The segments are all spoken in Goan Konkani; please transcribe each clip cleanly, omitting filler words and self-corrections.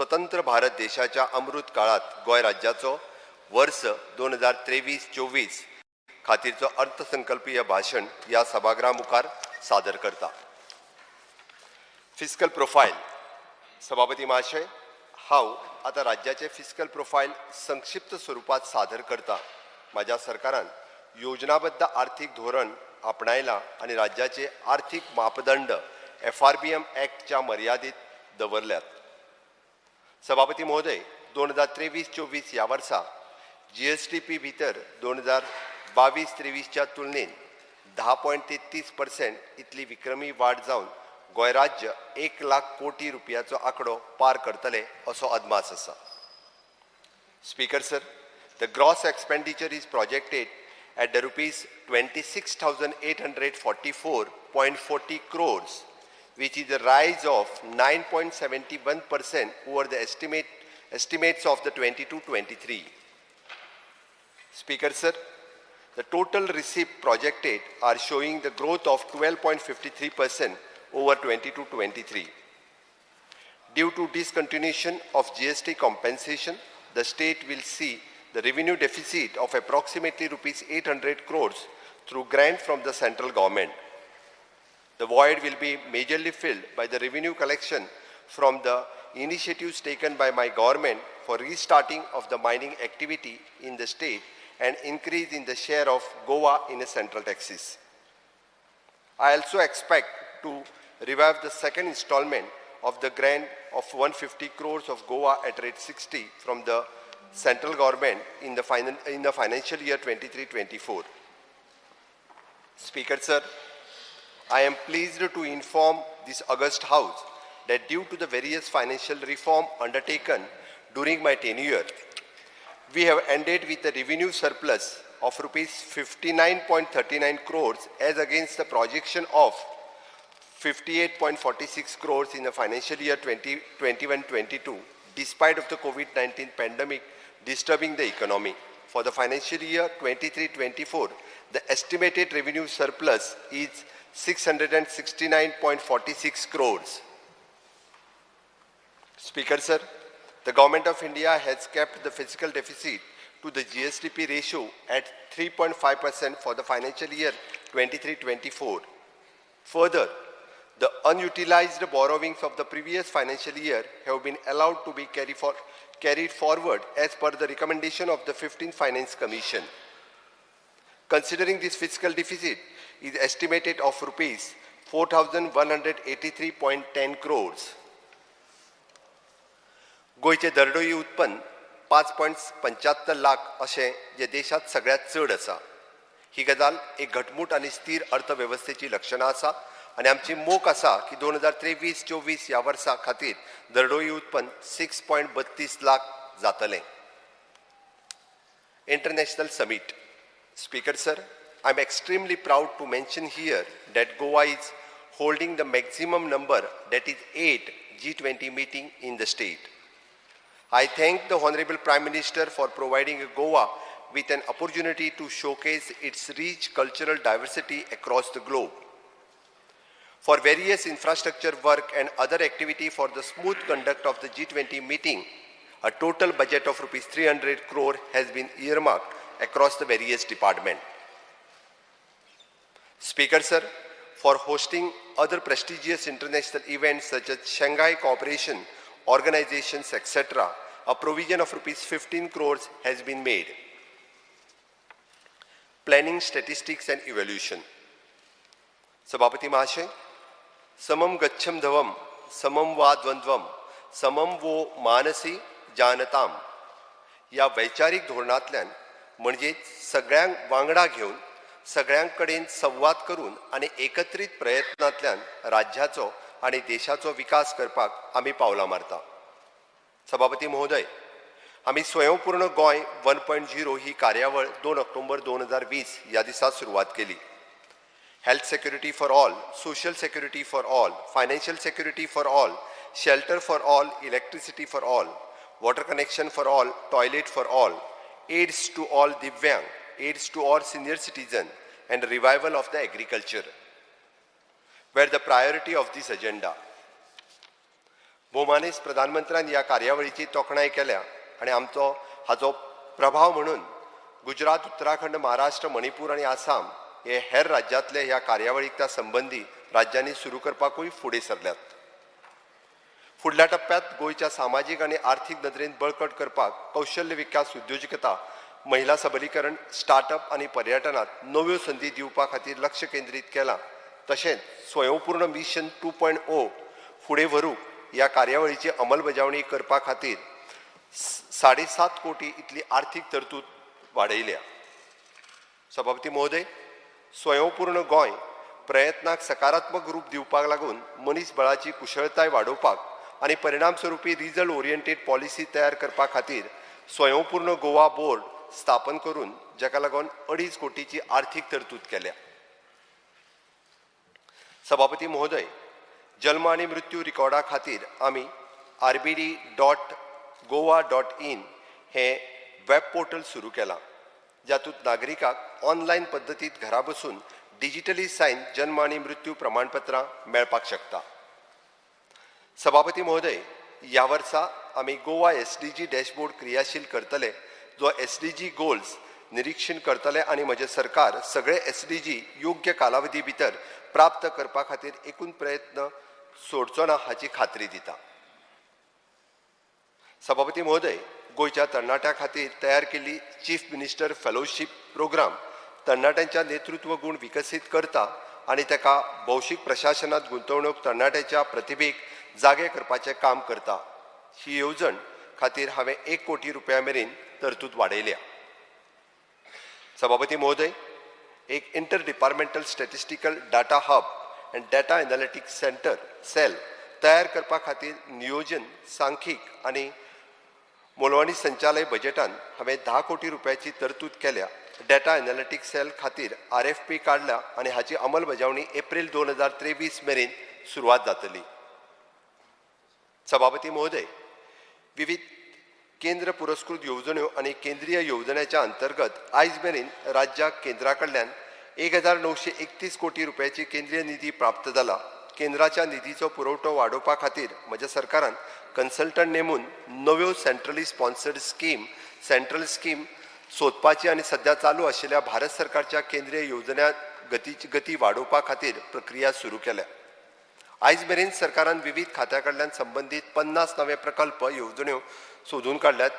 स्वतंत्र भारत देशाच्या अमृत काळात गोंय राज्याचो वर्स 2023-24 खातीरचो अर्थसंकल्पीय भाशण ह्या सभागृहा मुखार सादर करता. Fiscal profile. सभापती महाशय, हांव आतां राज्याचे फिस्कल प्रोफायल संक्षिप्त स्वरुपात सादर करता. म्हाज्या सरकारान योजनाबद्द आर्थीक धोरण आपणायलां आनी राज्याचे आर्थीक मापदंड एफआरबीएम ऍक्टच्या मर्यादीत दवरल्यात. सभापती महोदय, 2023-24 ह्या वर्सा जीएसडीपी भितर 2022-23च्या तुलनेन 10.33% इतली विक्रमी वाड जावन गोंय राज्य 1 लाख कोटी रुपयाचो आंकडो पार करतले असो अदमास आसा. Speaker sir, the gross expenditure is projected at the rupees 26,844.40 crores, which is a rise of 9.71% over the estimates of the 22-23. Speaker sir, the total receipt projected are showing the growth of 12.53% over 22-23. Due to discontinuation of GST compensation, the state will see the revenue deficit of approximately rupees 800 crores through grant from the central government. The void will be majorly filled by the revenue collection from the initiatives taken by my government for restarting of the mining activity in the state and increase in the share of Goa in the central taxes. I also expect to revive the second installment of the grant of 150 crores of Goa at rate 60 from the central government in the financial year 23-24. Speaker sir, I am pleased to inform this august house that due to the various financial reform undertaken during my tenure, we have ended with a revenue surplus of rupees 59.39 crores as against the projection of 58.46 crores in the financial year 2021-22, despite of the COVID-19 pandemic disturbing the economy. For the financial year 23-24, the estimated revenue surplus is 669.46 crores. Speaker sir, the Government of India has kept the fiscal deficit to the GSDP ratio at 3.5% for the financial year 23-24. Further, the unutilized borrowings of the previous financial year have been allowed to be carried forward as per the recommendation of the 15th Finance Commission. Considering this fiscal deficit is estimated of rupees 4,183.10 crores. गोंयचें दरडोई उत्पन्न 5.75 लाख अशें, जें देशांत सगळ्यांत चड आसा. ही गजाल एक घटमूट आनी स्थीर अर्थवेवस्थेची लक्षणां आसा आनी आमची मोख आसा की 2023-24 ह्या वर्सा खातीर दरडोई उत्पन्न 6.32 लाख जातलें. International Summit. Speaker sir, I am extremely proud to mention here that Goa is holding the maximum number, that is 8 G20 meeting in the state. I thank the Honorable Prime Minister for providing Goa with an opportunity to showcase its rich cultural diversity across the globe. For various infrastructure work and other activity for the smooth conduct of the G20 meeting, a total budget of rupees 300 crore has been earmarked across the various departments. Speaker sir, for hosting other prestigious international events such as Shanghai Cooperation Organizations, etc., a provision of rupees 15 crores has been made. Planning, Statistics and Evaluation. सभापती महाशय, समम गच्छंधवम समम वा द्वंद्वम समम वो मानसी जानताम ह्या वैचारीक धोरणांतल्यान, म्हणजेच सगळ्यांक वांगडा घेवन, सगळ्यां कडेन संवाद करून आनी एकत्रीत प्रयत्नांतल्यान राज्याचो आनी देशाचो विकास करपाक आमी पावलां मारता. सभापती महोदय, आमी स्वयंपूर्ण गोंय 1.0 ही कार्यावळ 2 ऑक्टोबर 2020 ह्या दिसा सुरवात केली. Health security for all, social security for all, financial security for all, shelter for all, electricity for all, water connection for all, toilet for all, aids to all Divyang, aids to all senior citizen, and revival of the agriculture were the priority of this agenda. भोवमानेस्त प्रधानमंत्र्यान ह्या कार्यावळीची तोखणाय केल्या आनी आमचो हाचो प्रभाव म्हणून गुजरात, उत्तराखंड, महाराष्ट्र, मणिपूर आनी आसाम हे हेर राज्यांतले ह्या कार्यावळीक त्या संबंदी राज्यांनी सुरू करपाकूय फुडें सरल्यात. फुडल्या टप्प्यात गोंयच्या सामाजीक आनी आर्थीक नदरेन बळकट करपाक कौशल्य विकास, उद्योजकता, महिला सबलीकरण, स्टार्टअप आनी पर्यटनात नव्यो संदी दिवपा खातीर लक्ष केंद्रीत केलां. तशेंच स्वयंपूर्ण मिशन 2.0 फुडें व्हरूंक ह्या कार्यावळीची अंमलबजावणी करपा खातीर 7.5 कोटी इतली आर्थीक तरतूद वाडयल्या. सभापती महोदय, स्वयंपूर्ण गोंय प्रयत्नाक सकारात्मक रूप दिवपाक लागून मनीस बळाची कुशळताय वाडोवपाक आनी परिणाम स्वरुपी रिजल्ट ओरिएंटेड पॉलिसी तयार करपा खातीर स्वयंपूर्ण गोवा बोर्ड स्थापन करून जाका लागून 2.5 कोटीची आर्थीक तरतूद केल्या. सभापती महोदय, जल्म आनी मृत्यू रिकॉर्डा खातीर आमी rbd.goa.in हें वेब पोर्टल सुरू केलां, जातूंत नागरिकाक ऑनलायन पद्दतीत घरा बसून डिजिटली सायन जन्म आनी मृत्यू प्रमाणपत्रां मेळपाक शकता. सभापती महोदय, ह्या वर्सा आमी गोवा एसडीजी डॅशबोर्ड क्रियाशील करतले, जो एसडीजी गोल्स निरीक्षण करतले आनी म्हजें सरकार सगळे एसडीजी योग्य कालावधी भितर प्राप्त करपा खातीर एकूण प्रयत्न सोडचो ना हाची खात्री दिता. सभापती महोदय, गोंयच्या तरणाट्यां खातीर तयार केल्ली चीफ मिनिस्टर फेलोशीप प्रोग्राम तरणाट्यांच्या नेतृत्व गूण विकसीत करता आनी ताका भौशीक प्रशासनात गुंतवणूक तरणाट्याच्या प्रतिभेक जागे करपाचें काम करता. ही येवजण खातीर हांवें 1 कोटी रुपया मेरेन तरतूद वाडयल्या. सभापती महोदय, एक inter departmental statistical data hub and data analytics center cell तयार करपा खातीर नियोजन, सांख्यिक आनी मोलवणी संचालय बजेटान हांवें 10 कोटी रुपयाची तरतूद केल्या. डेटा एनालिटिक्स सेल खातीर आरएफपी काडल्या आनी हाची अंमलबजावणी एप्रील 2023 मेरेन सुरवात जातली. सभापती महोदय, विविध केंद्र पुरस्कृत येवजण्यो आनी केंद्रीय येवजण्याच्या अंतर्गत आयज मेरेन राज्याक केंद्रा कडल्यान 1931 कोटी रुपयाची केंद्रीय निधी प्राप्त जाला. केंद्राच्या निधीचो पुरवठो वाडोवपा खातीर म्हज्या सरकारान कन्सल्टंट नेमून नव्यो centrally sponsored scheme, central scheme सोदपाची आनी सध्या चालू आशिल्ल्या भारत सरकारच्या केंद्रीय येवजण्यां गतीची गती वाडोवपा खातीर प्रक्रिया सुरू केल्या. आयज मेरेन सरकारान विवीध खात्या कडल्यान संबंदीत 50 नवे प्रकल्प, येवजण्यो सोदून काडल्यात.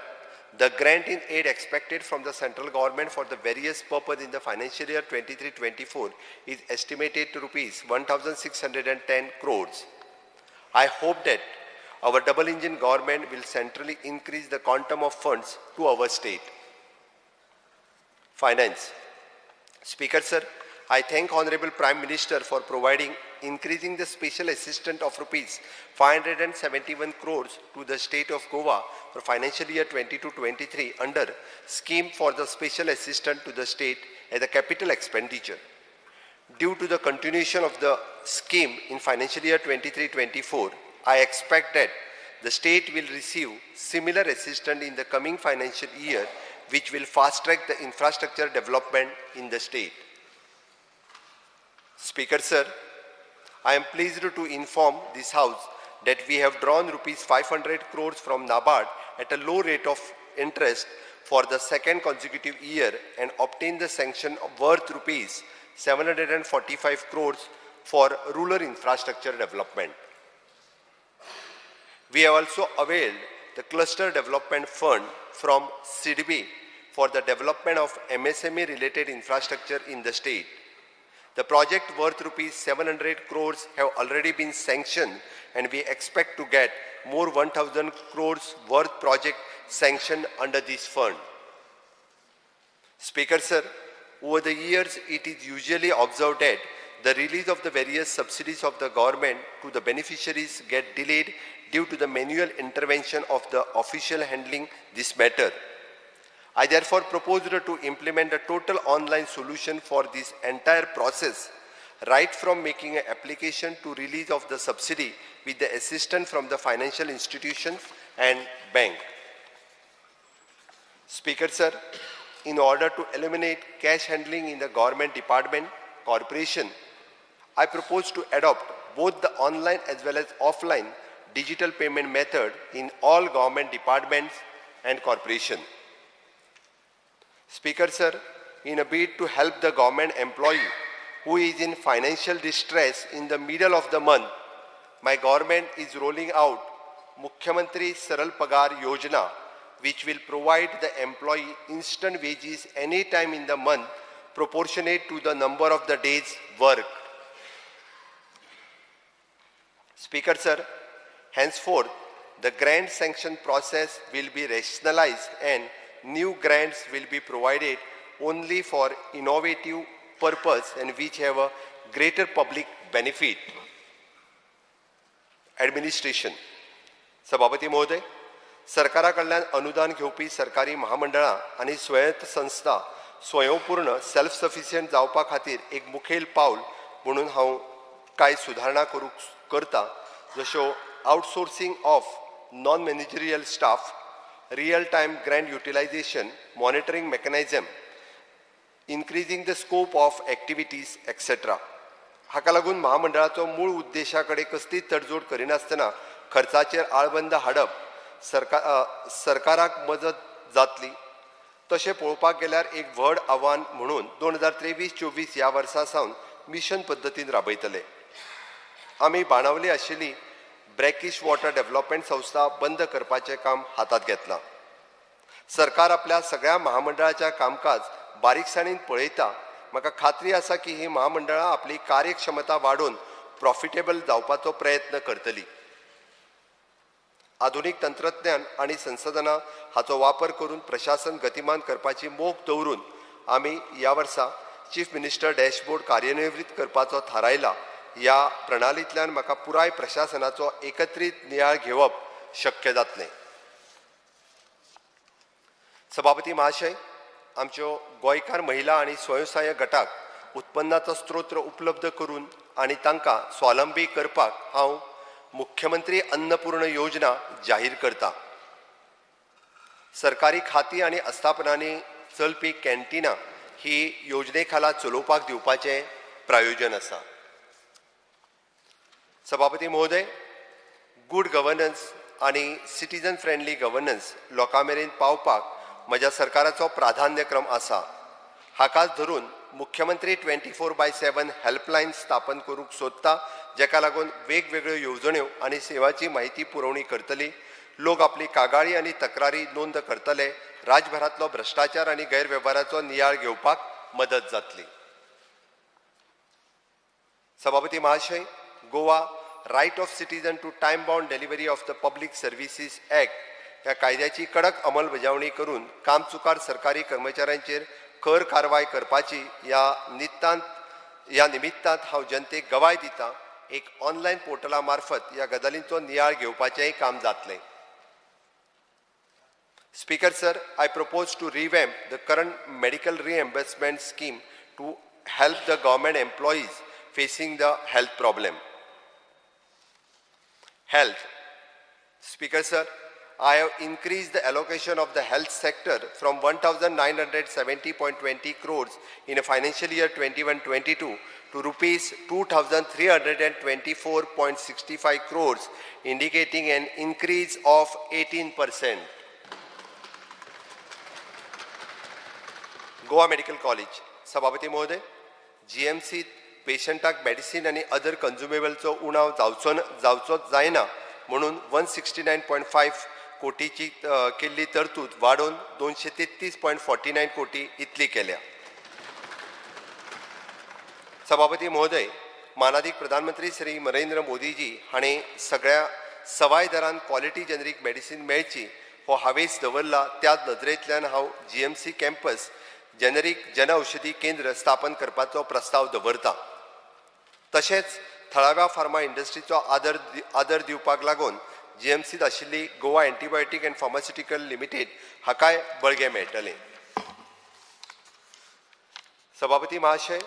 The grant in aid expected from the central government for the various purpose in the financial year 23-24 is estimated to ₹1610 crores. I hope that our double engine government will centrally increase the quantum of funds to our state. Finance. Speaker sir, I thank Honorable Prime Minister for providing increasing the special assistance of ₹571 crores to the state of Goa for financial year 22-23 under scheme for the special assistance to the state as a capital expenditure. Due to the continuation of the scheme in financial year 23-24, I expect that the state will receive similar assistance in the coming financial year, which will fast track the infrastructure development in the state. Speaker sir, I am pleased to inform this house that we have drawn ₹500 crores from NABARD at a low rate of interest for the second consecutive year and obtained the sanction worth ₹745 crores for rural infrastructure development. We have also availed the Cluster Development Fund from SIDBI for the development of MSME related infrastructure in the state. The project worth ₹700 crores have already been sanctioned, and we expect to get more 1000 crores worth project sanctioned under this fund. Speaker sir, over the years it is usually observed that the release of the various subsidies of the government to the beneficiaries get delayed due to the manual intervention of the official handling this matter. I therefore proposed to implement a total online solution for this entire process, right from making an application to release of the subsidy, with the assistance from the financial institutions and bank. Speaker sir, in order to eliminate cash handling in the government department, corporation, I propose to adopt both the online as well as offline digital payment method in all government departments and corporation. Speaker sir, in a bid to help the government employee who is in financial distress in the middle of the month, my government is rolling out Mukhyamantri Saral Pagar Yojana, which will provide the employee instant wages any time in the month proportionate to the number of the days worked. Speaker sir, henceforth, the grant sanction process will be rationalized and new grants will be provided only for innovative purpose and which have a greater public benefit. Administration. सभापती महोदय, सरकारा कडल्यान अनुदान घेवपी सरकारी महामंडळां आनी स्वायत्त संस्था स्वयंपूर्ण सेल्फ सफिशियंट जावपा खातीर एक मुखेल पावल म्हणून हांव कांय सुदारणा करूंक करता, जश्यो outsourcing of non managerial staff, real time grant utilization monitoring mechanism, increasing the scope of activities etcetera. हाका लागून महामंडळाचो मूळ उद्देशा कडेन कसलीच तडजोड करिनासतना खर्चाचेर आळबंद हाडप सरकाराक मजत जातली. तशें पळोवपाक गेल्यार एक व्हड आव्हान म्हणून 2023-24 ह्या वर्सा सावन मिशन पद्दतीन राबयतले. आमी बाणावली आशिल्ली ब्रॅकिश वॉटर डेव्हलपमेंट संस्था बंद करपाचें काम हातांत घेतलां. सरकार आपल्या सगळ्या महामंडळाच्या कामकाज बारीकसाणीन पळयता. म्हाका खात्री आसा की ही महामंडळां आपली कार्यक्षमता वाडोवन प्रॉफिटेबल जावपाचो प्रयत्न करतली. आधुनीक तंत्रज्ञान आनी संसाधनां हाचो वापर करून प्रशासन गतिमान करपाची मोख दवरून आमी ह्या वर्सा चीफ मिनिस्टर डॅशबोर्ड कार्यान्वीत करपाचो थारायला. ह्या प्रणालींतल्यान म्हाका पुराय प्रशासनाचो एकत्रीत नियाळ घेवप शक्य जातलें. सभापती महाशय, आमच्यो गोंयकार महिला आनी स्वयंसहाय्य गटाक उत्पन्नाचो स्त्रोत उपलब्ध करून आनी तांकां स्वावलंबी करपाक हांव मुख्यमंत्री अन्नपूर्ण योजना जाहीर करता. सरकारी खाती आनी आस्थापनांनी चलपी कॅन्टिनां ही योजने खाला चलोवपाक दिवपाचें प्रायोजन आसा. सभापती महोदय, गुड गव्हर्नन्स आनी सिटीजन फ्रेंडली गव्हर्नन्स लोकां मेरेन पावपाक म्हज्या सरकाराचो प्राधान्यक्रम आसा. हाकाच धरून मुख्यमंत्री 24/7 हेल्पलायन स्थापन करूंक सोदता, जेका लागून वेगवेगळ्यो येवजण्यो आनी सेवाची म्हायती पुरवणी करतली. लोक आपली कागाळी आनी तक्रारी नोंद करतले. राज्यभरांतलो भ्रश्टाचार आनी गैरवेव्हाराचो नियाळ घेवपाक मदत जातली. सभापती महाशय, Goa right of citizen to time bound delivery of the public services act ह्या कायद्याची कडक अंमलबजावणी करून कामचुकार सरकारी कर्मचाऱ्यांचेर खर कारवाय करपाची ह्या निमित्तांत हांव जनतेक गवाय दिता. एक ऑनलायन पोर्टला मार्फत ह्या गजालींचो नियाळ घेवपाचेंय काम जातलें. Speaker sir, I propose to revamp the current medical reimbursement scheme to help the government employees facing the health problem. Health. Speaker sir, I have increased the allocation of the health sector from 1,970.20 crores in a financial year 21-22 to rupees 2,324.65 crores, indicating an increase of 18%. Goa Medical College. सभापती महोदय, GMC पेशंटाक मेडिसीन आनी अदर कंज्युमेबलचो उणाव जावचो जायना म्हणून 169.5 कोटीची केल्ली तरतूद वाडोवन 233.49 कोटी इतली केल्या. सभापती महोदय, मानादीक प्रधानमंत्री श्री नरेंद्र मोदीजी हांणी सगळ्या सवाय दरान क्वॉलिटी जेनरीक मेडिसीन मेळची हो हावेस दवरला. त्याच नदरेंतल्यान हांव GMC campus generic Janaushadhi केंद्र स्थापन करपाचो प्रस्ताव दवरता. तशेंच थळाव्या फार्मा इंडस्ट्रीचो आदर दिवपाक लागून GMCत आशिल्ली Goa antibiotic and pharmaceutical limited हाकाय बळगें मेळटलें. सभापती महाशय,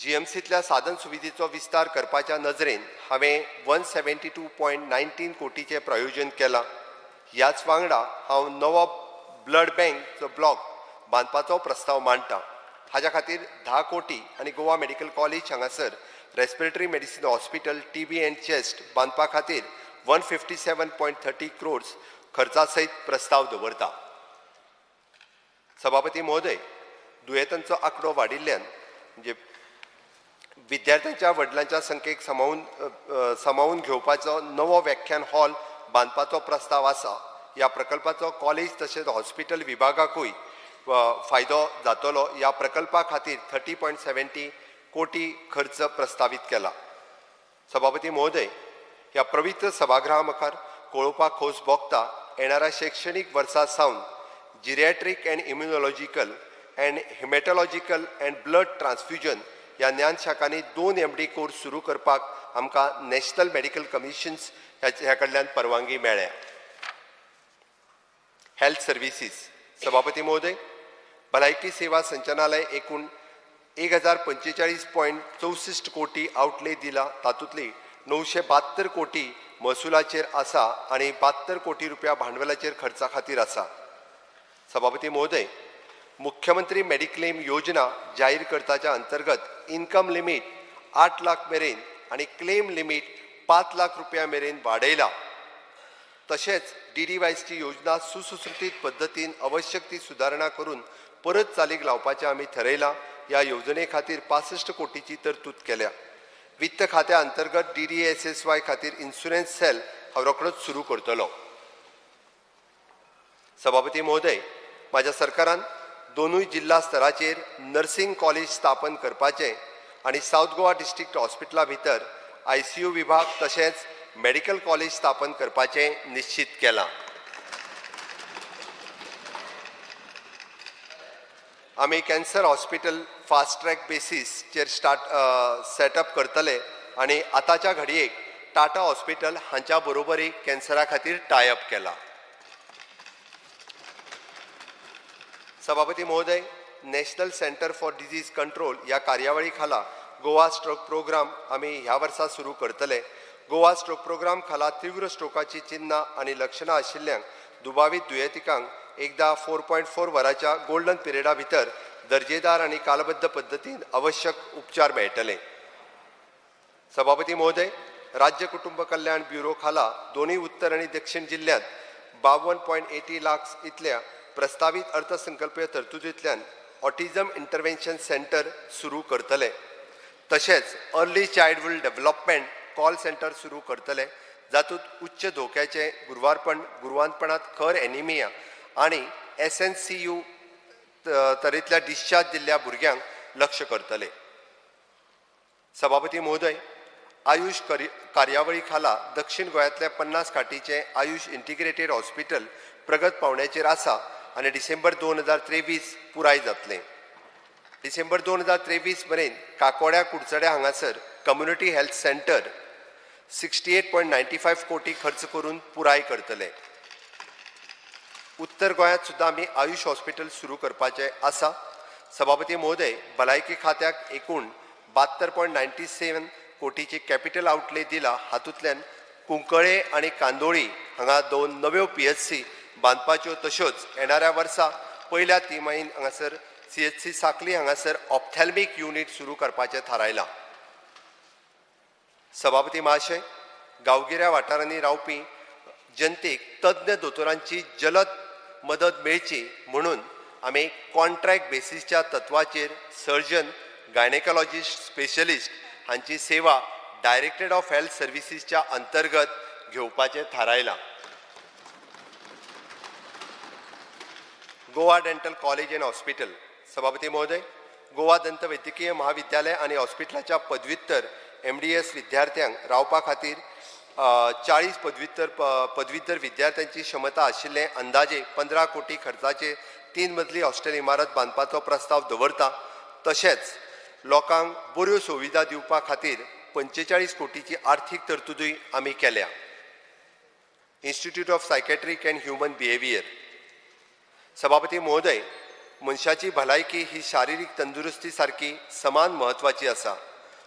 GMCतल्या साधन सुविधेचो विस्तार करपाच्या नजरेन हांवें 172.19 कोटीचें प्रायोजन केलां. ह्याच वांगडा हांव नवो ब्लड बँकचो ब्लॉक बांदपाचो प्रस्ताव मांडटा. हाज्या खातीर 10 कोटी आनी गोवा मेडिकल कॉलेज हांगासर Respiratory medicine hospital, TB and chest बांदपा खातीर 157.30 crores खर्चा सयत प्रस्ताव दवरता. सभापती महोदय, दुयेंतांचो आंकडो वाडिल्ल्यान म्हणजे विद्यार्थ्यांच्या वडिलांच्या संख्येक सामावून घेवपाचो नवो व्याख्यान हॉल बांदपाचो प्रस्ताव आसा. ह्या प्रकल्पाचो कॉलेज तशेंच हॉस्पिटल विभागाकूय फायदो जातलो. ह्या प्रकल्पा खातीर 30.70 कोटी खर्च प्रस्तावीत केला. सभापती महोदय, ह्या पवित्र सभागृहा मुखार कळोवपाक खोस भोगता, येणाऱ्या शैक्षणीक वर्सा सावन geriatric and immunological and haematological and blood transfusion ह्या ज्ञानशाखांनी 2 MD course सुरू करपाक आमकां नॅशनल मेडिकल कमिशन्स ह्या कडल्यान परवानगी मेळ्ळ्या. Health services. सभापती महोदय, भलायकी सेवा संचालनालय एकूण 1045.64 कोटी आउटले दिला. तातूंतली 972 कोटी महसुलाचेर आसा आनी 72 कोटी रुपया भांडवलाचेर खर्चा खातीर आसा. सभापती महोदय, मुख्यमंत्री मेडिक्लेम योजना जाहीर करताच्या अंतर्गत इन्कम लिमीट 8 लाख मेरेन आनी क्लेम लिमीट 5 लाख रुपया मेरेन वाडयला. तशेंच DDYची योजना सुसंस्कृतीत पद्दतीन आवश्यक ती सुदारणा करून परत चालीक लावपाचें आमी थरयलां. ह्या येवजणे खातीर 65 कोटीची तरतूद केल्या. वित्त खात्या अंतर्गत DDSSY खातीर इन्शुरन्स सेल हांव रोखडोच सुरू करतलो. सभापती महोदय, म्हाज्या सरकारान दोनूय जिल्हा स्तराचेर नर्सिंग कॉलेज स्थापन करपाचें आनी सावथ गोवा डिस्ट्रिक्ट हॉस्पिटला भितर ICU विभाग तशेंच मेडिकल कॉलेज स्थापन करपाचें निश्चित केलां. आमी कॅन्सर हॉस्पिटल फास्ट ट्रॅक बेसीसचेर सेटअप करतले आनी आतांच्या घडयेक टाटा हॉस्पिटल हांच्या बरोबरी कॅन्सरा खातीर टायअप केला. सभापती महोदय, national centre for disease control ह्या कार्यावळी खाला गोवा स्ट्रोक प्रोग्राम आमी ह्या वर्सा सुरू करतले. गोवा स्ट्रोक प्रोग्राम खाला तीव्र स्ट्रोकाची चिन्हां आनी लक्षणां आशिल्ल्यांक दुबावीत दुयेंतिकांक एकदां 4.4 वरांच्या गोल्डन पिरियडा भितर दर्जेदार आनी कालबद्ध पद्दतीन आवश्यक उपचार मेळटले. सभापती महोदय, राज्य कुटुंब कल्याण ब्युरो खाला दोनूय उत्तर आनी दक्षिण जिल्ल्यांत 52.80 लाख इतल्या प्रस्तावीत अर्थसंकल्पीय तरतुदींतल्यान ऑटिझम इंटरव्हेन्शन सेंटर सुरू करतले. तशेंच early childhood development call centre सुरू करतले, जातूंत उच्च धोक्याचें गुरवारपण, गुरवानपणांत खर एनिमिया आनी SNCU तरेंतल्या डिस्चार्ज दिल्ल्या भुरग्यांक लक्ष करतले. सभापती महोदय, आयुष कार्यावळी खाला दक्षिण गोंयांतल्या 50 खाटीचें आयुष इंटिग्रेटेड हॉस्पिटल प्रगत पावण्याचेर आसा आनी डिसेंबर 2023 पुराय जातलें. डिसेंबर 2023 मेरेन काकोड्या कुडचड्या हांगासर कम्युनिटी हेल्थ सेंटर 68.95 कोटी खर्च करून पुराय करतले. उत्तर गोंयांत सुद्दां आमी आयुष हॉस्पिटल सुरू करपाचें आसा. सभापती महोदय, भलायकी खात्याक एकूण 72.97 कोटीची कॅपिटल आउटले दिला. हातूंतल्यान कुंकळे आनी कांदोळी हांगा 2 नव्यो PHC बांदपाच्यो, तश्योच येणाऱ्या वर्सा पयल्या तिमाहीन हांगासर CHC साखली हांगासर ऑप्थॅल्मीक युनीट सुरू करपाचें थारायलां. सभापती महाशय, गांवगिऱ्या वाठारांनी रावपी जनतेक तज्ञ दोतोरांची जलद मदत मेळची म्हणून आमी कॉन्ट्रॅक्ट बेसीसच्या तत्वाचेर सर्जन, गायनेकॉलॉजिस्ट, स्पेशलिस्ट हांची सेवा डायरेक्टरेट ऑफ हेल्थ सर्विसीसच्या अंतर्गत घेवपाचें थारायलां. Goa dental college and hospital. सभापती महोदय, गोवा दंत वैद्यकीय महाविद्यालय आनी हॉस्पिटलाच्या पदव्युत्तर MDS विद्यार्थ्यांक रावपा खातीर 40 पदव्युत्तर विद्यार्थ्यांची क्षमता आशिल्लें अंदाजे 15 कोटी खर्चाचे 3 मजली हॉस्टेल इमारत बांदपाचो प्रस्ताव दवरता. तशेंच लोकांक बऱ्यो सुविधा दिवपा खातीर 45 कोटीची आर्थीक तरतुदूय आमी केल्या. Institute of psychiatric and human behaviour. सभापती महोदय, मनशाची भलायकी ही शारिरीक तंदुरुस्ती सारकी समान म्हत्वाची आसा.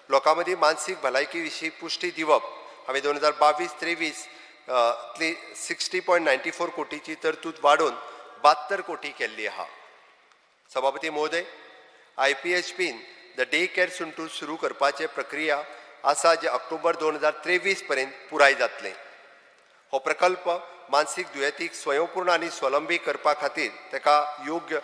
लोकां मदीं मानसीक भलायकी विशीं पुश्टी दिवप हांवें 2022-23 तली 60.94 कोटीची तरतूद वाडोवन 72 कोटी केल्ली आहा. सभापती महोदय, IPHPन The day care centre सुरू करपाचे प्रक्रिया आसा, जे ऑक्टोबर 2023 पर्यंत पुराय जातलें. हो प्रकल्प मानसीक दुयेंतीक स्वयंपूर्ण आनी स्वलंबी करपा खातीर ताका योग्य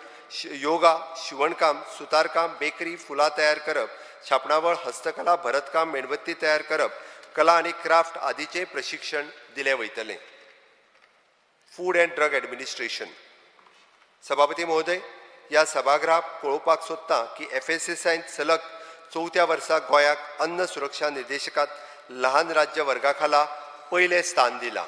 योगा, शिवणकाम, सुतारकाम, बेकरी, फुलां तयार करप, छापणावळ, हस्तकला, भरतकाम, मेणबत्ती तयार करप, कला आनी क्राफ्ट आदीचें प्रशिक्षण दिलें वयतलें. Food and drug administration. सभापती महोदय, ह्या सभागृहाक पळोवपाक सोदता की एफएसएसआयन सलग चवथ्या वर्सा गोंयाक अन्न सुरक्षा निर्देशकांत लहान राज्य वर्गा खाला पयलें स्थान दिलां.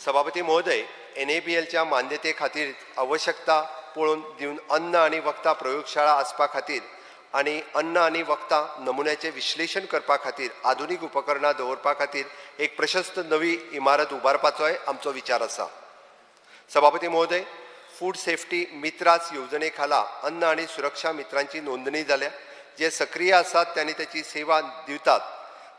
सभापती महोदय, एनएबीएलच्या मान्यते खातीर आवश्यकता पळोवन दिवन अन्न आनी वखदां प्रयोगशाळा आसपा खातीर आनी अन्न आनी वखदां नमुन्याचें विश्लेशण करपा खातीर आधुनीक उपकरणां दवरपा खातीर एक प्रशस्त नवी इमारत उबारपाचोय आमचो विचार आसा. सभापती महोदय, फूड सेफ्टी मित्रास येवजणे खाला अन्न आनी सुरक्षा मित्रांची नोंदणी जाल्या, जे सक्रीय आसात तांणी ताची सेवा दितात.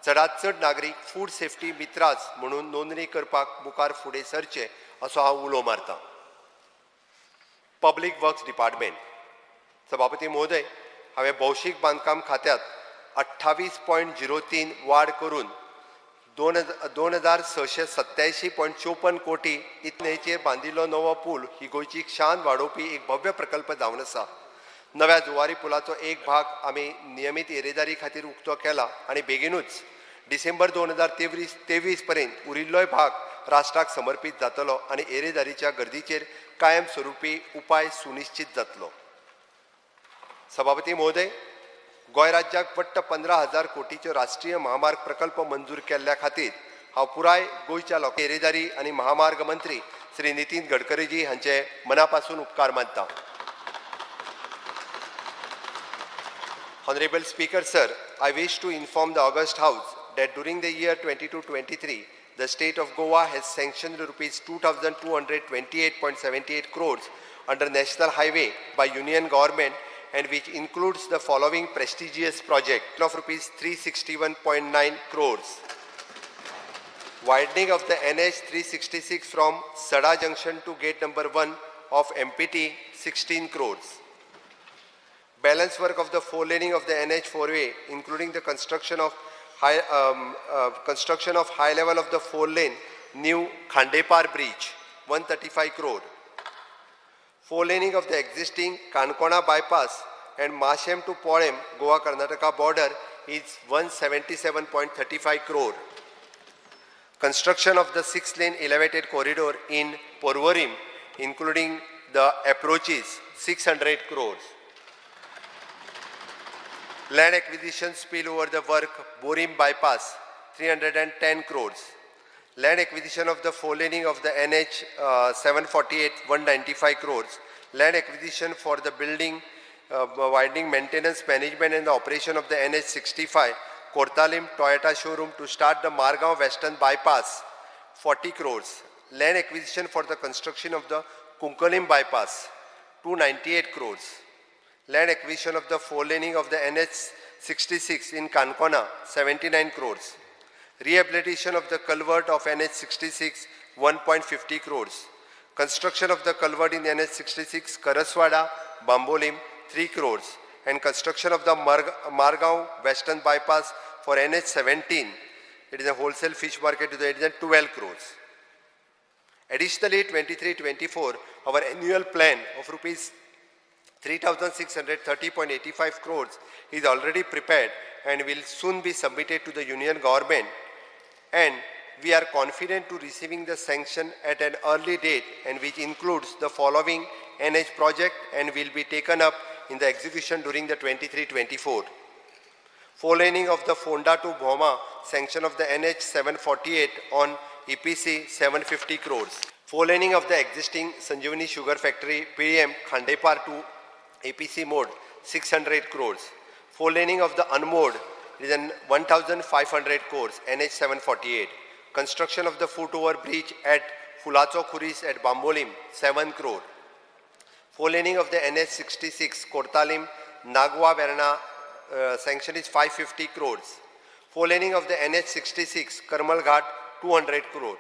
चडांत चड नागरीक फूड सेफ्टी मित्रास म्हणून नोंदणी करपाक मुखार फुडें सरचे असो हांव उलो मारतां. Public works department. सभापती महोदय, हांवें भौशीक बांदकाम खात्यांत 28.03 वाड करून 2687.54 कोटी इतलेचेर बांदिल्लो नवो पूल ही गोंयची शान वाडोवपी एक भव्य प्रकल्प जावन आसा. नव्या जुवारी पुलाचो एक भाग आमी नियमीत येरादारी खातीर उक्तो केला आनी बेगिनूच डिसेंबर 2023 पर्यंत उरिल्लोय भाग राष्ट्राक समर्पीत जातलो आनी येरादारीच्या गर्दीचेर कायम स्वरुपी उपाय सुनिश्चित जातलो. सभापती महोदय, गोंय राज्याक वट्ट 15,000 कोटीच्यो राष्ट्रीय महामार्ग प्रकल्प मंजूर केल्ल्या खातीर हांव पुराय गोंयच्या लोक येरादारी आनी महामार्ग मंत्री श्री नितीन गडकरीजी हांचे मना पासून उपकार मानता. Honorable Speaker, sir, I wish to inform the August House that during the year 22-23, the state of Goa has sanctioned rupees 2,228.78 crores under National Highway by Union Government, and which includes the following prestigious project of rupees 361.9 crores. Widening of the NH 366 from Sada Junction to gate number 1 of MPT, 16 crores. Balance work of the four laning of the NH 4-way, including the construction of high level of the four lane new Khandepar Bridge, 135 crore. Four laning of the existing Kankona bypass and Mashem to Polem, Goa Karnataka border is 177.35 crore. Construction of the 6-lane elevated corridor in Porvorim, including the approaches, 600 crores. Land acquisition spill over the work, Borim bypass, 310 crores. Land acquisition of the four laning of the NH 748, 195 crores. Land acquisition for the building, widening, maintenance, management and the operation of the NH 65, Cortalim Toyota showroom to start the Margao Western bypass, 40 crores. Land acquisition for the construction of the Cuncolim bypass, 298 crores. Land acquisition of the four laning of the NH 66 in Kankona, 79 crores. Rehabilitation of the culvert of NH 66, 1.50 crores. Construction of the culvert in NH 66, Karaswada, Bambolim, 3 crores. And construction of the Margao Western bypass for NH 17, it is a wholesale fish market, it is 12 crores. Additionally, 23-24, our annual plan of rupees 3,630.85 crores is already prepared and will soon be submitted to the Union Government, and we are confident to receiving the sanction at an early date, and which includes the following NH project and will be taken up in the execution during the 23-24. Four laning of the Fonda to Bhoma, sanction of the NH 748 on EPC 750 crores. Four laning of the existing Sanjeevani Sugar Factory PM Khandepar to APC mode 600 crores. Four laning of the unmoored is an 1,500 crores NH 748. Construction of the foot over bridge at Fulacho Khuris at Bambolim 7 crore. Four laning of the NH 66 Cortalim Nagwa Verna sanction is 550 crores. Four laning of the NH 66 Karmal Ghat 200 crore.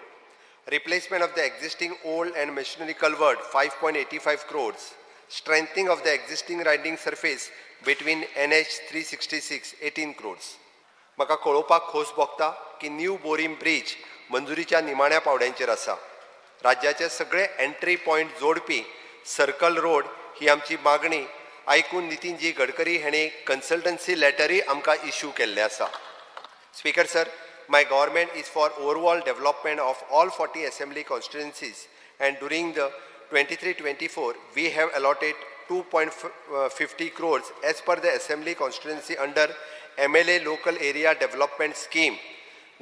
Replacement of the existing old and machinery culvert 5.85 crores. Strengthening of the existing riding surface between NH 366, 18 crores. म्हाका कळोवपाक खोस भोगता की न्यू बोरीम ब्रीज मंजुरीच्या निमाण्या पावड्यांचेर आसा. राज्याचे सगळे एंट्री पॉयंट जोडपी सर्कल रोड ही आमची मागणी आयकून नितीनजी गडकरी हांणी कन्सल्टन्सी लॅटरूय आमकां इश्यू केल्लें आसा. Speaker sir, my government is for overall development of all 40 assembly constituencies, and during the 23-24 we have allotted 2.50 crores as per the assembly constituency under MLA Local Area Development Scheme,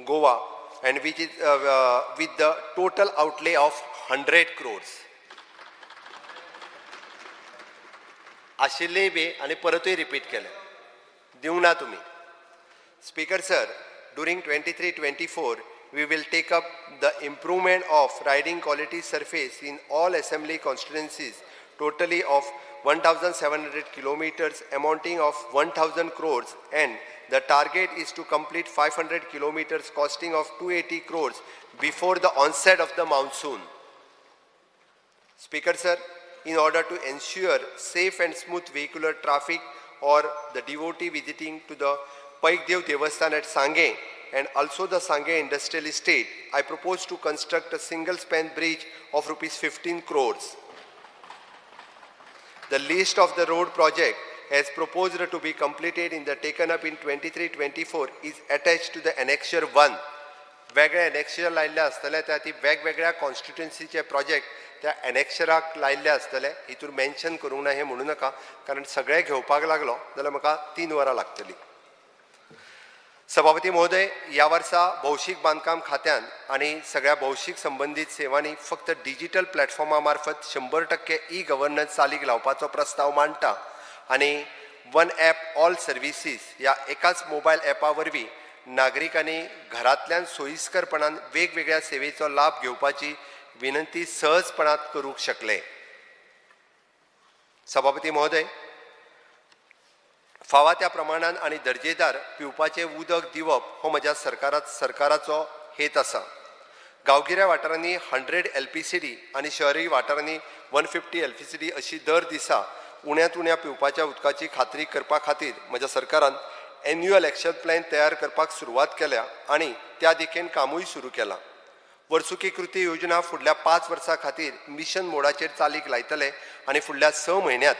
Goa, and which is with the total outlay of 100 crores. आशिल्लेय बी आनी परतूय रिपीट केले, दिवंक ना तुमी. Speaker sir, during 23-24, we will take up the improvement of riding quality surface in all assembly constituencies, totally of 1,700 kilometers, amounting of 1,000 crores, and the target is to complete 500 kilometers costing of 280 crores before the onset of the monsoon. Speaker sir, in order to ensure safe and smooth vehicular traffic or the devotee visiting to the Paikdev Devasthan at Sange and also the Sange Industrial Estate, I propose to construct a single span bridge of rupees 15 crores. The list of the road project as proposed to be completed in the taken up in 23-24 is attached to the annexure 1. वेगळे एनेक्शर लायल्ले आसतले, त्या ती वेगवेगळ्या कॉन्स्टिट्युन्सीचे प्रोजेक्ट त्या एनेक्शराक लायल्ले आसतले. हितूर मेन्शन करूंक ना हें म्हणू नाका, कारण सगळें घेवपाक लागलो जाल्यार म्हाका 3 वरां लागतलीं. सभापती महोदय, ह्या वर्सा भौशीक बांदकाम खात्यान आनी सगळ्या भौशीक संबंदीत सेवांनी फक्त डिजिटल प्लॅटफॉर्मा मार्फत 100% ई गव्हर्नन्स चालीक लावपाचो प्रस्ताव मांडटा आनी वन ॲप ऑल सर्विसीस ह्या एकाच मोबायल ॲपा वरवीं नागरिकांनी घरांतल्यान सोयीस्करपणान वेगवेगळ्या सेवेचो लाभ घेवपाची विनंती सहजपणात करूंक शकले. सभापती महोदय, फावा त्या प्रमाणान आनी दर्जेदार पिवपाचें उदक दिवप हो म्हज्या सरकाराचो हेत आसा. गांवगिऱ्या वाठारांनी 100 LPCD आनी शहरी वाठारांनी 150 LPCD अशी दर दिसा उण्यांत उण्या पिवपाच्या उदकाची खात्री करपा खातीर म्हज्या सरकारान एन्युअल एक्शन प्लॅन तयार करपाक सुरवात केल्या आनी त्या दिकेन कामूय सुरू केलां. वर्सुकी कृती योजना फुडल्या 5 वर्सां खातीर मिशन मोडाचेर चालीक लायतले आनी फुडल्या 6 म्हयन्यांत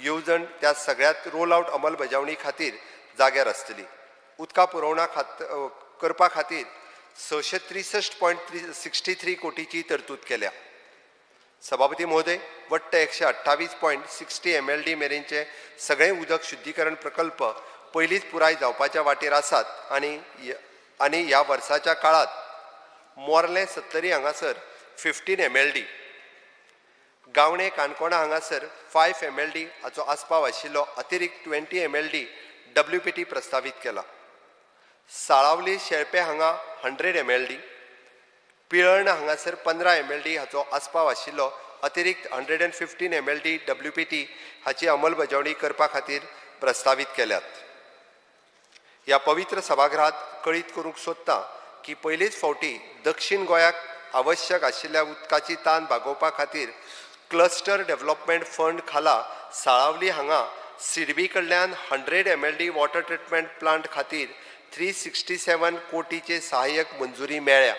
येवजण त्या सगळ्यात रोल आवट अंमलबजावणी खातीर जाग्यार आसतली. उदका पुरवणा करपा खातीर 663.63 कोटीची तरतूद केल्या. सभापती महोदय, वट्ट 128.60 MLD मेरेनचे सगळे उदक शुद्धीकरण प्रकल्प पयलींच पुराय जावपाच्या वाटेर आसात आनी आनी ह्या वर्साच्या काळांत मोर्ले सत्तरी हांगासर 15 MLD, Gavane Canacona हांगासर 5 MLD हाचो आस्पाव आशिल्लो अतिरिक्त 20 MLD WPT प्रस्तावीत केला. साळावली शेळपे हांगा 100 MLD, Pilerne हांगासर 15 MLD हाचो आस्पाव आशिल्लो अतिरिक्त 115 MLD WPT हाची अंमलबजावणी करपा खातीर प्रस्तावीत केल्यात. ह्या पवित्र सभागृहात कळीत करूंक सोदता की पयलीच फावटी दक्षिण गोंयाक आवश्यक आशिल्ल्या उदकाची तान भागोवपा खातीर क्लस्टर डेव्हलपमेंट फंड खाला साळावली हांगा सिडबी कडल्यान 100 MLD water treatment plant खातीर 367 कोटीचे सहाय्यक मंजुरी मेळ्ळ्या.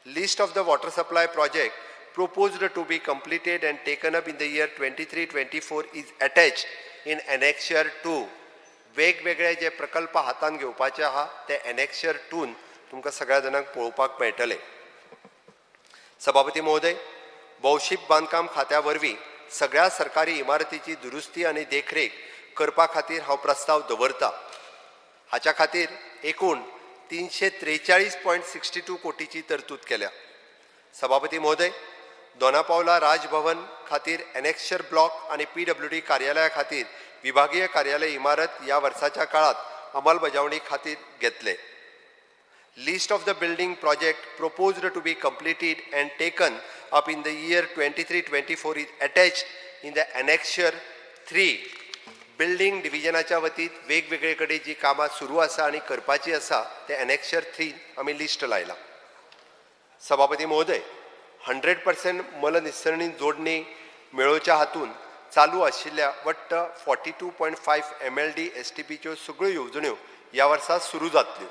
List of the water supply project proposed to be completed and taken up in the year 23-24 is attached in Annexure 2. वेगवेगळे जे प्रकल्प हातान घेवपाचे आहा ते Annexure 2 तुमकां सगळ्या जाणांक पळोवपाक मेळटले. सभापती महोदय, भौशीक बांदकाम खात्या वरवीं सगळ्या सरकारी इमारतीची दुरुस्ती आनी देखरेख करपा खातीर हांव प्रस्ताव दवरता. हाच्या खातीर एकूण 343.62 कोटीची तरतूद केल्या. सभापती महोदय, दोनापावला राजभवन खातीर एनेक्शर ब्लॉक आनी PWD कार्यालया खातीर विभागीय कार्यालय इमारत ह्या वर्साच्या काळात अंमलबजावणी खातीर घेतले. List of the building project proposed to be completed and taken up in the year 23-24 is attached in the Annexure 3. Building डिव्हिजनाच्या वतीन वेगवेगळे कडेन जी कामां सुरू आसा आनी करपाची आसा ते एनेक्शर 3 आमी लिस्ट लायला. सभापती महोदय, 100% मलनिस्सरणी जोडणी मेळोवच्या हातून चालू आशिल्ल्या वट्ट 42.5 MLD एसटीपीच्यो सगळ्यो येवजण्यो ह्या वर्सा सुरू जातल्यो.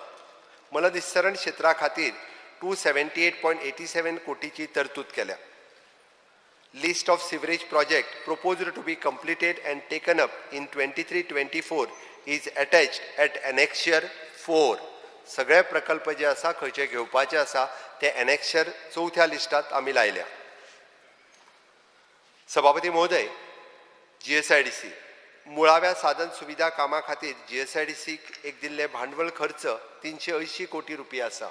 मलनिस्सरण क्षेत्रा खातीर 278.87 कोटीची तरतूद केल्या. List of sewerage project proposed to be completed and taken up in 23-24 is attached at Annexure 4. सगळे प्रकल्प जे आसा, खंयचे घेवपाचे आसा, ते एनेक्शर चवथ्या लिस्टात आमी लायल्या. सभापती महोदय, जीएसआयडीसी मुळाव्या साधन सुविधा कामा खातीर जीएसआयडीसीक एक दिल्ले भांडवल खर्च 380 कोटी रुपया आसा.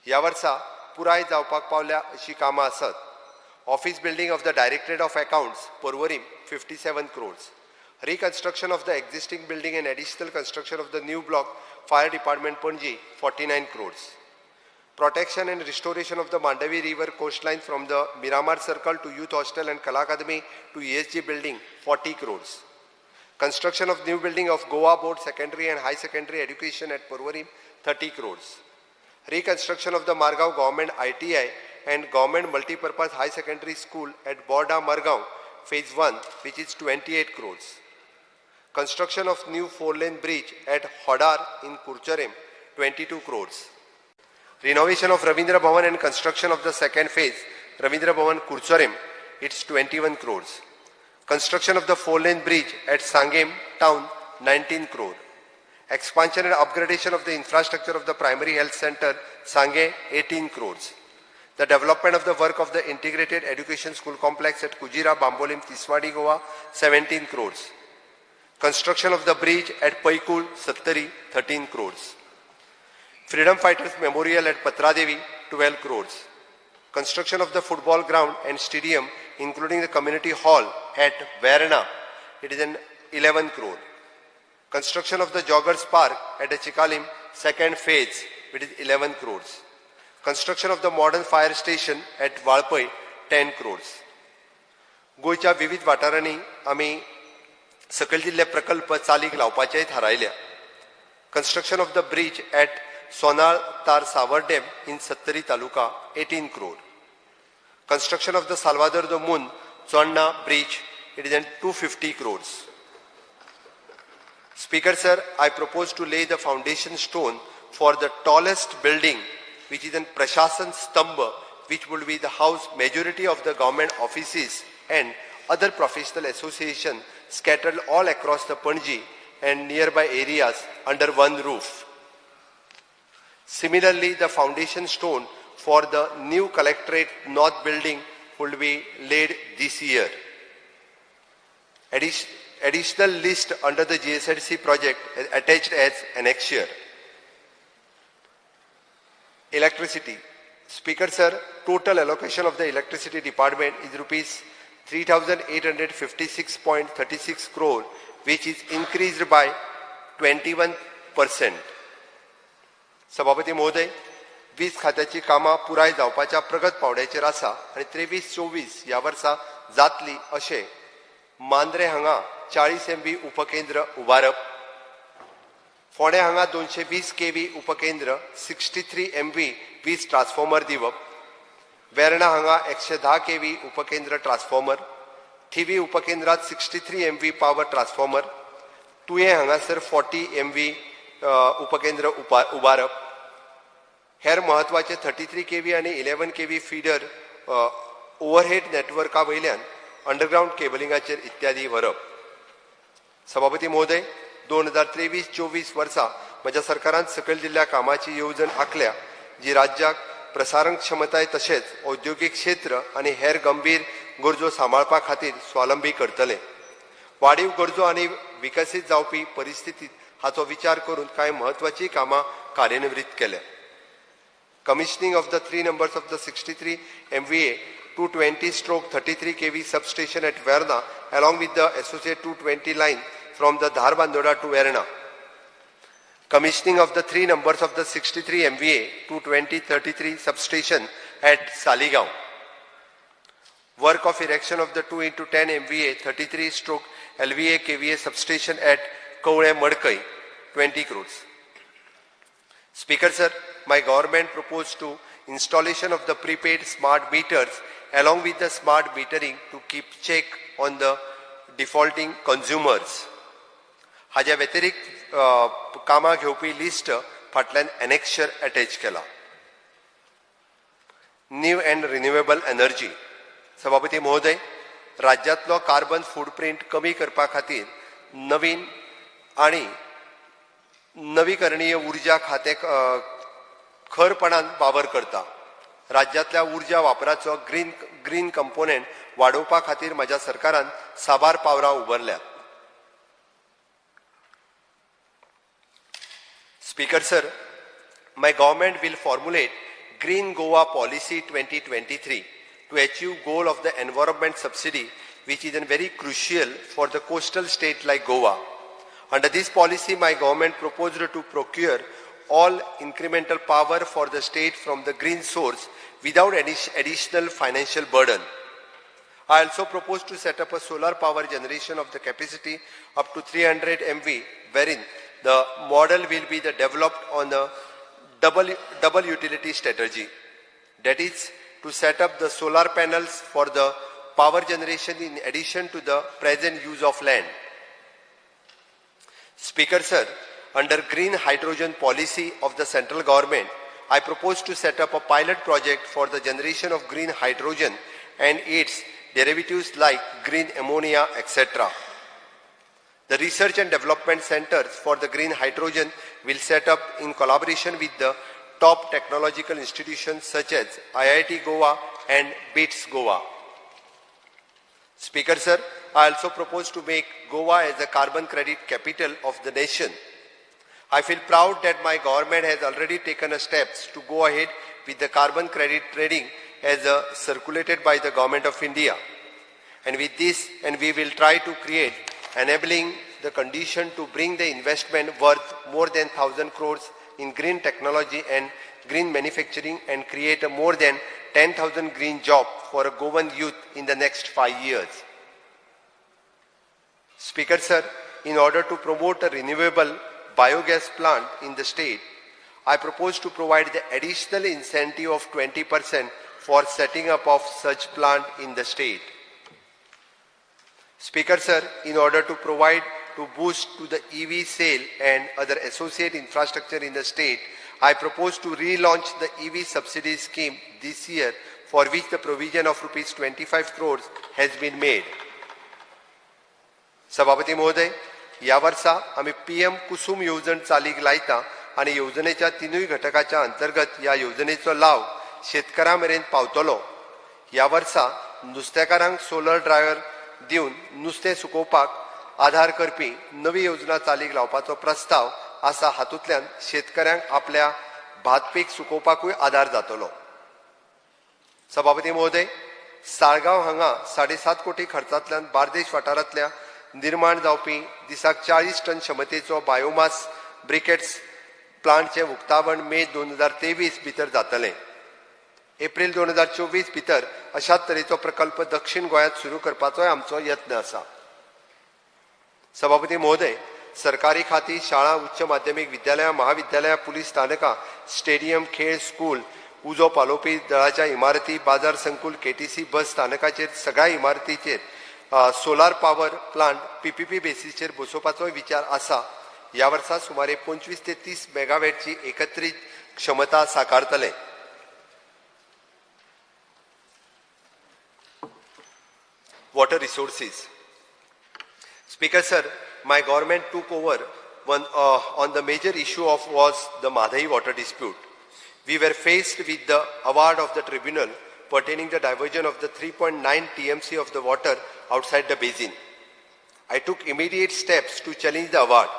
ह्या वर्सा पुराय जावपाक पावल्या अशी कामां आसत: Office building of the Directorate of Accounts, Porvorim, 57 crores; Reconstruction of the existing building and additional construction of the new block, Fire Department, Panaji, 49 crores; Protection and restoration of the Mandavi River coastline from the Miramar Circle to Youth Hostel and Kala Academy to ESG building, 40 crores; Construction of new building of Goa Board Secondary and High Secondary Education at Porvorim, 30 crores; Reconstruction of the Margao Government ITI and Government Multipurpose High Secondary School at Borda Margao, Phase 1, which is 28 crores; Construction of new 4-lane bridge at Hodar in Curchorem, 22 crores; Renovation of Ravindra Bhavan and construction of the second phase, Ravindra Bhavan Curchorem, it's 21 crores; Construction of the 4-lane bridge at Sangem town, 19 crore; Expansion and upgradation of the infrastructure of the primary health center, Sange, 18 crores; The development of the work of the integrated education school complex at Kujira, Bambolim, Tiswadi, Goa, 17 crores; Construction of the bridge at Paikul, Sattari, 13 crores; Freedom Fighters Memorial at Patradevi, 12 crores; Construction of the football ground and stadium, including the community hall at Verna, it is an 11 crore; Construction of the Joggers Park at the Chikalim, second phase, it is 11 crores; Construction of the modern fire station at Valpoi, 10 crores. गोंयच्या विविध वाठारांनी आमी सकयल दिल्ले प्रकल्प चालीक लावपाचेय थारायल्या: Construction of the bridge at Sonal Tar Savordem in Sattari Taluka, 18 crore; Construction of the Salvador de Mund Chonna Bridge, it is at 250 crores. Speaker sir, I propose to lay the foundation stone for the tallest building, which is an Prashasan Stambh, which will be the house majority of the government offices and other professional associations scattered all across the Panji and nearby areas under one roof. Similarly, the foundation stone for the new Collectorate North building will be laid this year. Additional list under the GSIDC project is attached as annexure. Electricity. Speaker sir, total allocation of the electricity department is rupees 3,856.36 crore, which is increased by 21%. सभापती महोदय, वीज खात्याची कामां पुराय जावपाच्या प्रगत पावंड्याचेर आसा आनी 23-24 ह्या वर्सा जातली अशें मांद्रे हांगा 40 एमव्ही उपकेंद्र उबारप, फोंडें हांगा 220 केव्ही उपकेंद्र, 63 एमव्ही वीज ट्रान्सफॉर्मर दिवप, वेर्णा हांगा 110 केव्ही उपकेंद्र ट्रान्सफॉर्मर, थिवी उपकेंद्रात 63 एमव्ही पावर ट्रान्सफॉर्मर, तुयें हांगासर 40 एमव्ही उपकेंद्र उबारप, हेर म्हत्वाचे 33 केव्ही आनी 11 केव्ही फिडर ओव्हरहेड नेटवर्का वयल्यान अंडरग्रावंड केबलिंगाचेर इत्यादी व्हरप. सभापती महोदय, 2023-24 वर्सा म्हज्या सरकारान सकयल दिल्ल्या कामाची येवजण आंखल्या, जी राज्याक प्रसारण क्षमताय तशेंच औद्योगीक क्षेत्र आनी हेर गंभीर गरजो सांबाळपा खातीर स्वावलंबी करतले. वाडीव गरजो आनी विकसीत जावपी परिस्थितीत हाचो विचार करून कांय म्हत्वाचीं कामां कार्यान्वीत केल्या: Commissioning of the three numbers of the 63 MVA 220/33 kV substation at Verna along with the associate 220 line from the Dharbandora to Verna. Commissioning of the three numbers of the 63 MVA 220 33 substation at Saligao. Work of erection of the 2 into 10 MVA 33 stroke LVA KVA substation at Kavle Madkai, 20 crores. Speaker sir, my government proposed to installation of the prepaid smart meters along with the smart metering to keep check on the defaulting consumers. हाज्या व्यतिरिक्त कामां घेवपी लिस्ट फाटल्यान एनेक्शर अटॅच केला. New and renewable energy. सभापती महोदय, राज्यांतलो कार्बन फुटप्रिंट कमी करपा खातीर नवीन आनी नवीकरणीय उर्जा खातें खरपणान वावर करता. राज्यांतल्या उर्जा वापराचो ग्रीन कंपोनेंट वाडोवपा खातीर म्हज्या सरकारान साबार पावलां उबारल्यात. Speaker sir, my government will formulate Green Goa Policy 2023 to achieve goal of the environment subsidy, which is very crucial for the coastal state like Goa. Under this policy, my government proposed to procure all incremental power for the state from the green source without any additional financial burden. I also propose to set up a solar power generation of the capacity up to 300 MV, wherein the model will be the developed on a double utility strategy. That is, to set up the solar panels for the power generation in addition to the present use of land. Speaker sir, under green hydrogen policy of the central government, I propose to set up a pilot project for the generation of green hydrogen and its derivatives like green ammonia, etc. The research and development centers for the green hydrogen will set up in collaboration with the top technological institutions such as IIT Goa and BITS Goa. Speaker sir, I also propose to make Goa as the carbon credit capital of the nation. I feel proud that my government has already taken a steps to go ahead with the carbon credit trading as circulated by the Government of India. And with this, and we will try to create enabling the condition to bring the investment worth more than 1,000 crores in green technology and green manufacturing and create a more than 10,000 green job for a Goan youth in the next 5 years. Speaker sir, in order to promote a renewable biogas plant in the state, I propose to provide the additional incentive of 20% for setting up of such plant in the state. Speaker sir, in order to provide to boost to the EV sale and other associate infrastructure in the state, I propose to relaunch the EV subsidy scheme this year, for which the provision of rupees 25 crores has been made. सभापती महोदय, ह्या वर्सा आमी PM Kusum येवजण चालीक लायता आनी येवजणेच्या तिनूय घटकाच्या अंतर्गत ह्या येवजणेचो लाव शेतकारां मेरेन पावतलो. ह्या वर्सा नुस्तेकारांक सोलर ड्रायर दिवन नुस्तें सुकोवपाक आधार करपी नवी योजना चालीक लावपाचो प्रस्ताव आसा. हातूंतल्यान शेतकऱ्यांक आपल्या भात पीक सुकोवपाकूय आधार जातलो. सभापती महोदय, साळगांव हांगा 7.5 कोटी खर्चांतल्यान बार्देश वाठारांतल्या निर्माण जावपी दिसाक 40 टन क्षमतेचो बायोमास ब्रिकेट्स प्लांटचें उक्तावण मे 2023 भितर जातलें. एप्रील 2024 भितर अशाच तरेचो प्रकल्प दक्षिण गोंयांत सुरू करपाचोय आमचो यत्न आसा. सभापती महोदय, सरकारी खाती, शाळा, उच्च माध्यमीक विद्यालयां, महाविद्यालयां, पुलीस स्थानकां, स्टेडियम, खेळ, स्कूल, उजो पालोवपी दळाच्या इमारती, बाजार संकुल, केटीसी बस स्थानकाचेर सगळ्या इमारतीचेर सोलार पावर प्लांट पीपीपी बेसीसचेर बसोवपाचोय विचार आसा. ह्या वर्सा सुमारे 25 ते 30 मेगावॅटची एकत्रीत क्षमता साकारतले. Water resources. Speaker sir, my government took over on the major issue of was the Mhadei water dispute. We were faced with the award of the tribunal pertaining the diversion of the 3.9 TMC of the water outside the basin. I took immediate steps to challenge the award,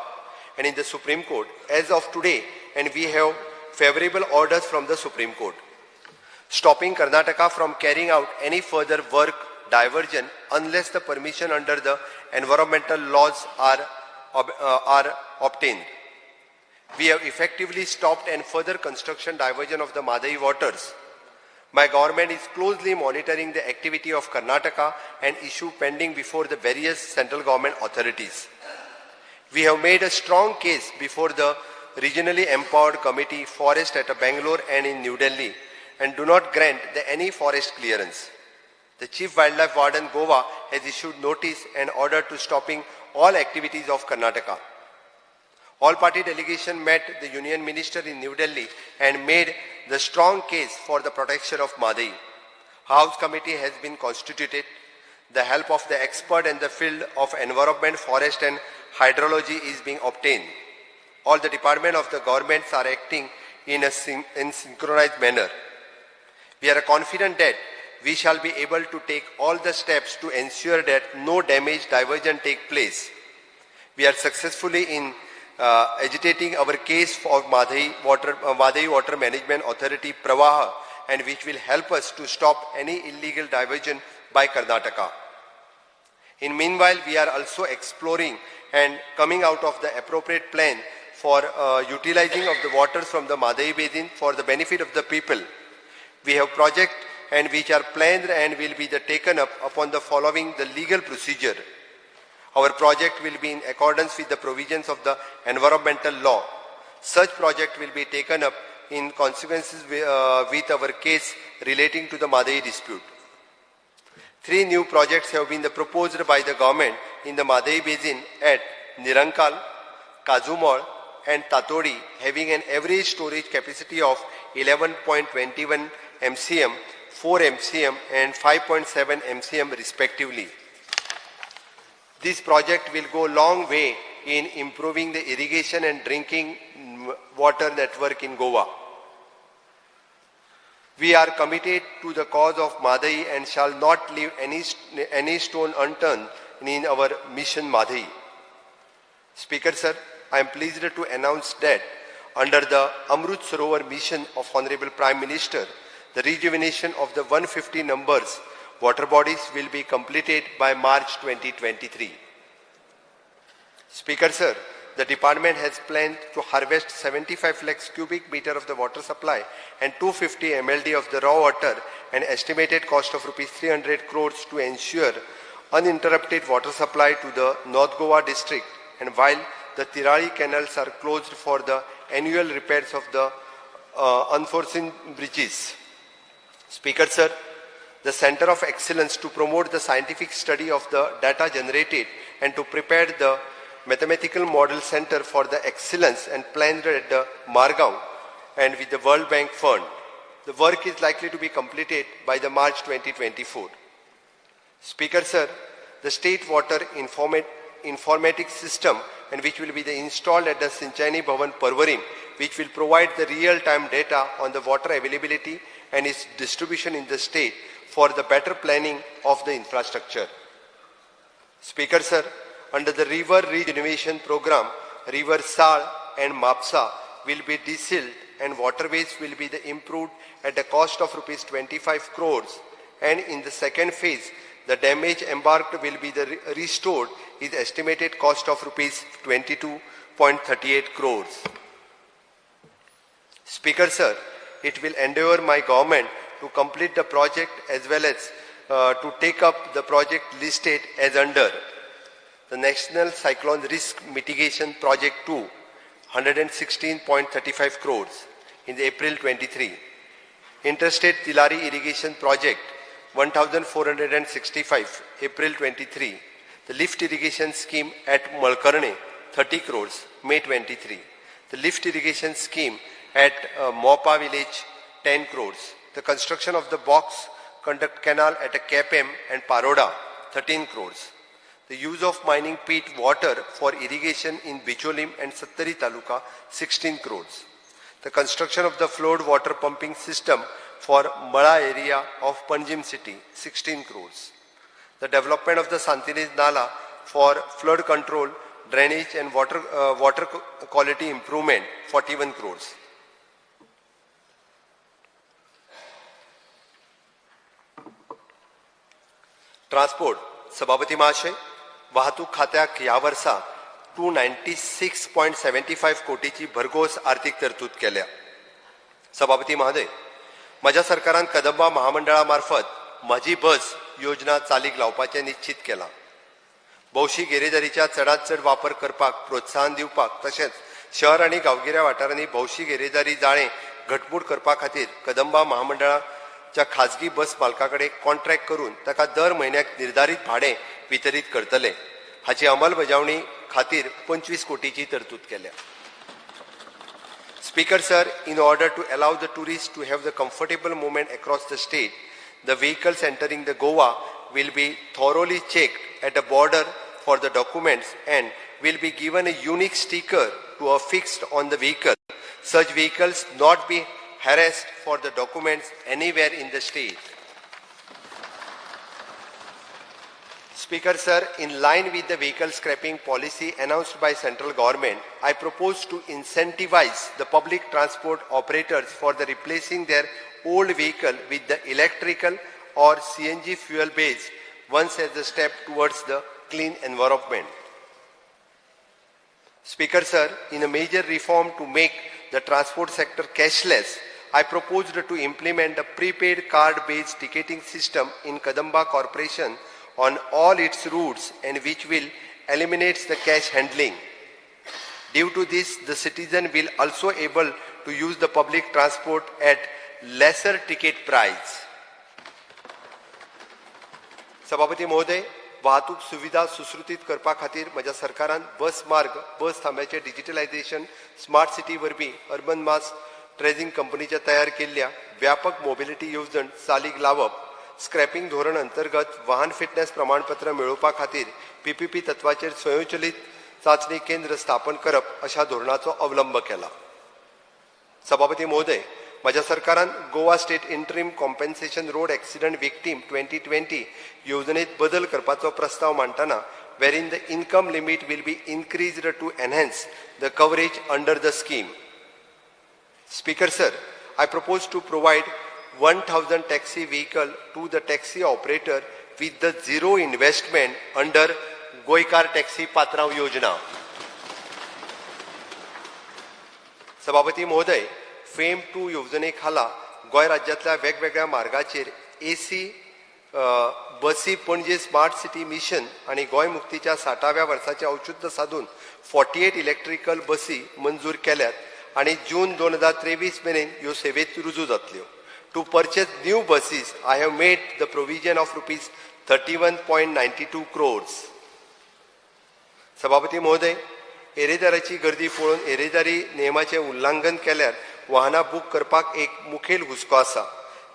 and in the Supreme Court, as of today, and we have favorable orders from the Supreme Court, stopping Karnataka from carrying out any further work diversion unless the permission under the environmental laws are obtained. We have effectively stopped and further construction diversion of the Mhadei waters. My government is closely monitoring the activity of Karnataka and issue pending before the various central government authorities. We have made a strong case before the regionally empowered committee forest at Bangalore and in New Delhi, and do not grant any forest clearance. The Chief Wildlife Warden Goa has issued notice and order to stopping all activities of Karnataka. All party delegation met the Union Minister in New Delhi and made the strong case for the protection of Mhadei. House committee has been constituted. The help of the expert in the field of environment, forest and hydrology is being obtained. All the departments of the governments are acting in a synchronized manner. We are confident that we shall be able to take all the steps to ensure that no damage diversion take place. We are successfully in agitating our case for Mhadei Water Management Authority Pravaha, and which will help us to stop any illegal diversion by Karnataka. In meanwhile, we are also exploring and coming out of the appropriate plan for utilizing of the waters from the Mhadei Basin for the benefit of the people. We have projects and which are planned and will be the taken up upon the following the legal procedure. Our project will be in accordance with the provisions of the environmental law. Such project will be taken up in consequences with our case relating to the Mhadei dispute. 3 new projects have been proposed by the government in the Mhadei Basin at Nirankal, Kazumol and Tatodi, having an average storage capacity of 11.21 MCM, 4 MCM and 5.7 MCM respectively. This project will go a long way in improving the irrigation and drinking water network in Goa. We are committed to the cause of Mhadei and shall not leave any stone unturned in our mission Mhadei. Speaker sir, I am pleased to announce that under the Amrut Sarovar mission of Honorable Prime Minister, the rejuvenation of the 150 numbers water bodies will be completed by March 2023. Speaker sir, the department has planned to harvest 75 lakhs cubic meter of the water supply and 250 MLD of the raw water, and estimated cost of rupees 300 crores to ensure uninterrupted water supply to the North Goa district, and while the Tirali canals are closed for the annual repairs of the unforeseen bridges. Speaker sir, the Center of Excellence to promote the scientific study of the data generated and to prepare the Mathematical Model Center for the Excellence and planned at the Margao and with the World Bank Fund. The work is likely to be completed by the March 2024. Speaker sir, the State Water Informatics System, and which will be installed at the Sinchani Bhavan Parvarim, which will provide the real-time data on the water availability and its distribution in the state for the better planning of the infrastructure. Speaker sir, under the River Regeneration Program, River Sal and Mapsa will be desilted and waterways will be improved at the cost of rupees 25 crores. And in the second phase, the damage embarked will be restored is estimated cost of rupees 22.38 crores. Speaker sir, it will endeavor my government to complete the project as well as to take up the project listed as under the National Cyclone Risk Mitigation Project 2, 116.35 crores in the April 23. Interstate Tilari Irrigation Project, 1,465, April 23. The lift irrigation scheme at Malkarne, 30 crores, May 23. The lift irrigation scheme at Mopa village, 10 crores. The construction of the box conduct canal at a Kepem and Paroda, 13 crores. The use of mining peat water for irrigation in Bicholim and Sattari Taluka, 16 crores. The construction of the flood water pumping system for Mala area of Panjim city, 16 crores. The development of the Santinez Nala for flood control, drainage and water quality improvement, 41 crores. Transport, सभापती महाशय, वाहतूक खात्याक ह्या वर्सा 296.75 कोटीची भरघोस आर्थिक तरतूद केल्या. सभापती महोदय, म्हज्या सरकारान कदंबा महामंडळा मार्फत म्हजी बस योजना चालीक लावपाचें निश्चित केलां. भौशीक येरेदारीच्या चडांत चड वापर करपाक प्रोत्साहन दिवपाक तशेंच शहर आनी गांवगिऱ्या वाठारांनी भौशीक येरेदारी जाळें घटमूट करपा खातीर कदंबा महामंडळाच्या च्या खाजगी बस मालका कडेन कॉन्ट्रॅक्ट करून ताका दर म्हयन्याक निर्धारीत भाडें वितरीत करतले. हाची अंमलबजावणी खातीर 25 कोटीची तरतूद केल्या. Speaker sir, in order to allow the tourists to have the comfortable movement across the state, the vehicles entering the Goa will be thoroughly checked at the border for the documents and will be given a unique sticker to affixed on the vehicle. Such vehicles not be harassed for the documents anywhere in the state. Speaker sir, in line with the vehicle scrapping policy announced by central government, I propose to incentivize the public transport operators for the replacing their old vehicle with the electrical or CNG fuel based ones as a step towards the clean environment. Speaker sir, in a major reform to make the transport sector cashless, I proposed to implement a prepaid card-based ticketing system in Kadamba Corporation on all its routes, and which will eliminate the cash handling. Due to this, the citizen will also able to use the public transport at lesser ticket price. सभापती महोदय, वाहतूक सुविधा सुश्रुतीत करपा खातीर म्हज्या सरकारान बस मार्ग, बस थांब्याचें डिजिटलायझेशन, स्मार्ट सिटी वरवीं अर्बन मास ट्रेझिंग कंपनीच्या तयार केल्ल्या व्यापक मोबिलिटी येवजण चालीक लावप, स्क्रॅपिंग धोरण अंतर्गत वाहन फिटनेस प्रमाणपत्र मेळोवपा खातीर पीपीपी तत्वाचेर स्वयंचलित चांचणी केंद्र स्थापन करप अशा धोरणाचो अवलंब केला. सभापती महोदय, म्हज्या सरकारान Goa state interim compensation road accident victim 2020 येवजणेंत बदल करपाचो प्रस्ताव मांडटना, wherein the income limit will be increased to enhance the coverage under the scheme. Speaker sir, I propose to provide 1000 taxi vehicle to the taxi operator with the zero investment under Goenkar taxi Patrav Yojana. सभापती महोदय, फेम 2 येवजणे खाला गोंय राज्यांतल्या वेगवेगळ्या मार्गाचेर एसी बसी पणजे स्मार्ट सिटी मिशन आनी गोंय मुक्तीच्या 60व्या वर्साचें औचित्य सादून 48 इलेक्ट्रिकल बसी मंजूर केल्यात आनी जून 2023 मेरेन ह्यो सेवेंत रुजू जातल्यो. To purchase new buses, I have made the provision of rupees 31.92 crores. सभापती महोदय, येरेदाराची गर्दी पळोवन येरेदारी नेमाचें उल्लंघन केल्यार वाहनां बूक करपाक एक मुखेल हुस्को आसा.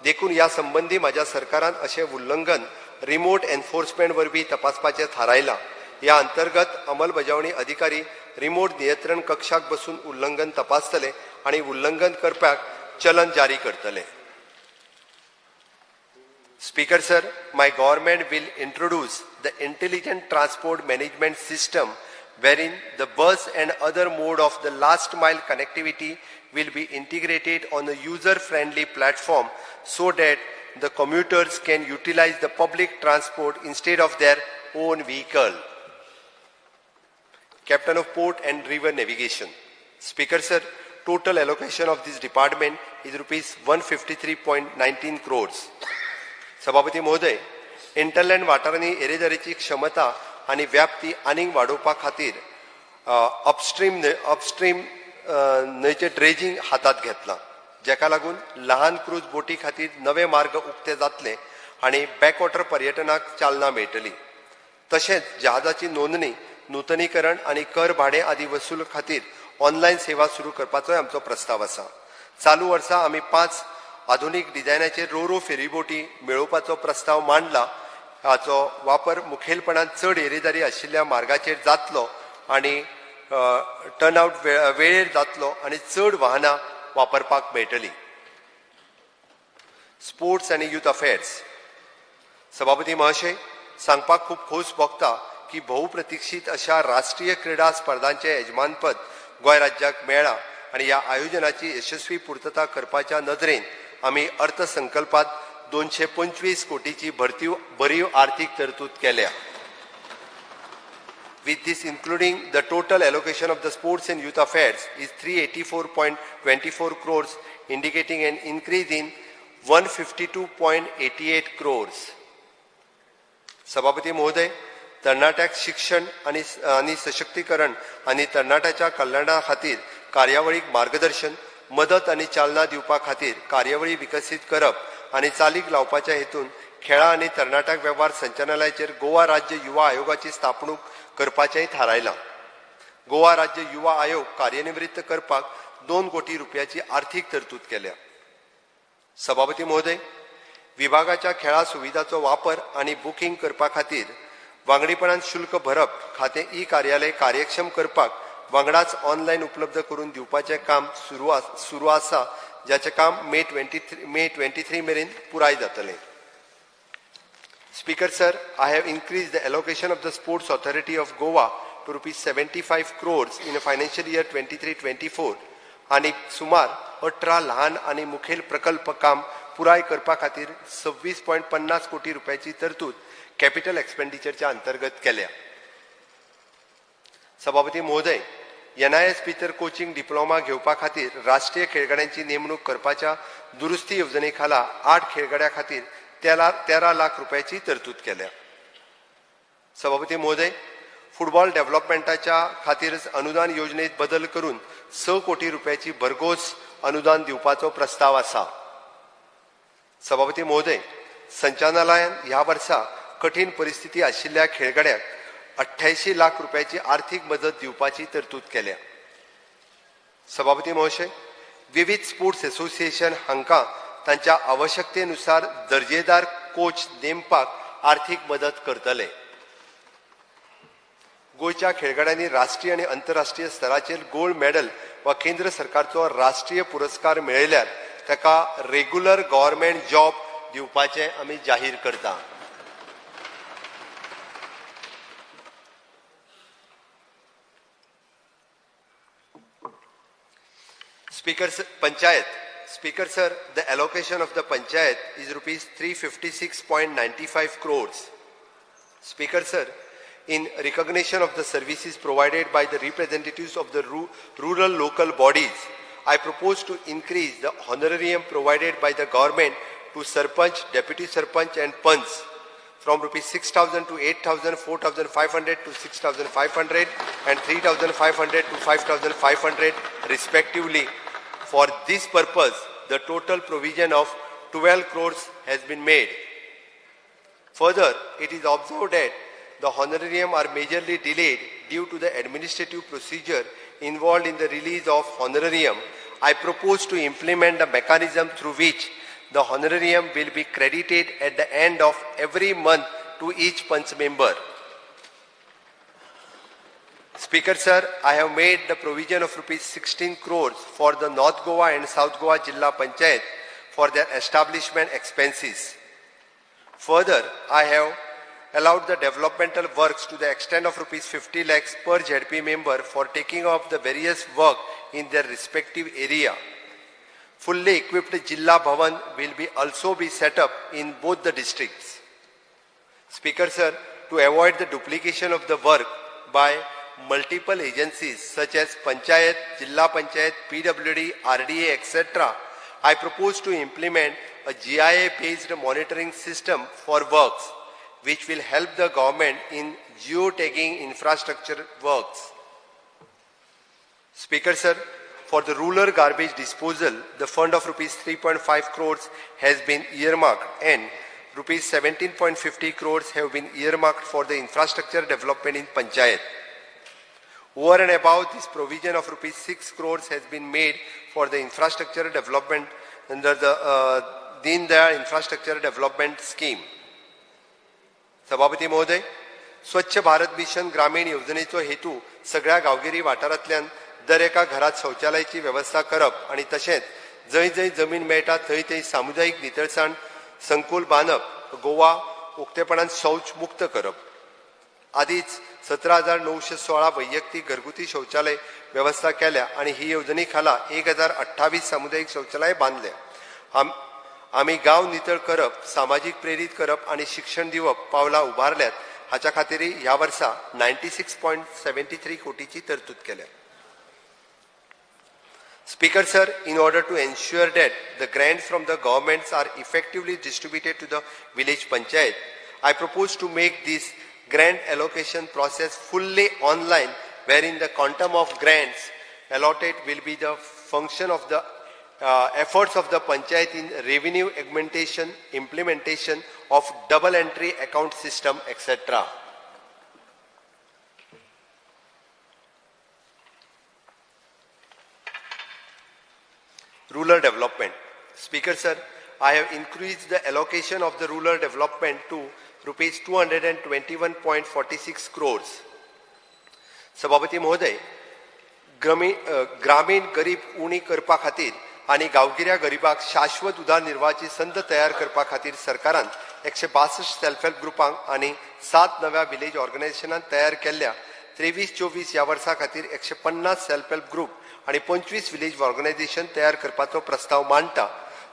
देखून ह्या संबंदी म्हाज्या सरकारान अशें उल्लंघन रिमोट एनफोर्समेंट वरवीं तपासपाचें थारायलां. ह्या अंतर्गत अंमलबजावणी अधिकारी रिमोट नियंत्रण कक्षाक बसून उल्लंघन तपासतले आनी उल्लंघन करप्याक चलन जारी करतले. Speaker sir, my government will introduce the intelligent transport management system wherein the bus and other mode of the last mile connectivity will be integrated on a user-friendly platform so that the commuters can utilize the public transport instead of their own vehicle. Captain of Port and River Navigation. Speaker sir, total allocation of this department is rupees 153.19 crores. सभापती महोदय, इंटरलँड वाठारांनी येरेदारीची क्षमता आनी व्याप्ती आनीक वाडोवपा खातीर अपस्ट्रीम न्हंयचें ड्रेजिंग हातांत घेतलां, जाका लागून ल्हान क्रूज बोटी खातीर नवे मार्ग उक्ते जातले आनी बॅकवॉटर पर्यटनाक चालना मेळटली. तशेंच जहाजाची नोंदणी, नुतनीकरण आनी कर भाडें आदी वसूल खातीर ऑनलायन सेवा सुरू करपाचोय आमचो प्रस्ताव आसा. चालू वर्सा आमी 5 आधुनीक डिझायनाचेर रोरो फेरीबोटी मेळोवपाचो प्रस्ताव मांडला. हाचो वापर मुखेलपणान चड येरेदारी आशिल्ल्या मार्गाचेर जातलो आनी टर्नआउट वेळेर जातलो आनी चड वाहनां वापरपाक मेळटली. स्पोर्ट्स आनी यूथ अफेर्स. सभापती महाशय, सांगपाक खूब खोस भोगता की बहुप्रतीक्षीत अशा राष्ट्रीय क्रिडा स्पर्धांचें यजमानपद गोंय राज्याक मेळ्ळां आनी ह्या आयोजनाची यशस्वी पुर्तता करपाच्या नदरेन आमी अर्थसंकल्पांत 225 कोटीची भरीव आर्थीक तरतूद केल्या. With this including the total allocation of the sports and youth affairs is 384.24 crores, indicating an increase in 152.88 crores. सभापती महोदय, तरणाट्याक शिक्षण आनी सशक्तीकरण आनी तरणाट्याच्या कल्याणा खातीर कार्यावळीक मार्गदर्शन, मदत आनी चालना दिवपा खातीर कार्यावळी विकसीत करप आनी चालीक लावपाच्या हेतून खेळां आनी तरणाट्यां वेव्हार संचालनालयाचेर गोवा राज्य युवा आयोगाची स्थापणूक करपाचेंय थारायलां. गोवा राज्य युवा आयोग कार्यनिवृत्त करपाक 2 कोटी रुपयाची आर्थीक तरतूद केल्या. सभापती महोदय, विभागाच्या खेळां सुविधाचो वापर आनी बुकींग करपा खातीर वांगडीपणान शुल्क भरप खातें ई कार्यालय कार्यक्षम करपाक वांगडाच ऑनलायन उपलब्ध करून दिवपाचें काम सुरू आसा, जाचें काम मे 23 मेरेन पुराय जातलें. Speaker sir, I have increase the allocation of the Sports Authority of Goa to rupees 75 crores in financial year 23-24 आनी सुमार 18 ल्हान आनी मुखेल प्रकल्प काम पुराय करपा खातीर 26.50 कोटी रुपयाची तरतूद कॅपिटल एक्सपेंडिचरच्या अंतर्गत केल्या. सभापती महोदय, एनआयएस भितर कोचिंग डिप्लोमा घेवपा खातीर राष्ट्रीय खेळगड्यांची नेमणूक करपाच्या दुरुस्ती येवजणे खाला 8 खेळगड्यां खातीर 13 लाख रुपयाची तरतूद केल्या. सभापती महोदय, फुटबॉल डेव्हलपमेंटाच्या खातीर अनुदान योजनेत बदल करून 6 कोटी रुपयाची भरघोस अनुदान दिवपाचो प्रस्ताव आसा. सभापती महोदय, संचालनालयान ह्या वर्सा कठीण परिस्थिती आशिल्ल्या खेळगड्यांक 88 लाख रुपयाची आर्थीक मदत दिवपाची तरतूद केल्या. सभापती महोदय, विविध स्पोर्ट्स असोसिएशन हांकां तांच्या आवश्यकतेनुसार दर्जेदार कोच नेमपाक आर्थीक मदत करतले. गोंयच्या खेळगड्यांनी राष्ट्रीय आनी अंतरराष्ट्रीय स्तराचेर गोल्ड मेडल वा केंद्र सरकारचो राष्ट्रीय पुरस्कार मेळयल्यार ताका रेगुलर गव्हर्मेंट जॉब दिवपाचें आमी जाहीर करता. Speaker panchayat. Speaker sir, the allocation of the panchayat is rupees 356.95 crores. Speaker sir, in recognition of the services provided by the representatives of the rural local bodies, I propose to increase the honorarium provided by the government to Sarpanch, Deputy Sarpanch and Panch from rupees 6,000 to 8,000, 4,500 to 6,500 and 3,500 to 5,500 respectively. For this purpose, the total provision of 12 crores has been made. Further, it is observed that the honorarium are majorly delayed due to the administrative procedure involved in the release of honorarium. I propose to implement a mechanism through which the honorarium will be credited at the end of every month to each Panch member. Speaker sir, I have made the provision of rupees 16 crores for the North Goa and South Goa Jilla Panchayat for their establishment expenses. Further, I have allowed the developmental works to the extent of rupees 50 lakhs per ZP member for taking up the various work in their respective area. Fully equipped Jilla Bhavan will be also be set up in both the districts. Speaker sir, to avoid the duplication of the work by multiple agencies such as Panchayat, Jilla Panchayat, PWD, RDA, etc., I propose to implement a GIA-based monitoring system for works, which will help the government in geotagging infrastructure works. Speaker sir, for the rural garbage disposal, the fund of rupees 3.5 crores has been earmarked and rupees 17.50 crores have been earmarked for the infrastructure development in Panchayat. Over and above this provision of rupees 6 crores has been made for the infrastructure development under the Deen Dayal Infrastructure Development Scheme. सभापती महोदय, स्वच्छ भारत मिशन ग्रामीण योजनेचो हेतू सगळ्या गांवगिरी वाठारांतल्यान दर एका घरात शौचालयाची वेवस्था करप आनी तशेंच जंय जंय जमीन मेळटा थंय थंय सामुदायीक नितळसाण संकुल बांदप, गोवा उक्तेपणान शौच मुक्त करप. आदीच 17,916 वैयक्तीक घरगुती शौचालय वेवस्था केल्या आनी ही येवजणे खाला 1,028 सामुदायीक शौचालय बांदल्या. आमी गांव नितळ करप, सामाजीक प्रेरीत करप आनी शिक्षण दिवप पावलां उबारल्यात. हाच्या खातीर ह्या वर्सा 96.73 कोटीची तरतूद केल्या. Speaker sir, in order to ensure that the grants from the governments are effectively distributed to the village panchayat, I propose to make this grant allocation process fully online, wherein the quantum of grants allotted will be the function of the Efforts of the panchayat in revenue augmentation, implementation of double entry account system, etc. Rural development. Speaker sir, I have increased the allocation of the rural development to rupees 221.46 crores. सभापती महोदय, ग्रामीण गरीब उणी करपा खातीर आनी गांवगिऱ्या गरिबाक शाश्वत उदरनिर्वाहाची संद तयार करपा खातीर सरकारान 162 सेल्फ हेल्प ग्रुपांक आनी 7 नव्या विलेज ऑर्गनायझेशनान तयार केल्ल्या 23-24 ह्या वर्सा खातीर 150 सेल्फ हेल्प ग्रुप आनी 25 विलेज ऑर्गनायझेशन तयार करपाचो प्रस्ताव मांडटा.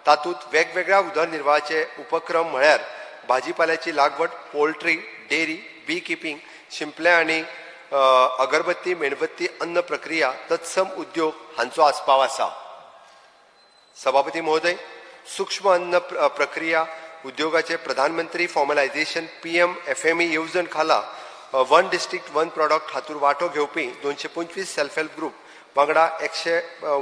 तातूंत वेगवेगळ्या उदरनिर्वाहाचे उपक्रम म्हळ्यार भाजीपाल्याची लागवड, पोल्ट्री, डेअरी, बी किपिंग, शिंपले आनी अगरबत्ती, मेणबत्ती, अन्न प्रक्रिया, तत्सम उद्योग हांचो आस्पाव आसा. सभापती महोदय, सूक्ष्म अन्न प्रक्रिया उद्योगाचे प्रधानमंत्री फॉर्मलायझेशन PMFME येवजण खाला वन डिस्ट्रिक्ट वन प्रॉडक्ट हातूंत वांटो घेवपी 225 सेल्फ हेल्प ग्रुप वांगडा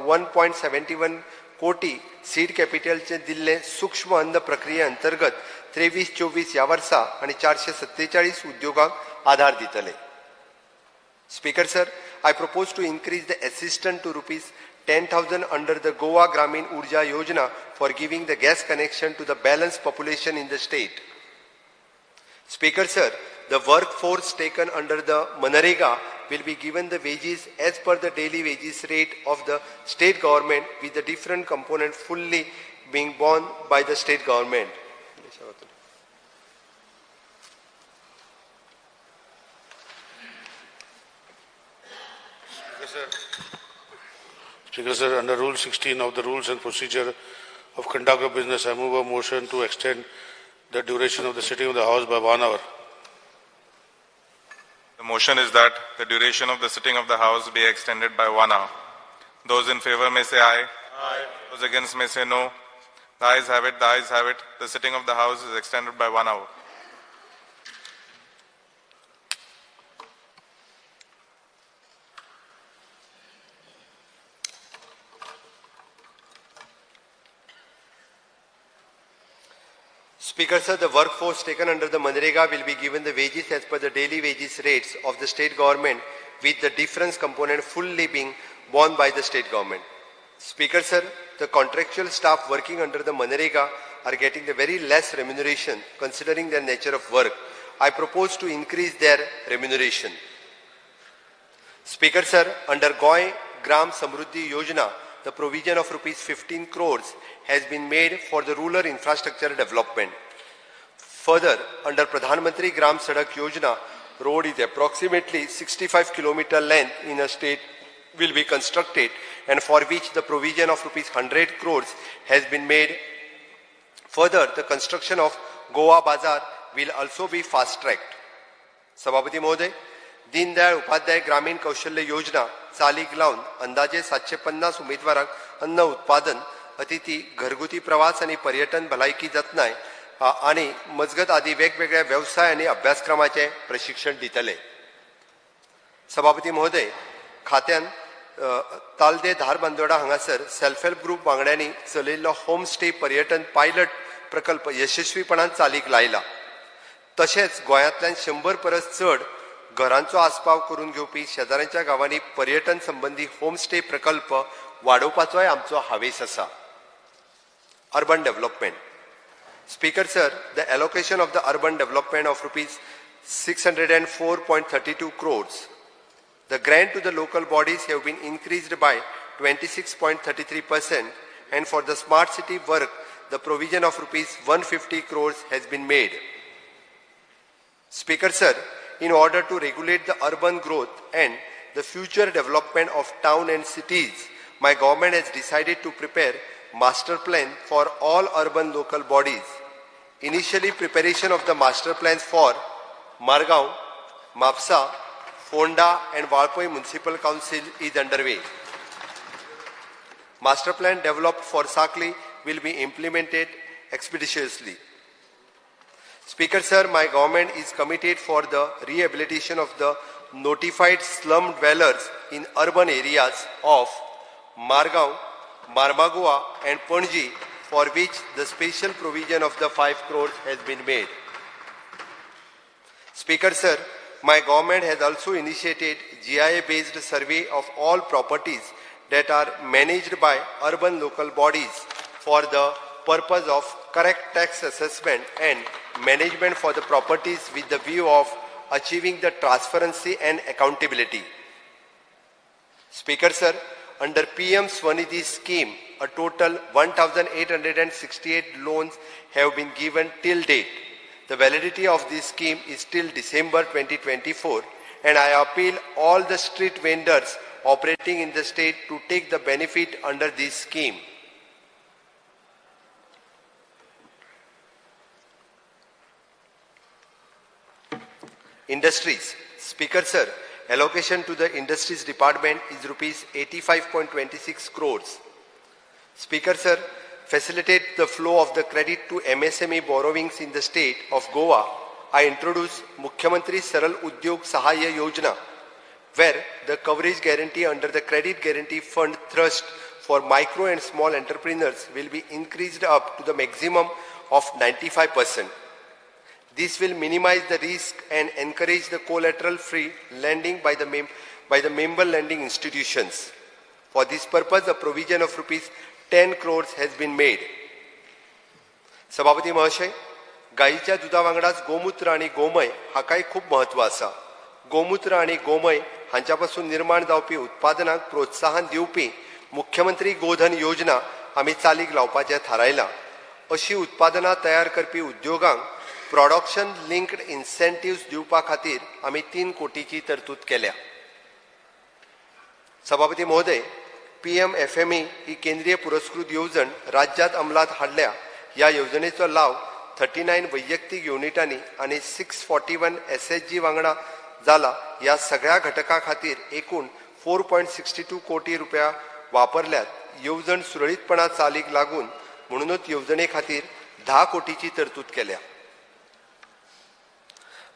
1.71 कोटी सीड कॅपिटलचे दिल्ले सूक्ष्म अन्न प्रक्रिये अंतर्गत 23-24 ह्या वर्सा आनी 447 उद्योगांक आधार दितले. Speaker sir, I propose to increase the assistance to rupees 10,000 under the Goa Gramin Urja Yojana for giving the gas connection to the balanced population in the state. Speaker sir, the workforce taken under the Manrega will be given the wages as per the daily wages rate of the state government, with the different component fully being borne by the state government. Speaker sir, under Rule 16 of the Rules and Procedure of Conduct of Business, I move a motion to extend the duration of the sitting of the House by 1 hour. The motion is that the duration of the sitting of the House be extended by 1 hour. Those in favor may say aye. Aye. Those against may say no. The ayes have it, the ayes have it. The sitting of the House is extended by 1 hour. Speaker sir, the workforce taken under the Manrega will be given the wages as per the daily wages rates of the state government, with the difference component fully being borne by the state government. Speaker sir, the contractual staff working under the Manrega are getting the very less remuneration considering their nature of work. I propose to increase their remuneration. Speaker sir, under Goa Gram Samruddhi Yojana, the provision of rupees 15 crores has been made for the rural infrastructure development. Further, under Pradhan Mantri Gram Sadak Yojana, road is approximately 65 kilometer length in a state will be constructed, and for which the provision of rupees 100 crores has been made. Further, the construction of Goa Bazaar will also be fast-tracked. सभापती महोदय, दीनदयाळ उपाध्याय ग्रामीण कौशल्य योजना चालीक लावन अंदाजे 750 उमेदवारांक अन्न उत्पादन, अतिथी, घरगुती प्रवास आनी पर्यटन भलायकी जतनाय आनी मजगत आदी वेगवेगळ्या वेवसाय आनी अभ्यासक्रमाचें प्रशिक्षण दितले. सभापती महोदय, खात्यान तालदे धारबांदोडा हांगासर सेल्फ हेल्प ग्रुप वांगड्यांनी चलयल्लो होम स्टे पर्यटन पायलट प्रकल्प यशस्वीपणान चालीक लायला. तशेंच गोंयांतल्यान 100 परस चड घरांचो आस्पाव करून घेवपी शेजाऱ्यांच्या गांवांनी पर्यटन संबंदी होम स्टे प्रकल्प वाडोवपाचोय आमचो हावेस आसा. Urban development. Speaker sir, the allocation of the urban development of rupees 604.32 crores. The grant to the local bodies have been increased by 26.33%, and for the smart city work, the provision of rupees 150 crores has been made. Speaker sir, in order to regulate the urban growth and the future development of town and cities, my government has decided to prepare master plan for all urban local bodies. Initially, preparation of the master plans for Margao, Mapsa, Fonda and Valpoi Municipal Council is underway. Master plan developed for Sakli will be implemented expeditiously. Speaker sir, my government is committed for the rehabilitation of the notified slum dwellers in urban areas of Margao, Marmagoa and Panaji, for which the special provision of the 5 crores has been made. Speaker sir, my government has also initiated GIA-based survey of all properties that are managed by urban local bodies for the purpose of correct tax assessment and management for the properties with the view of achieving the transparency and accountability. Speaker sir, under PM SVANidhi scheme, a total 1,868 loans have been given till date. The validity of this scheme is till December 2024, and I appeal all the street vendors operating in the state to take the benefit under this scheme. Industries. Speaker sir, allocation to the Industries Department is rupees 85.26 crores. Speaker sir, facilitate the flow of the credit to MSME borrowings in the state of Goa, I introduce Mukhyamantri Saral Udyog Sahaya Yojana, where the coverage guarantee under the Credit Guarantee Fund Trust for micro and small entrepreneurs will be increased up to the maximum of 95%. This will minimize the risk and encourage the collateral-free lending by the member lending institutions. For this purpose, a provision of rupees 10 crores has been made. सभापती महाशय, गायीच्या दुदा वांगडाच गोमूत्र आनी गोमय हाकाय खूब म्हत्व आसा. गोमूत्र आनी गोमय हांच्या पासून निर्माण जावपी उत्पादनाक प्रोत्साहन दिवपी मुख्यमंत्री गोधन योजना आमी चालीक लावपाचें थारायलां. अशी उत्पादनां तयार करपी उद्योगांक प्रोडक्शन लिंक्ड इन्सेंटिव्स दिवपा खातीर आमी 3 कोटीची तरतूद केल्या. सभापती महोदय, PMFME ही केंद्रीय पुरस्कृत येवजण राज्यात अंमलात हाडल्या. ह्या येवजणेचो लाव 39 वैयक्तीक युनिटांनी आनी 641 SHG वांगडा जाला. ह्या सगळ्या घटकां खातीर एकूण 4.62 कोटी रुपया वापरल्यात. येवजण सुरळीतपणान चालीक लागून म्हणूनच येवजणे खातीर 10 कोटीची तरतूद केल्या.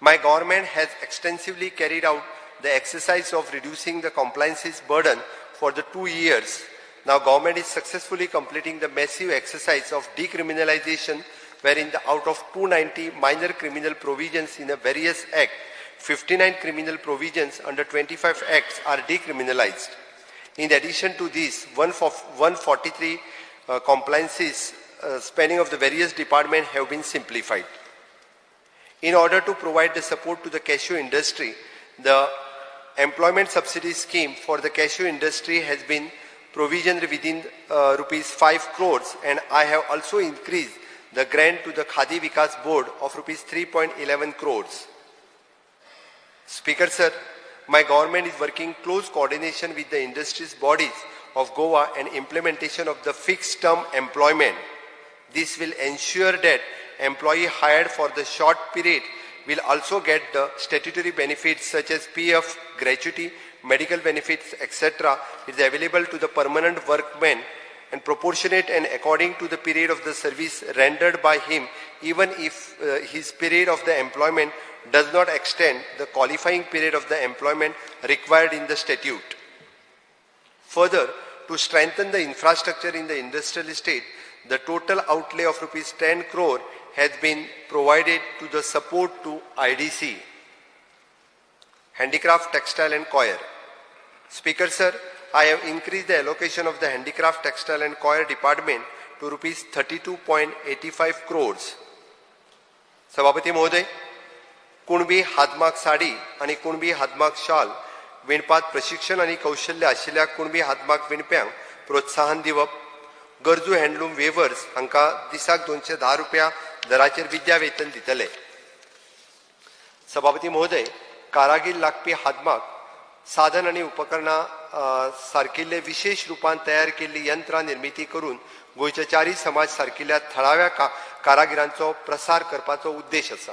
My government has extensively carried out the exercise of reducing the compliances burden for the 2 years. Now government is successfully completing the massive exercise of decriminalization, wherein the out of 290 minor criminal provisions in the various acts, 59 criminal provisions under 25 acts are decriminalized. In addition to this, 143 compliances spanning of the various departments have been simplified. In order to provide the support to the cashew industry, the employment subsidy scheme for the cashew industry has been provisioned within rupees 5 crores, and I have also increased the grant to the Khadi Vikas Board of rupees 3.11 crores. Speaker sir, my government is working close coordination with the industries bodies of Goa and implementation of the fixed term employment. This will ensure that employee hired for the short period will also get the statutory benefits such as PF, gratuity, medical benefits, etc. is available to the permanent workman and proportionate and according to the period of the service rendered by him, even if his period of the employment does not extend the qualifying period of the employment required in the statute. Further, to strengthen the infrastructure in the industrial estate, the total outlay of rupees 10 crore has been provided to the support to IDC. Handicraft, Textile and Coir. Speaker sir, I have increased the allocation of the Handicraft, Textile and Coir Department to rupees 32.85 crores. सभापती महोदय, कुणबी हातमाग साडी आनी कुणबी हातमाग शाल विणपात प्रशिक्षण आनी कौशल्य आशिल्ल्या कुणबी हातमाग विणप्यांक प्रोत्साहन दिवप, गरजू हँडलूम वेवर्स हांकां दिसाक 210 रुपया दराचेर विद्या वेतन दितले. सभापती महोदय, कारागीर लागपी हातमाग साधन आनी उपकरणां सारकिल्ले विशेष रुपान तयार केल्ली यंत्रां निर्मिती करून गोंयच्या चारी समाज सारकिल्ल्या थळाव्या कारागिरांचो प्रसार करपाचो उद्देश आसा.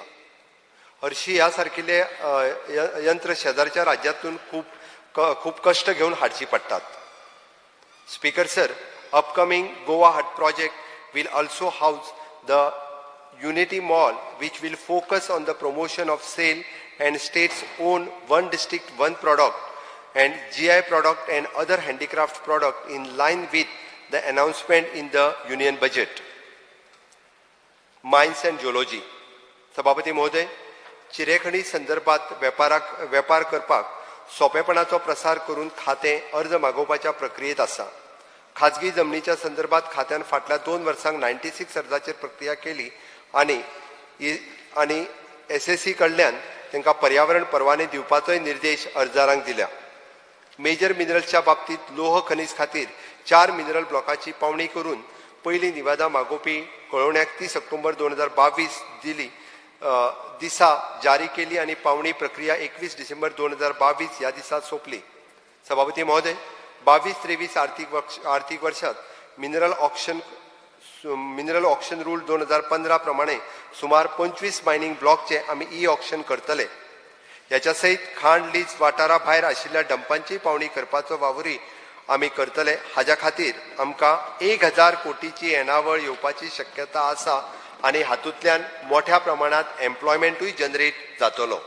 हरशी ह्या सारकिल्ले यंत्र शेजारच्या राज्यांतून खूब कश्ट घेवन हाडची पडटात. Speaker sir, upcoming Goa Haat project will also house the Unity Mall, which will focus on the promotion of sale and state's own one district one product and GI product and other handicraft product in line with the announcement in the union budget. Mines and geology. सभापती महोदय, चिरेखणी संदर्भात वेपार करपाक सोंपेपणाचो प्रसार करून खातें अर्ज मागोवपाच्या प्रक्रियेत आसा. खाजगी जमनीच्या संदर्भात खात्यान फाटल्या 2 वर्सांक 96 अर्जाचेर प्रक्रिया केली आनी एसएससी कडल्यान तांकां पर्यावरण परवाने दिवपाचोय निर्देश अर्जदारांक दिल्या. मेजर मिनरल्सच्या बाबतींत लोह खनीज खातीर 4 मिनरल ब्लॉकाची पावणी करून पयली निवादा मागोवपी कळोवण्याक 30 ऑक्टोबर 2022 दिली दिसा जारी केली आनी पावणी प्रक्रिया 21 डिसेंबर 2022 ह्या दिसा सोंपली. सभापती महोदय, 22-23 आर्थिक वर्षात मिनरल ऑक्शन रूल 2015 प्रमाणे सुमार 25 मायनिंग ब्लॉकचे आमी ई ऑक्शन करतले. ह्याच्या सयत खाण लीज वाठारा भायर आशिल्ल्या डंपांची पावणी करपाचो वावरूय आमी करतले. हाज्या खातीर आमकां 1000 कोटीची येणावळ येवपाची शक्यता आसा आनी हातूंतल्यान मोठ्या प्रमाणात एम्प्लॉयमेंटूय जनरेट जातलो.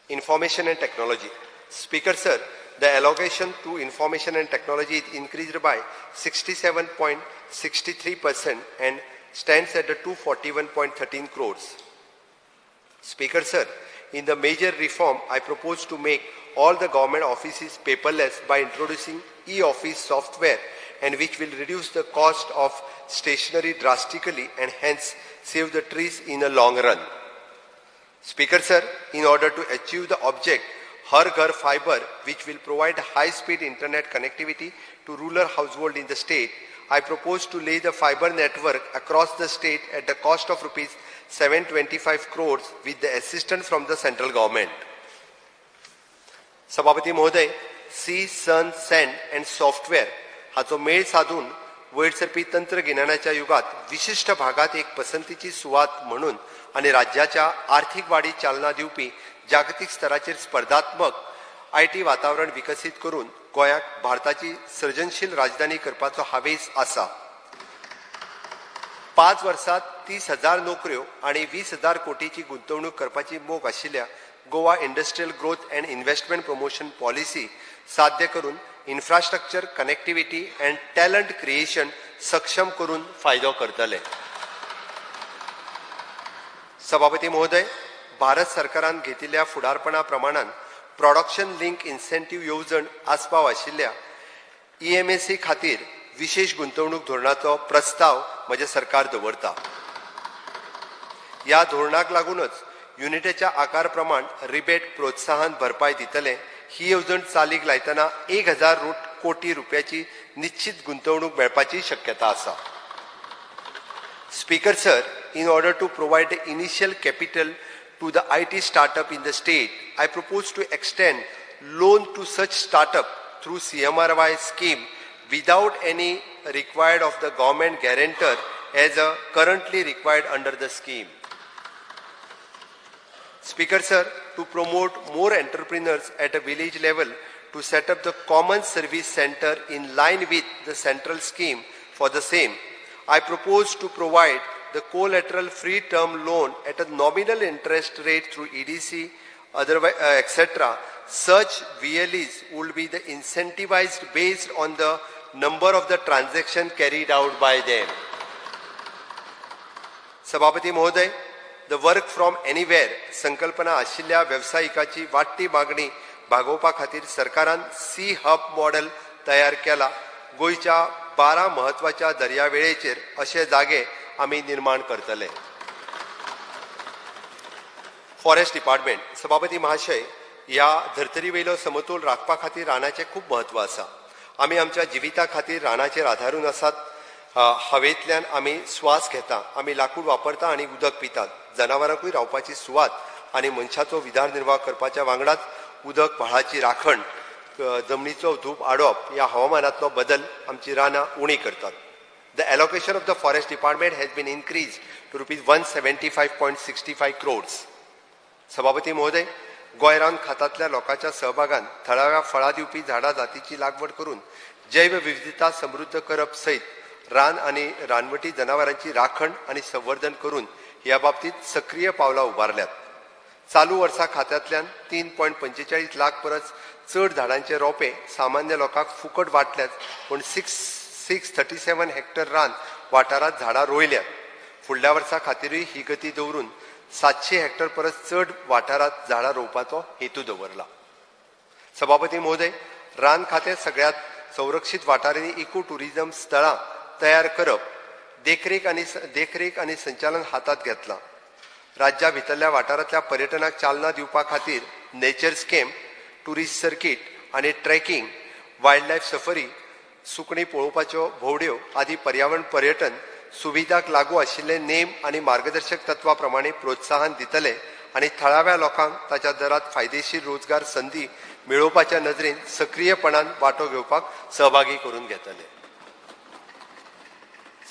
Information and technology. Speaker sir, the allocation to information and technology is increased by 67.63% and stands at 241.13 crores. Speaker sir, in the major reform, I propose to make all the government offices paperless by introducing e-office software, and which will reduce the cost of stationery drastically and hence save the trees in the long run. Speaker sir, in order to achieve the object, Har Ghar Fiber, which will provide high-speed internet connectivity to rural households in the state, I propose to lay the fiber network across the state at the cost of rupees 725 crores with the assistance from the central government. सभापती महोदय, sea, sun, sand and software हाचो मेळ साधून वयर सरपी तंत्रगिन्यानाच्या युगात विशिश्ट भागात एक पसंतीची सुवात म्हणून आनी राज्याच्या आर्थिक वाडीक चालना दिवपी जागतीक स्तराचेर स्पर्धात्मक IT वातावरण विकसीत करून गोंयाक भारताची सृजनशील राजधानी करपाचो हावेस आसा. 5 वर्सांत 30,000 नोकऱ्यो आनी 20,000 कोटीची गुंतवणूक करपाची मोख आशिल्ल्या Goa industrial growth and investment promotion policy साध्य करून infrastructure, connectivity and talent creation सक्षम करून फायदो करतले. सभापती महोदय, भारत सरकारान घेतिल्ल्या फुडारपणा प्रमाणान प्रोडक्शन लिंक इन्सेंटीव येवजण आस्पाव आशिल्ल्या EMSC खातीर विशेष गुंतवणूक धोरणाचो प्रस्ताव म्हजें सरकार दवरता. ह्या धोरणाक लागूनच युनिटाच्या आकार प्रमाण रिबेट प्रोत्साहन भरपाय दितले. ही येवजण चालीक लायतना 1000 कोटी रुपयाची निश्चित गुंतवणूक मेळपाची शक्यता आसा. Speaker sir, in order to provide the initial capital to the IT startup in the state, I propose to extend loan to such startup through CMRY scheme without any required of the government guarantor as a currently required under the scheme. Speaker sir, to promote more entrepreneurs at a village level to set up the common service center in line with the central scheme for the same, I propose to provide the collateral free term loan at a nominal interest rate through EDC, otherwise, etc. Such VLEs will be the incentivized based on the number of the transaction carried out by them. सभापती महोदय, the work from anywhere संकल्पना आशिल्ल्या वेवसायिकाची वाडटी मागणी भागोवपा खातीर सरकारान सी हब मॉडेल तयार केला. गोंयच्या 12 म्हत्वाच्या दर्यावेळेचेर अशे जागे आमी निर्माण करतले. Forest department. सभापती महाशय, ह्या धर्तरी वयलो समतोल राखपा खातीर रानाचें खूब म्हत्व आसा. आमी आमच्या जिविता खातीर रानाचेर आदारून आसात. हवेंतल्यान आमी श्वास घेता, आमी लाकूड वापरता आनी उदक पितात. जनावरांकूय रावपाची सुवात आनी मनशाचो विधार निर्वाह करपाच्या वांगडाच उदक व्हाळाची राखण, जमनीचो धूप आडोवप ह्या हवामानांतलो बदल आमची रानां उणी करतात. The allocation of the forest department has been increase to rupees 175.65 crores. सभापती महोदय, गोंय रान खात्यांतल्या लोकांच्या सहभागान थळाव्या फळां दिवपी झाडां जातीची लागवड करून जैवविविधता समृद्ध करप सयत रान आनी रानवटी जनावरांची राखण आनी संवर्धन करून ह्या बाबतीत सक्रीय पावलां उबारल्यात. चालू वर्सा खात्यांतल्यान 3.45 लाख परस चड झाडांचे रोपे सामान्य लोकांक फुकट वांटल्यात, पूण 637 हेक्टर रान वाठारांत झाडां रोयल्यात. फुडल्या वर्सा खातीरूय ही गती दवरून 700 हेक्टर परस चड वाठारांत झाडां रोवपाचो हेतू दवरला. सभापती महोदय, रान खातें सगळ्यात संरक्षीत वाठारांनी इको टुरिझम स्थळां तयार करप, देखरेख आनी संचालन हातांत घेतलां. राज्या भितरल्या वाठारांतल्या पर्यटनाक चालना दिवपा खातीर नेचर स्केम, टुरिस्ट सर्कीट आनी ट्रेकिंग, वायल्ड लायफ सफरी, सुकणीं पळोवपाच्यो भोंवड्यो आदी पर्यावरण पर्यटन सुविधाक लागू आशिल्ले नेम आनी मार्गदर्शक तत्वा प्रमाणे प्रोत्साहन दितले आनी थळाव्या लोकांक ताच्या दरांत फायदेशीर रोजगार संदी मेळोवपाच्या नदरेन सक्रीयपणान वांटो घेवपाक सहभागी करून घेतले.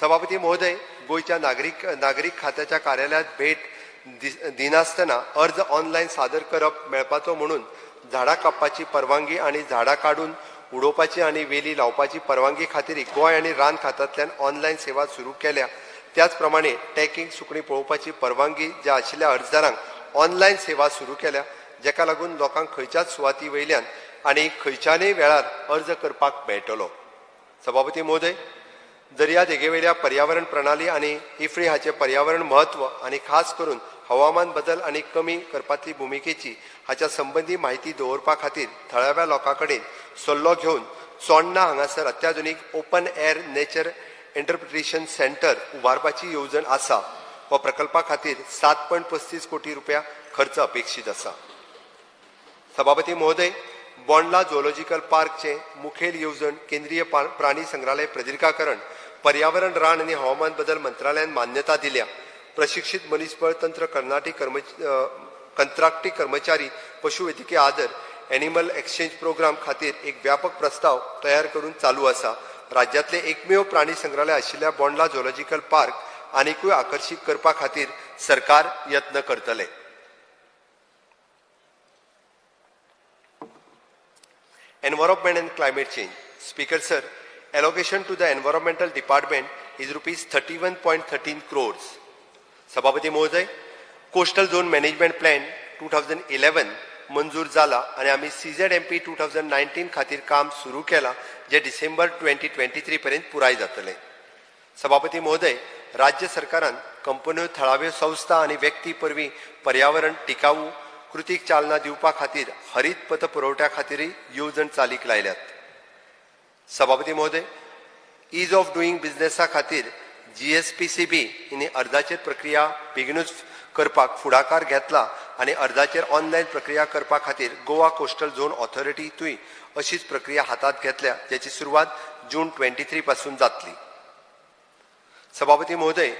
सभापती महोदय, गोंयच्या नागरीक खात्याच्या कार्यालयांत भेट दिनासतना अर्ज ऑनलायन सादर करप मेळपाचो म्हणून झाडां कापपाची परवानगी आनी झाडां काडून उडोवपाची आनी वेली लावपाची परवानगी खातीर गोंय आनी रान खात्यांतल्यान ऑनलायन सेवा सुरू केल्या. त्याच प्रमाणे टॅकिंग सुकणीं पळोवपाची परवानगी ज्या आशिल्ल्या अर्जदारांक ऑनलायन सेवा सुरू केल्या, जेका लागून लोकांक खंयच्याच सुवाती वयल्यान आनी खंयच्यानय वेळार अर्ज करपाक मेळटलो. सभापती महोदय, दर्या देगेवयल्या पर्यावरण प्रणाली आनी इफ्री हाचें पर्यावरण म्हत्व आनी खास करून हवामान बदल आनी कमी करपांतली भुमिकेची हाच्या संबंदी म्हायती दवरपा खातीर थळाव्या लोकां कडेन सल्लो घेवन चोडणा हांगासर अत्याधुनीक open air nature interpretation centre उबारपाची येवजण आसा. हो प्रकल्पा खातीर 7.35 कोटी रुपया खर्च अपेक्षीत आसा. सभापती महोदय, बोंडला झुऑलॉजिकल पार्कचे मुखेल येवजण केंद्रीय प्राणी संग्रहालय प्रदीर्घाकरण, पर्यावरण, रान आनी हवामान बदल मंत्रालयान मान्यता दिल्या. प्रशिक्षित मनीसबळ तंत्र कंत्राटी कर्मचारी पशुवैद्यकीय आदर एनिमल एक्सचेंज प्रोग्राम खातीर एक व्यापक प्रस्ताव तयार करून चालू आसा. राज्यांतले एकमेव प्राणी संग्रहालय आशिल्ल्या बोंडला झुऑलॉजिकल पार्क आनिकूय आकर्शीत करपा खातीर सरकार यत्न करतले. Environment and climate change. Speaker sir, allocation to the environmental department is rupees 31.13 crores. सभापती महोदय, कोस्टल झोन मॅनेजमेंट प्लॅन 2011 मंजूर जाला आनी आमी CZMP 2019 खातीर काम सुरू केलां, जें डिसेंबर 2023 पर्यंत पुराय जातलें. सभापती महोदय, राज्य सरकारान कंपन्यो, थळाव्यो संस्था आनी व्यक्ती वरवीं पर्यावरण टिकाऊ कृतीक चालना दिवपा खातीर हरीत पत पुरवठ्या खातीरय येवजण चालीक लायल्यात. सभापती महोदय, is of doing बिझनेसा खातीर GSPCB हिणी अर्जाचेर प्रक्रिया बेगिनूच करपाक फुडाकार घेतला आनी अर्जाचेर ऑनलायन प्रक्रिया करपा खातीर गोवा कोस्टल झोन ऑथॉरिटीतूय अशीच प्रक्रिया हातांत घेतल्या, ज्याची सुरवात जून 23 पासून जातली. सभापती महोदय,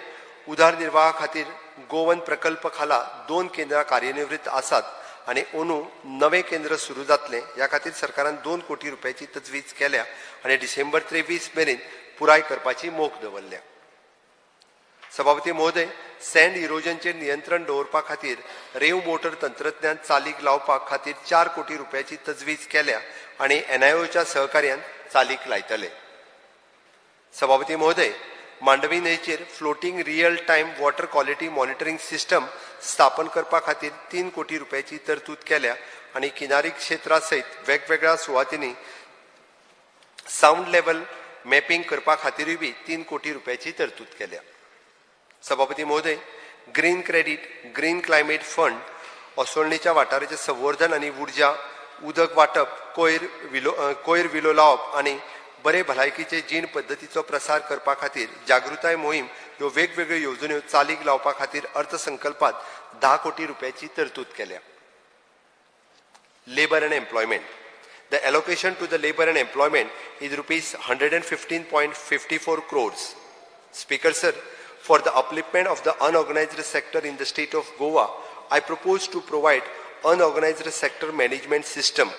उदरनिर्वाहा खातीर गोवन प्रकल्प खाला 2 केंद्रां कार्यनिवृत्त आसात आनी अंदू नवें केंद्र सुरू जातलें. ह्या खातीर सरकारान 2 कोटी रुपयाची तजवीज केल्या आनी डिसेंबर 23 मेरेन पुराय करपाची मोख दवरल्या. सभापती महोदय, सँड इरोजनचेर नियंत्रण दवरपा खातीर रेंव मोटर तंत्रज्ञान चालीक लावपा खातीर 4 कोटी रुपयाची तजवीज केल्या आनी NIOच्या सहकार्यान चालीक लायतले. सभापती महोदय, मांडवी न्हंयचेर floating real time water quality monitoring system स्थापन करपा खातीर 3 कोटी रुपयाची तरतूद केल्या आनी किनारी क्षेत्रा सयत वेगवेगळ्या सुवातींनी सावंड लेवल मॅपिंग करपा खातीरूय बी 3 कोटी रुपयाची तरतूद केल्या. सभापती महोदय, green credit, green climate fund, असोळणेच्या वाठाराचें संवर्धन आनी उर्जा, उदक वांटप, कोयर विलो लावप आनी बरे भलायकीचे जीण पद्दतीचो प्रसार करपा खातीर जागृताय मोहीम ह्यो वेगवेगळ्यो येवजण्यो चालीक लावपा खातीर अर्थसंकल्पात 10 कोटी रुपयाची तरतूद केल्या. Labour and employment. The allocation to the labour and employment is rupees 115.54 crores. Speaker sir, for the upliftment of the unorganised sector in the state of Goa, I propose to provide unorganised sector management system,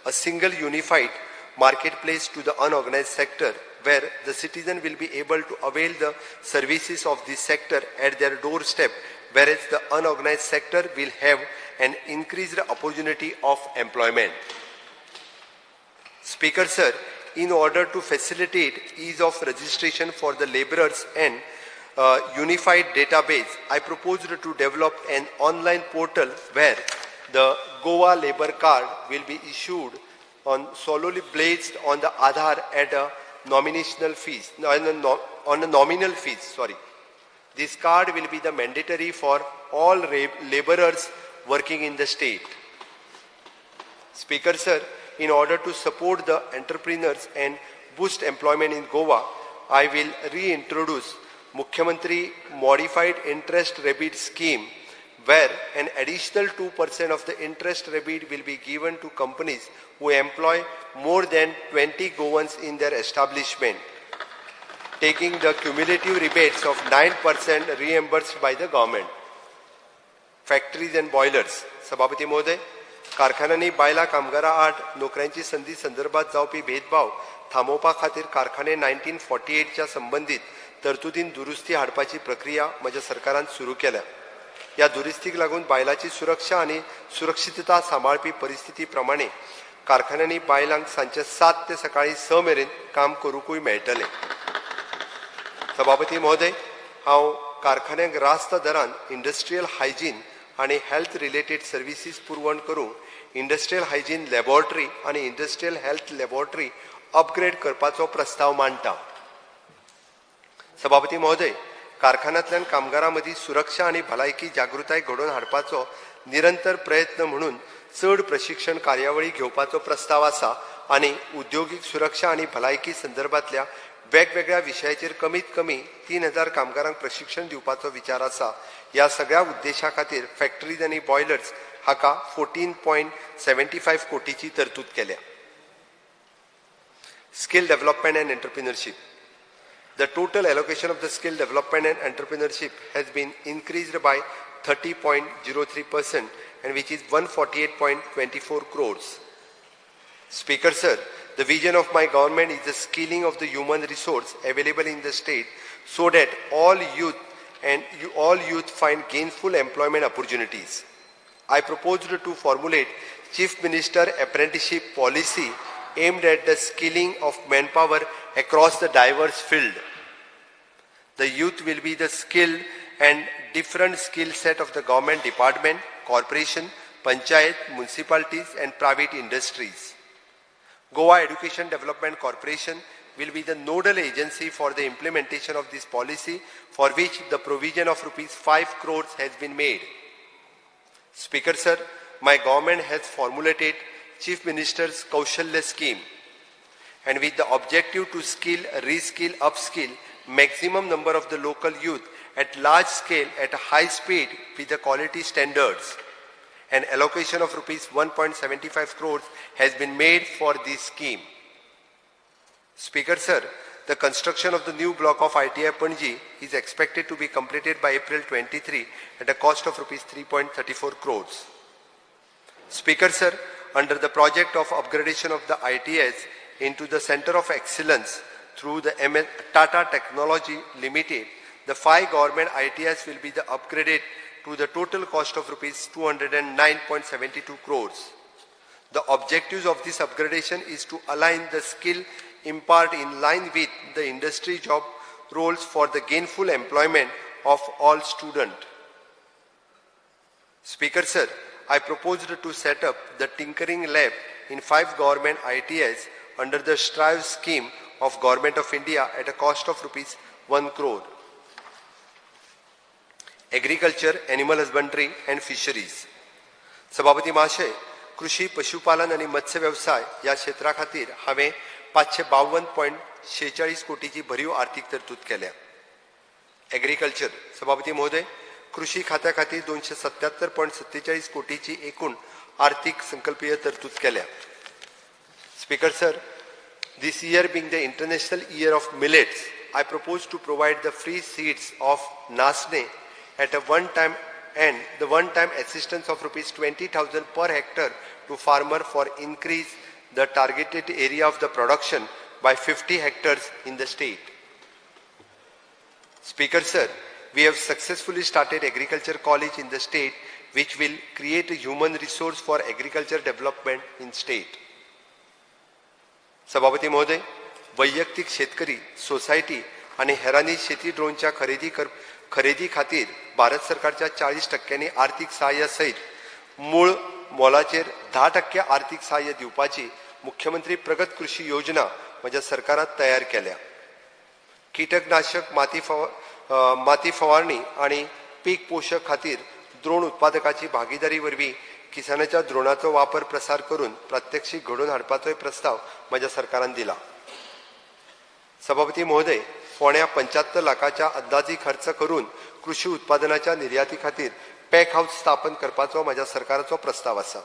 a single unified marketplace to the unorganized sector where the citizen will be able to avail the services of this sector at their doorstep, whereas the unorganized sector will have an increased opportunity of employment. Speaker sir, in order to facilitate ease of registration for the laborers and unified database, I proposed to develop an online portal where the Goa Labour Card will be issued on solely based on the Aadhaar at a nominational fees, on a nominal fees, sorry. This card will be the mandatory for all laborers working in the state. Speaker sir, in order to support the entrepreneurs and boost employment in Goa, I will reintroduce Mukhyamantri Modified Interest Rebate Scheme, where an additional 2% of the interest rebate will be given to companies who employ more than 20 Goans in their establishment, taking the cumulative rebates of 9% reimbursed by the government. Factories and boilers. सभापती महोदय, कारखान्यांनी बायलां कामगारां आड नोकऱ्यांची संदी संदर्भात जावपी भेदभाव थांबोवपा खातीर कारखाने 1948च्या संबंदीत तरतुदीन दुरुस्ती हाडपाची प्रक्रिया म्हज्या सरकारान सुरू केल्या. ह्या दुरुस्तीक लागून बायलांची सुरक्षा आनी सुरक्षितता सांबाळपी परिस्थिती प्रमाणे कारखान्यांनी बायलांक सांजचे 7 ते सकाळी 6 मेरेन काम करूंकूय मेळटलें. सभापती महोदय, हांव कारखान्यांक रास्त दरान इंडस्ट्रियल हायजीन आनी हेल्थ रिलेटेड सर्विसीस पुरवण करूंक इंडस्ट्रियल हायजीन लॅबोरेटरी आनी इंडस्ट्रियल हेल्थ लॅबोरेटरी अपग्रेड करपाचो प्रस्ताव मांडटा. सभापती महोदय, कारखान्यांतल्यान कामगारां मदीं सुरक्षा आनी भलायकी जागृताय घडोवन हाडपाचो निरंतर प्रयत्न म्हणून चड प्रशिक्षण कार्यावळी घेवपाचो प्रस्ताव आसा आनी उद्योगीक सुरक्षा आनी भलायकी संदर्भांतल्या वेगवेगळ्या विशयाचेर कमीत कमी 3,000 कामगारांक प्रशिक्षण दिवपाचो विचार आसा. ह्या सगळ्या उद्देशा खातीर फॅक्टरीज आनी बॉयलर्स हाका 14.75 कोटीची तरतूद केल्या. Skill development and entrepreneurship. The total allocation of the skill development and entrepreneurship has been increased by 30.03% and which is 148.24 crores. Speaker sir, the vision of my government is the skilling of the human resource available in the state so that all youth find gainful employment opportunities. I proposed to formulate Chief Minister Apprenticeship Policy aimed at the skilling of manpower across the diverse field. The youth will be the skilled and different skill set of the government department, corporation, panchayat, municipalities and private industries. Goa Education Development Corporation will be the nodal agency for the implementation of this policy, for which the provision of rupees 5 crores has been made. Speaker sir, my government has formulated Chief Minister's Kaushalya Scheme, and with the objective to skill, reskill, upskill maximum number of the local youth at large scale at a high speed with the quality standards. An allocation of rupees 1.75 crores has been made for this scheme. Speaker sir, the construction of the new block of ITI Panji is expected to be completed by April 23 at a cost of rupees 3.34 crores. Speaker sir, under the project of upgradation of the ITIs into the Center of Excellence through the Tata Technology Limited, the 5 government ITIs will be the upgraded to the total cost of rupees 209.72 crores. The objectives of this upgradation is to align the skill impart in line with the industry job roles for the gainful employment of all students. Speaker sir, I proposed to set up the tinkering lab in 5 government ITIs under the STRIVE scheme of Government of India at a cost of rupees 1 crore. Agriculture, Animal Husbandry and Fisheries. सभापती महाशय, कृषी, पशुपालन आनी मत्स्य व्यवसाय ह्या क्षेत्रा खातीर हांवें 552.46 कोटीची भरीव आर्थिक तरतूद केल्या. एग्रीकल्चर. सभापती महोदय, कृषी खात्या खातीर 277.47 कोटीची एकूण आर्थिक संकल्पीय तरतूद केल्या. Speaker sir, this year being the International Year of Millets, I propose to provide the free seeds of Nasne at a one-time and the one-time assistance of rupees 20,000 per hectare to farmer for increase the targeted area of the production by 50 hectares in the state. Speaker sir, we have successfully started agriculture college in the state, which will create a human resource for agriculture development in state. सभापती महोदय, वैयक्तिक शेतकरी, सोसायटी आनी हेरांनी शेती ड्रोनच्या खरेदी खातीर भारत सरकारच्या 40% आर्थिक सहाय्य सयत मूळ मोलाचेर 10% आर्थिक सहाय्य दिवपाची मुख्यमंत्री प्रगत कृषी योजना म्हज्या सरकारात तयार केल्या. कीटकनाशक माती फवारणी आनी पीक पोशक खातीर द्रोण उत्पादकाची भागीदारी वरवीं किसानाच्या द्रोणाचो वापर प्रसार करून प्रात्यक्षीक घडोवन हाडपाचोय प्रस्ताव म्हज्या सरकारान दिला. सभापती महोदय, फोंड्या 75 लाखाच्या अंदाजी खर्च करून कृषी उत्पादनाच्या निर्याती खातीर पॅक हाऊस स्थापन करपाचो म्हज्या सरकाराचो प्रस्ताव आसा.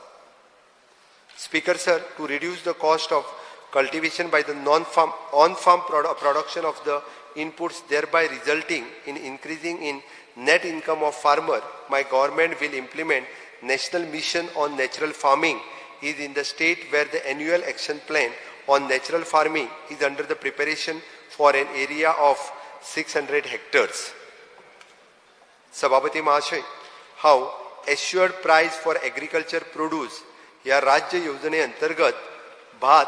Speaker sir, to reduce the cost of cultivation by the non-farm, on-farm production of the inputs, thereby resulting in increasing in net income of farmer, my government will implement National Mission on Natural Farming is in the state where the annual action plan on natural farming is under the preparation for an area of 600 hectares. सभापती महाशय, हांव assured price for agriculture produce ह्या राज्य येवजणे अंतर्गत भात,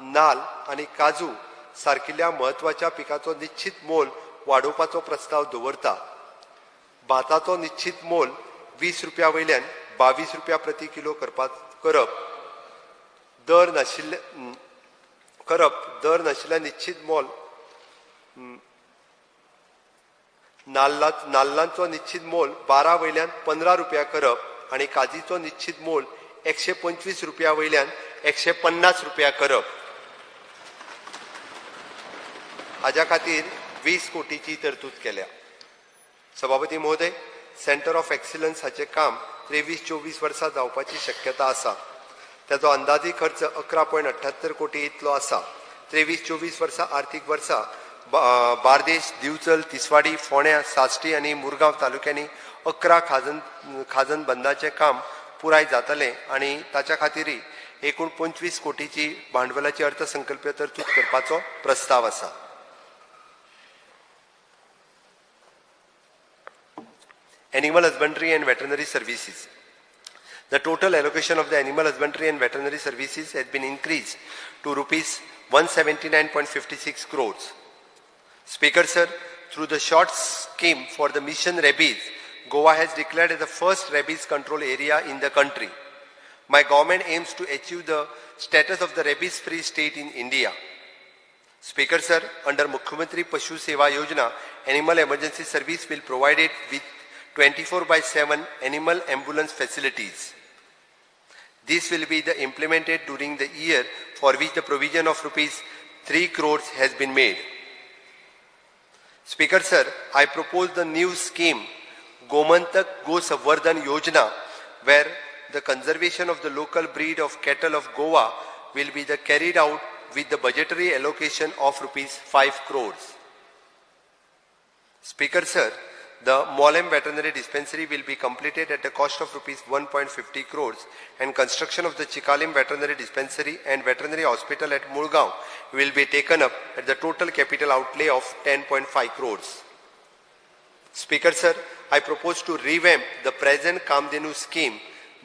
नाल आनी काजू सारकिल्ल्या म्हत्वाच्या पिकाचो निश्चित मोल वाडोवपाचो प्रस्ताव दवरता. भाताचो निश्चित मोल 20 रुपया वयल्यान 22 रुपया प्रति किलो करप, दर नाशिल्ले करप, दर नाशिल्ल्या निश्चित मोल नाल्लांचो निश्चित मोल 12 वयल्यान 15 रुपया करप आनी काजीचो निश्चित मोल 125 रुपया वयल्यान 150 रुपया करप. हाज्या खातीर 20 कोटीची तरतूद केल्या. सभापती महोदय, सेंटर ऑफ एक्सिलन्स हाचें काम 23-24 वर्सां जावपाची शक्यता आसा. ताचो अंदाजी खर्च 11.78 कोटी इतलो आसा. 23-24 वर्सां आर्थीक वर्सां बार्देश, दिवचल, तिसवाडी, फोंड्या, साश्टी आनी मुरगांव तालुक्यांनी 11 खाजन बंदाचें काम पुराय जातलें आनी ताच्या खातीरय एकूण 25 कोटीची भांडवलाची अर्थसंकल्पीय तरतूद करपाचो प्रस्ताव आसा. Animal Husbandry and Veterinary Services. The total allocation of the Animal Husbandry and Veterinary Services has been increased to rupees 179.56 crores. Speaker sir, through the short scheme for the Mission Rabies, Goa has declared as the first rabies control area in the country. My government aims to achieve the status of the rabies-free state in India. Speaker sir, under Mukhyamantri Pashu Seva Yojana, Animal Emergency Service will provide it with 24/7 animal ambulance facilities. This will be the implemented during the year for which the provision of rupees 3 crores has been made. Speaker sir, I propose the new scheme Gomantak Go Samvardhan Yojana, where the conservation of the local breed of cattle of Goa will be the carried out with the budgetary allocation of rupees 5 crores. Speaker sir, the Mollem Veterinary Dispensary will be completed at the cost of rupees 1.50 crores and construction of the Chicalim Veterinary Dispensary and Veterinary Hospital at Mulgaon will be taken up at the total capital outlay of 10.5 crores. Speaker sir, I propose to revamp the present Kamdhenu scheme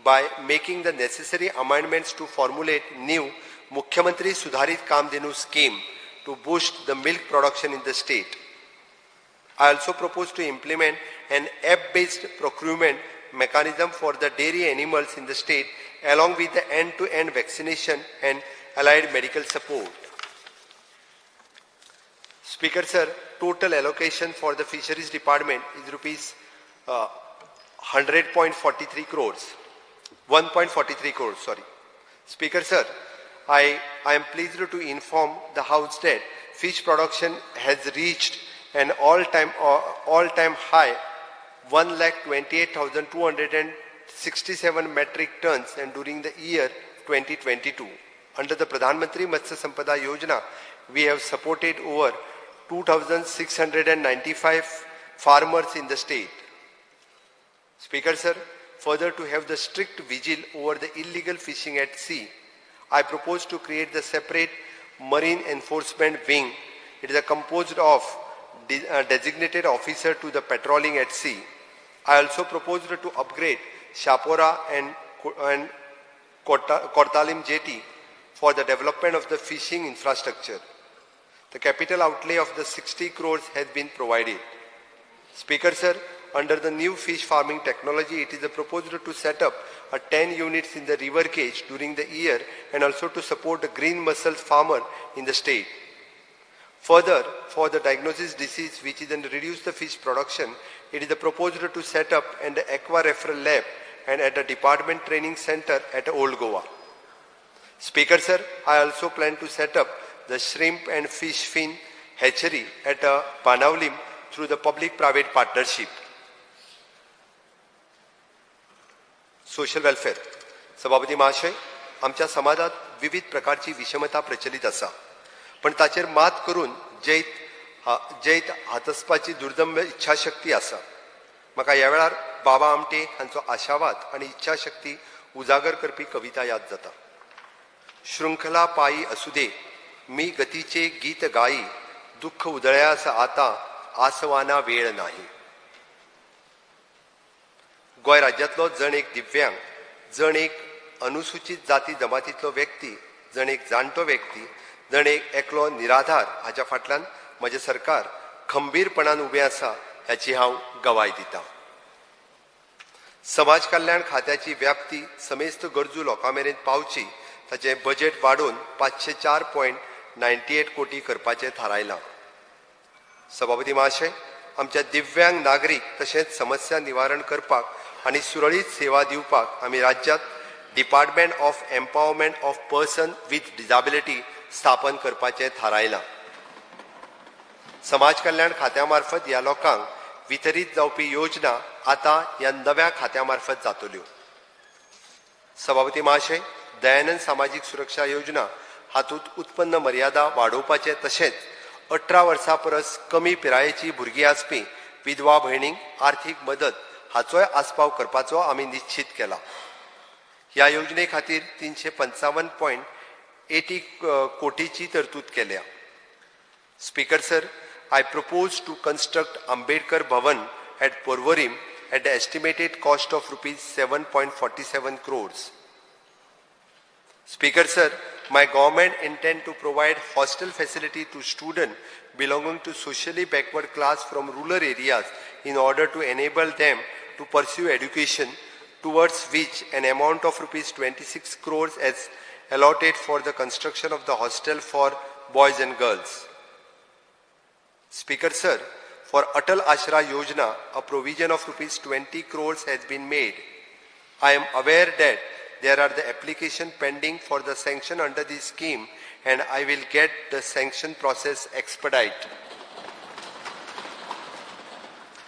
by making the necessary amendments to formulate new Mukhyamantri Sudharit Kamdhenu scheme to boost the milk production in the state. I also propose to implement an app-based procurement mechanism for the dairy animals in the state along with the end-to-end vaccination and allied medical support. Speaker sir, total allocation for the fisheries department is rupees 100.43 crores, 1.43 crores, sorry. Speaker sir, I am pleased to inform the House that fish production has reached an all-time high 1,28,267 metric tons and during the year 2022. Under the Pradhan Mantri Matsya Sampada Yojana, we have supported over 2,695 farmers in the state. Speaker sir, further to have the strict vigil over the illegal fishing at sea, I propose to create the separate marine enforcement wing. It is composed of designated officer to the patrolling at sea. I also proposed to upgrade Shapora and Cortalim jetty for the development of the fishing infrastructure. The capital outlay of the 60 crores has been provided. Speaker sir, under the new fish farming technology, it is proposed to set up a 10 units in the river cage during the year and also to support the green mussels farmer in the state. Further, for the diagnosis disease which is and reduce the fish production, it is proposed to set up an aqua referral lab and at the department training center at Old Goa. Speaker sir, I also plan to set up the shrimp and fish fin hatchery at Panaulim through the public-private partnership. Social welfare. सभापती महाशय, आमच्या समाजात विविध प्रकारची विषमता प्रचलित आसा, पण ताचेर मात करून जैत हातसपाची दुर्दम्य इच्छाशक्ती आसा. म्हाका ह्या वेळार बाबा आमटे हांचो आशावाद आनी इच्छाशक्ती उजागर करपी कविता याद जाता. शृंखला पायी असू दे, मी गतीचे गीत गायी, दुःख उदळ्यास आता आसवाना वेळ नाही. गोंय राज्यांतलो जण एक दिव्यांग, जण एक अनुसूचित जाती जमातींतलो व्यक्ती, जण एक जाणटो व्यक्ती, जण एक एकलो निराधार हाच्या फाटल्यान म्हजें सरकार खंबीरपणान उबें आसा ह्याची हांव गवाय दिता. समाज कल्याण खात्याची व्याप्ती समेस्त गरजू लोकां मेरेन पावची ताचें बजेट वाडोवन 504.98 कोटी करपाचें थारायलां. सभापती महाशय, आमच्या दिव्यांग नागरीक तशेंच समस्या निवारण करपाक आनी सुरळीत सेवा दिवपाक आमी राज्यांत department of empowerment of person with disability स्थापन करपाचें थारायलां. समाज कल्याण खात्या मार्फत ह्या लोकांक वितरीत जावपी योजना आतां ह्या नव्या खात्या मार्फत जातल्यो. सभापती महाशय, दयानंद सामाजीक सुरक्षा योजना हातूंत उत्पन्न मर्यादा वाडोवपाचें तशेंच 18 वर्सां परस कमी पिरायेची भुरगीं आसपी विधवा भयणींक आर्थीक मदत हाचोय आस्पाव करपाचो आमी निश्चीत केला. ह्या योजने खातीर 355.80 कोटीची तरतूद केल्या. Speaker sir, I propose to construct Ambedkar Bhavan at Porvorim at the estimated cost of rupees 7.47 crores. Speaker sir, my government intend to provide hostel facility to students belonging to socially backward class from rural areas in order to enable them to pursue education, towards which an amount of rupees 26 crores is allotted for the construction of the hostel for boys and girls. Speaker sir, for Atal Ashra Yojana, a provision of rupees 20 crores has been made. I am aware that there are the application pending for the sanction under this scheme, and I will get the sanction process expedite.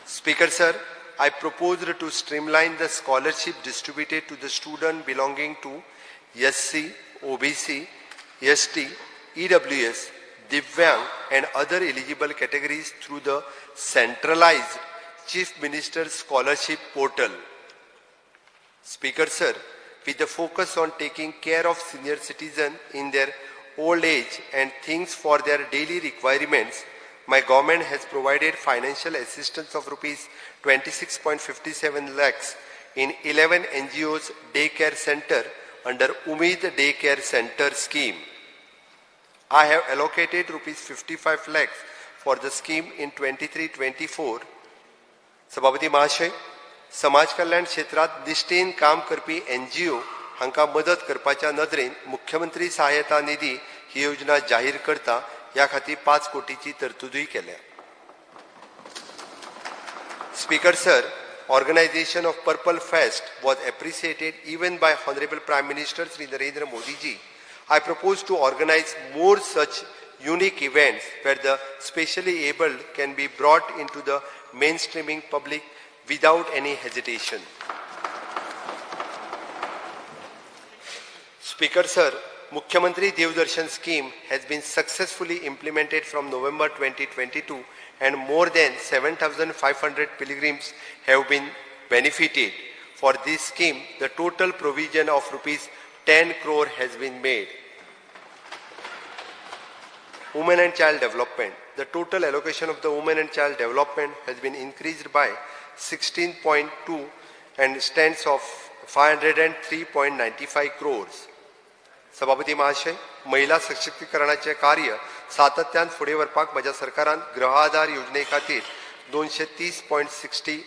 Speaker sir, I proposed to streamline the scholarship distributed to the student belonging to SC, OBC, ST, EWS, Divyang and other eligible categories through the centralized Chief Minister's Scholarship Portal. Speaker sir, with the focus on taking care of senior citizens in their old age and things for their daily requirements, my government has provided financial assistance of rupees 26.57 lakhs in 11 NGOs daycare center under Umid Daycare Center scheme. I have allocated rupees 55 lakhs for the scheme in 23-24. सभापती महाशय, समाज कल्याण क्षेत्रांत निश्ठेन काम करपी एनजीओ हांकां मदत करपाच्या नदरेन मुख्यमंत्री सहायता निधी ही योजना जाहीर करता. ह्या खातीर 5 कोटीची तरतुदूय केल्या. Speaker sir, organization of Purple Fest was appreciated even by Honorable Prime Minister Shri Narendra Modi ji. I propose to organize more such unique events where the specially abled can be brought into the mainstreaming public without any hesitation. Speaker sir, Mukhyamantri Devdarshan scheme has been successfully implemented from November 2022 and more than 7,500 pilgrims have been benefited. For this scheme, the total provision of rupees 10 crore has been made. Women and Child Development. The total allocation of the Women and Child Development has been increased by 16.2 and stands of 503.95 crores. सभापती महाशय, महिला सशक्तीकरणाचे कार्य सातत्यान फुडें व्हरपाक म्हज्या सरकारान गृह आधार योजने खातीर 230.60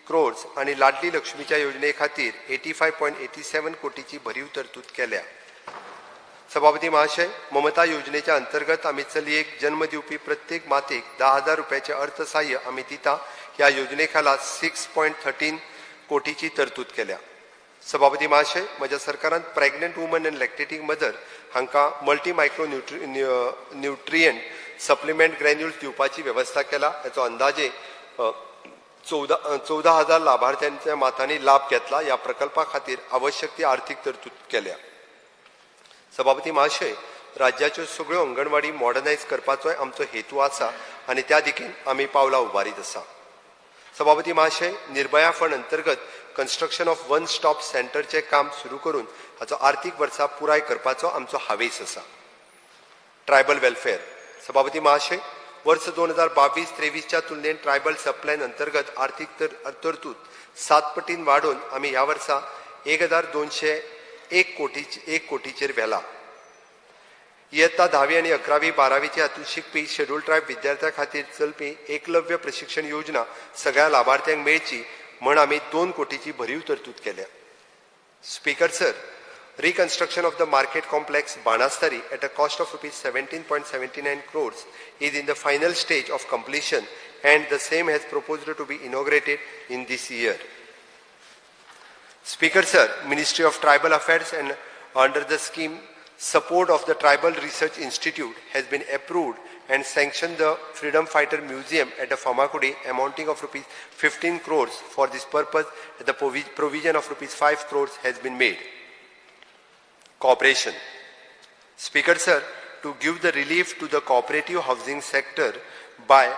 क्रोर्स आनी लाडली लक्ष्मीच्या योजने खातीर 85.87 कोटीची भरीव तरतूद केल्या. सभापती महाशय, ममता योजनेच्या अंतर्गत आमी चलयेक जन्म दिवपी प्रत्येक मातेक 10,000 रुपयाचे अर्थसहाय्य आमी दिता. ह्या योजने खाला 6.13 कोटीची तरतूद केल्या. सभापती महाशय, म्हज्या सरकारान pregnant woman and lactating mother हांकां multi micro nutrient supplement granules दिवपाची वेवस्था केला. हाचो अंदाजे 14,000 लाभार्थ्यांच्या मातांनी लाभ घेतला. ह्या प्रकल्पा खातीर आवश्यक ती आर्थीक तरतूद केल्या. सभापती महाशय, राज्याच्यो सगळ्यो अंगणवाडी मॉडर्नायज करपाचोय आमचो हेतू आसा आनी त्या दिकेन आमी पावलां उबारीत आसा. सभापती महाशय, निर्भया फंड अंतर्गत कन्स्ट्रक्शन ऑफ वन स्टॉप सेंटरचें काम सुरू करून हाचो आर्थीक वर्सा पुराय करपाचो आमचो हावेस आसा. Tribal welfare. सभापती महाशय, वर्स 2022-23च्या तुलनेन ट्रायबल सबप्लॅन अंतर्गत आर्थीक तरतूद 7 पटीन वाडोवन आमी ह्या वर्सा 1,201 कोटीचेर व्हेला. इयत्ता 10वी आनी 11वी 12वीचे हातूंत शिकपी शेड्यूल ट्रायब विद्यार्थ्यां खातीर चलपी एकलव्य प्रशिक्षण योजना सगळ्या लाभार्थ्यांक मेळची म्हण आमी 2 कोटीची भरीव तरतूद केल्या. Speaker sir, reconstruction of the market complex Banastari at a cost of rupees 17.79 crores is in the final stage of completion and the same has proposed to be inaugurated in this year. Speaker sir, Ministry of Tribal Affairs and under the scheme support of the Tribal Research Institute has been approved and sanctioned the Freedom Fighter Museum at the Farmagudi amounting of rupees 15 crores. For this purpose, the provision of rupees 5 crores has been made. Cooperation. Speaker sir, to give the relief to the cooperative housing sector by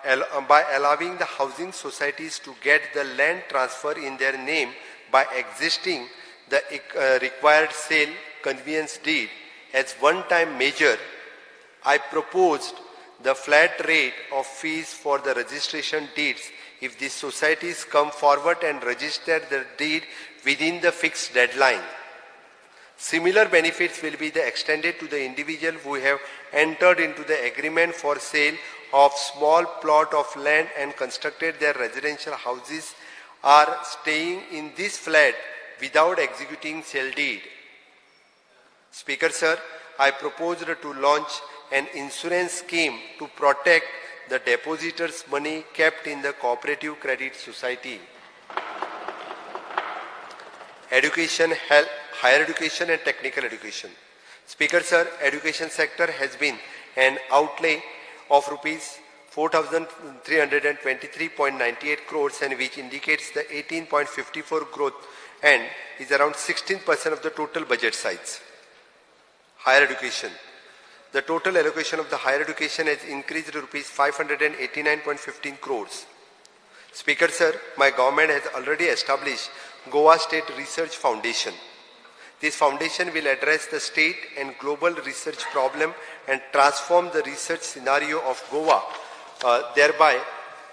allowing the housing societies to get the land transfer in their name by existing the required sale conveyance deed as one-time measure, I proposed the flat rate of fees for the registration deeds if the societies come forward and register the deed within the fixed deadline. Similar benefits will be extended to the individual who have entered into the agreement for sale of small plot of land and constructed their residential houses are staying in this flat without executing sale deed. Speaker sir, I proposed to launch an insurance scheme to protect the depositors' money kept in the cooperative credit society. Education, health, higher education and technical education. Speaker sir, education sector has been an outlay of rupees 4,323.98 crores and which indicates the 18.54 growth and is around 16% of the total budget size. Higher education. The total allocation of the higher education has increased to rupees 589.15 crores. Speaker sir, my government has already established Goa State Research Foundation. This foundation will address the state and global research problem and transform the research scenario of Goa, thereby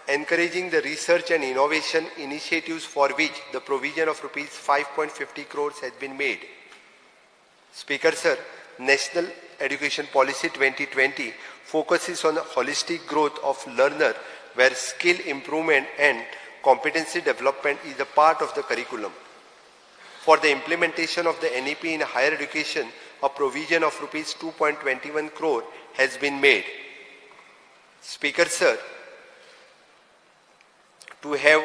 encouraging the research and innovation initiatives for which the provision of rupees 5.50 crores has been made. Speaker sir, National Education Policy 2020 focuses on holistic growth of learner where skill improvement and competency development is a part of the curriculum. For the implementation of the NEP in higher education, a provision of rupees 2.21 crore has been made. Speaker sir, to have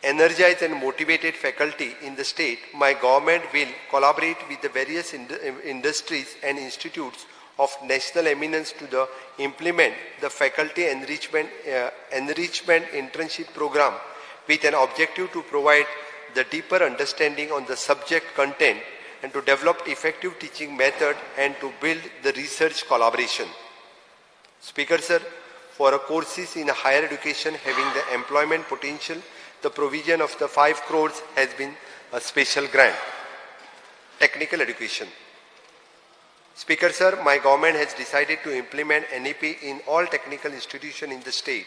energized and motivated faculty in the state, my government will collaborate with the various industries and institutes of national eminence to the implement the faculty enrichment internship program with an objective to provide the deeper understanding on the subject content and to develop effective teaching method and to build the research collaboration. Speaker sir, for a courses in higher education having the employment potential, the provision of the 5 crores has been a special grant. Technical education. Speaker sir, my government has decided to implement NEP in all technical institutions in the state.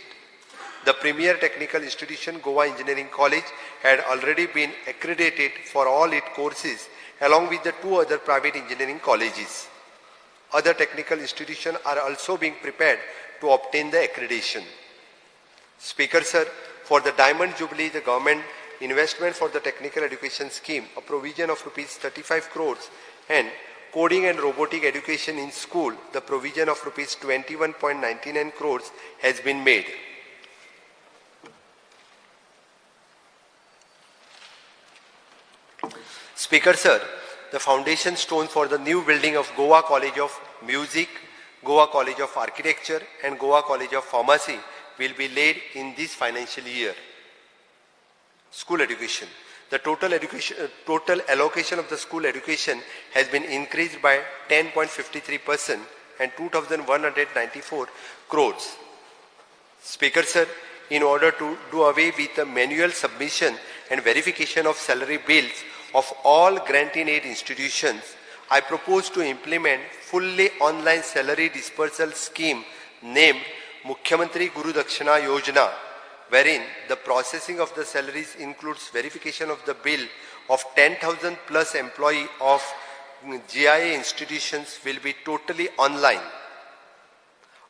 The premier technical institution, Goa Engineering College, had already been accredited for all its courses along with the 2 other private engineering colleges. Other technical institutions are also being prepared to obtain the accreditation. Speaker sir, for the Diamond Jubilee, the government investment for the technical education scheme, a provision of rupees 35 crores, and coding and robotic education in school, the provision of rupees 21.99 crores has been made. Speaker sir, the foundation stone for the new building of Goa College of Music, Goa College of Architecture and Goa College of Pharmacy will be laid in this financial year. School education. The total allocation of the school education has been increased by 10.53% and 2,194 crores. Speaker sir, in order to do away with the manual submission and verification of salary bills of all grant-in-aid institutions, I propose to implement fully online salary dispersal scheme named Mukhyamantri Guru Dakshina Yojana, wherein the processing of the salaries includes verification of the bill of 10,000 plus employee of GIA institutions will be totally online.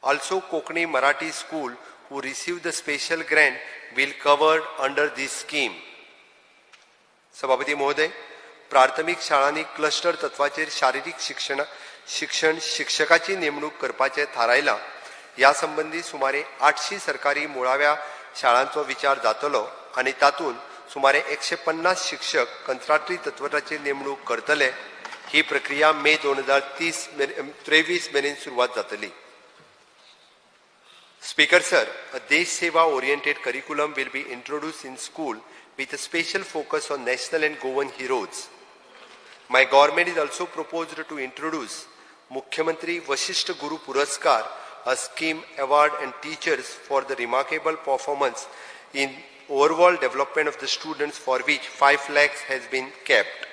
Also, Kokani Marathi school who receive the special grant will covered under this scheme. सभापती महोदय, प्राथमीक शाळांनी क्लस्टर तत्वाचेर शारिरीक शिक्षण शिक्षकाची नेमणूक करपाचें थारायलां. ह्या संबंदी सुमारे 800 सरकारी मुळाव्या शाळांचो विचार जातलो आनी तातूंत सुमारे 150 शिक्षक कंत्राटी तत्वाचेर नेमणूक करतले. ही प्रक्रिया मे 2023 मेरेन सुरवात जातली. Speaker sir, a Desh Seva oriented curriculum will be introduced in school with a special focus on national and Goan heroes. My government is also proposed to introduce Mukhyamantri Vashisht Guru Puraskar, a scheme award and teachers for the remarkable performance in overall development of the students, for which 5 lakhs has been kept.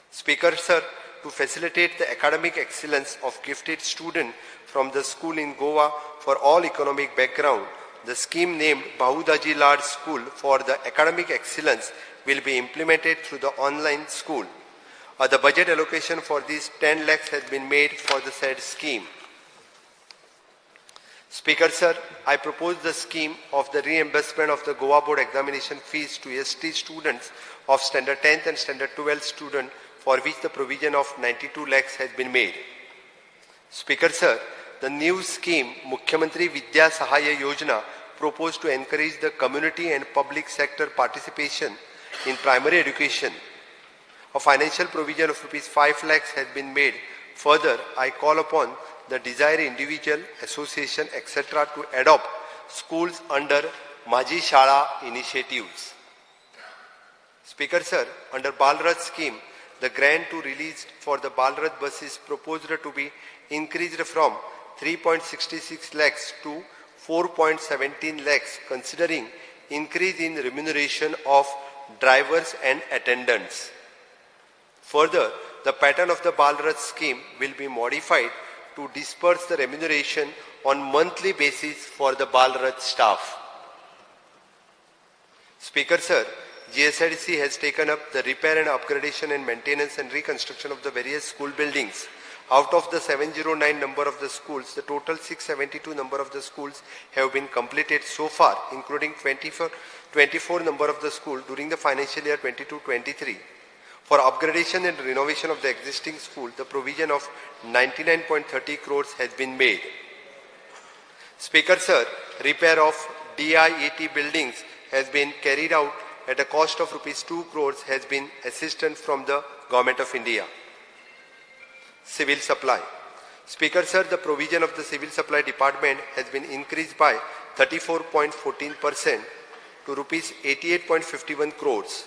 Speaker sir, to facilitate the academic excellence of gifted students from the school in Goa for all economic background, the scheme named Bhau Daji Lad School for the academic excellence will be implemented through the online school. The budget allocation for these 10 lakhs has been made for the said scheme. Speaker sir, I propose the scheme of the reimbursement of the Goa Board examination fees to ST students of Standard 10th and Standard 12th student, for which the provision of 92 lakhs has been made. Speaker sir, the new scheme Mukhyamantri Vidya Sahaya Yojana proposed to encourage the community and public sector participation in primary education. A financial provision of rupees 5 lakhs has been made. Further, I call upon the desired individual, association, etc. to adopt schools under Maji Shala initiatives. Speaker sir, under Bal Rath scheme, the grant to release for the Bal Rath buses proposed to be increased from 3.66 lakhs to 4.17 lakhs, considering increase in remuneration of drivers and attendants. Further, the pattern of the Bal Rath scheme will be modified to disperse the remuneration on monthly basis for the Bal Rath staff. Speaker sir, GSIDC has taken up the repair and upgradation and maintenance and reconstruction of the various school buildings. Out of the 709 number of the schools, the total 672 number of the schools have been completed so far, including 24 number of the school during the financial year 22-23. For upgradation and renovation of the existing school, the provision of 99.30 crores has been made. Speaker sir, repair of DIET buildings has been carried out at a cost of rupees 2 crores has been assistance from the Government of India. Civil supply. Speaker sir, the provision of the civil supply department has been increased by 34.14% to rupees 88.51 crores.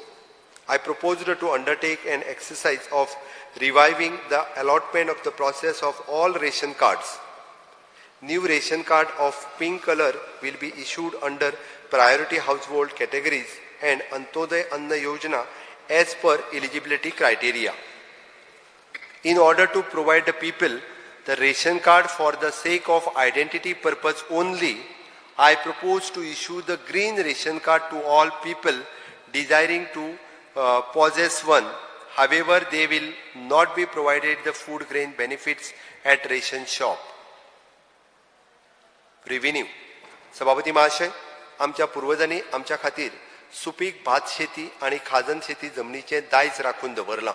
I proposed to undertake an exercise of reviving the allotment of the process of all ration cards. New ration card of pink color will be issued under priority household categories and Antyodaya Anna Yojana as per eligibility criteria. In order to provide the people the ration card for the sake of identity purpose only, I propose to issue the green ration card to all people desiring to possess one. However, they will not be provided the food grain benefits at ration shop. Revenue. सभापती महाशय, आमच्या पुर्वजांनी आमच्या खातीर सुपीक भात शेती आनी खाजन शेती जमनीचें दायज राखून दवरलां.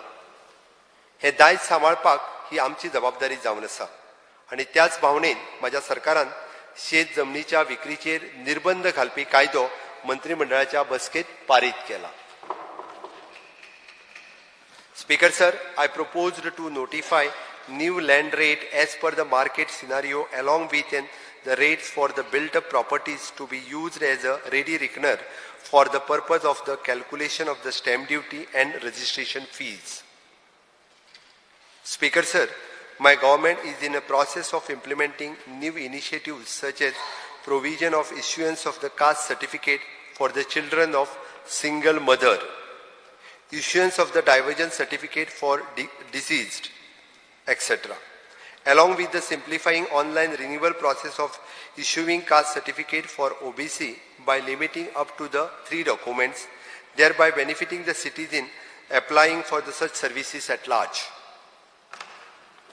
हें दायज सांबाळपाक ही आमची जबाबदारी जावन आसा आनी त्याच भावनेन म्हाज्या सरकारान शेत जमनीच्या विक्रीचेर निर्बंध घालपी कायदो मंत्रिमंडळाच्या बसकेत पारीत केला. Speaker sir, I proposed to notify new land rate as per the market scenario along with the rates for the built up properties to be used as a ready reckoner for the purpose of the calculation of the stamp duty and registration fees. Speaker sir, my government is in a process of implementing new initiatives such as provision of issuance of the caste certificate for the children of single mother, issuance of the divergence certificate for deceased, etc., along with the simplifying online renewal process of issuing caste certificate for OBC by limiting up to the 3 documents, thereby benefiting the citizen applying for the such services at large.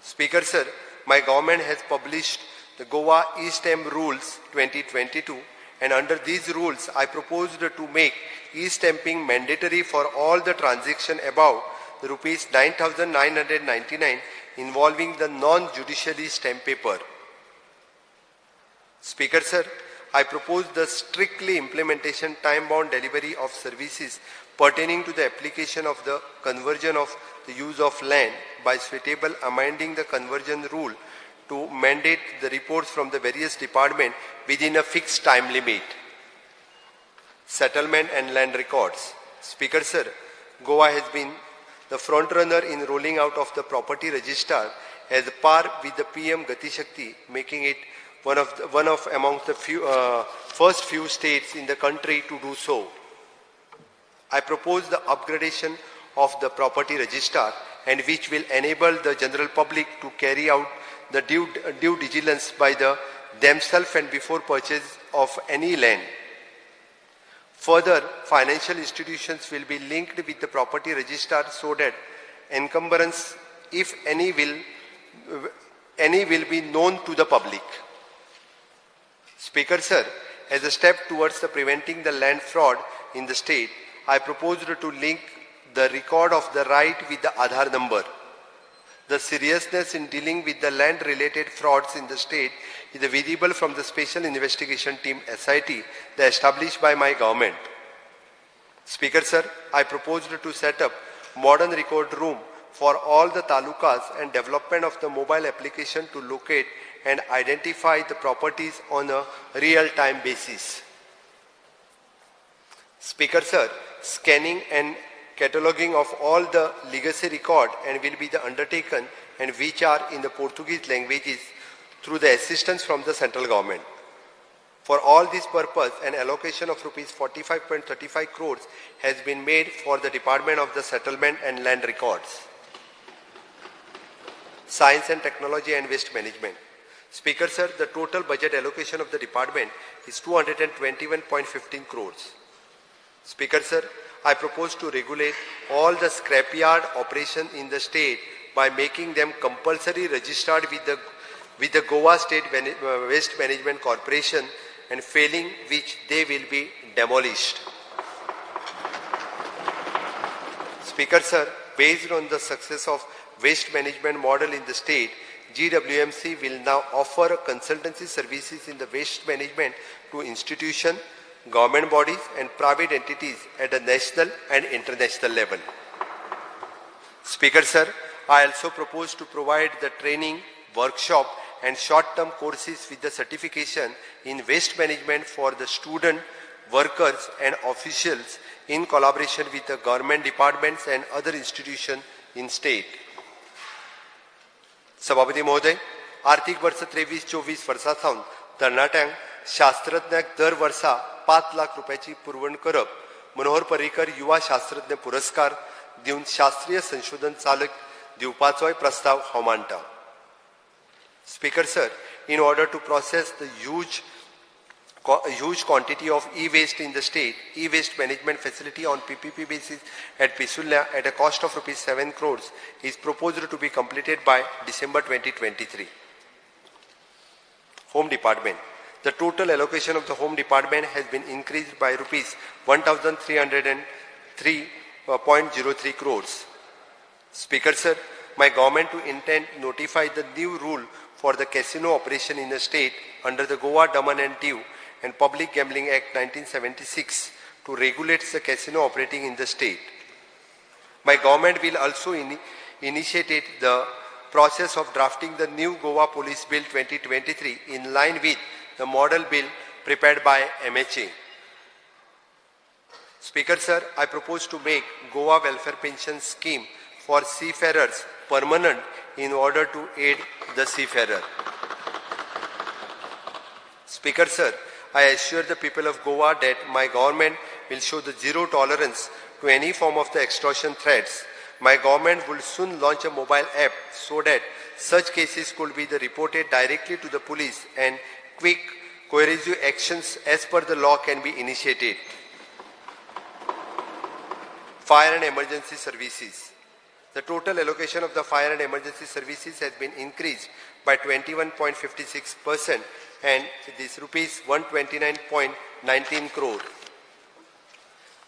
Speaker sir, my government has published the Goa e-stamp Rules 2022, and under these rules, I proposed to make e-stamping mandatory for all the transaction above rupees 9,999 involving the non-judicially stamp paper. Speaker sir, I propose the strictly implementation time-bound delivery of services pertaining to the application of the conversion of the use of land by suitable amending the conversion rule to mandate the reports from the various departments within a fixed time limit. Settlement and land records. Speaker sir, Goa has been the front runner in rolling out of the property register as par with the PM Gati Shakti, making it one of amongst the few, first few states in the country to do so. I propose the upgradation of the property register, and which will enable the general public to carry out the due diligence by the themselves and before purchase of any land. Further, financial institutions will be linked with the property register so that encumbrance, if any, will be known to the public. Speaker sir, as a step towards the preventing the land fraud in the state, I proposed to link the record of the right with the Aadhaar number. The seriousness in dealing with the land-related frauds in the state is visible from the Special Investigation Team SIT that established by my government. Speaker sir, I proposed to set up modern record room for all the talukas and development of the mobile application to locate and identify the properties on a real-time basis. Speaker sir, scanning and cataloging of all the legacy record and will be the undertaken and which are in the Portuguese languages through the assistance from the central government. For all this purpose, an allocation of rupees 45.35 crores has been made for the Department of the Settlement and Land Records. Science and Technology and Waste Management. Speaker sir, the total budget allocation of the department is 221.15 crores. Speaker sir, I propose to regulate all the scrapyard operation in the state by making them compulsory registered with the Goa State Waste Management Corporation, and failing which they will be demolished. Speaker sir, based on the success of waste management model in the state, GWMC will now offer consultancy services in the waste management to institutions, government bodies and private entities at a national and international level. Speaker sir, I also propose to provide the training, workshop and short-term courses with the certification in waste management for the student, workers and officials in collaboration with the government departments and other institutions in state. सभापती महोदय, आर्थिक वर्ष 23-24 वर्सा सावन तरणाट्यांक शास्त्रज्ञांक दर वर्सा 5 लाख रुपयाची पुरवण करप, मनोहर पर्रीकर युवा शास्त्रज्ञ पुरस्कार दिवन शास्त्रीय संशोधन चालक दिवपाचोय प्रस्ताव हांव मांडटा. Speaker sir, in order to process the huge huge quantity of e-waste in the state, e-waste management facility on PPP basis at Pissurlem at a cost of rupees 7 crores is proposed to be completed by December 2023. Home Department. The total allocation of the Home Department has been increased by rupees 1,303.03 crores. Speaker sir, my government to intend notify the new rule for the casino operation in the state under the Goa Daman and Diu and Public Gambling Act 1976 to regulate the casino operating in the state. My government will also initiate the process of drafting the new Goa Police Bill 2023 in line with the model bill prepared by MHA. Speaker sir, I propose to make Goa Welfare Pension Scheme for seafarers permanent in order to aid the seafarer. Speaker sir, I assure the people of Goa that my government will show the zero tolerance to any form of the extortion threats. My government will soon launch a mobile app so that such cases could be reported directly to the police and quick coercive actions as per the law can be initiated. Fire and Emergency Services. The total allocation of the Fire and Emergency Services has been increased by 21.56% and it is rupees 129.19 crore.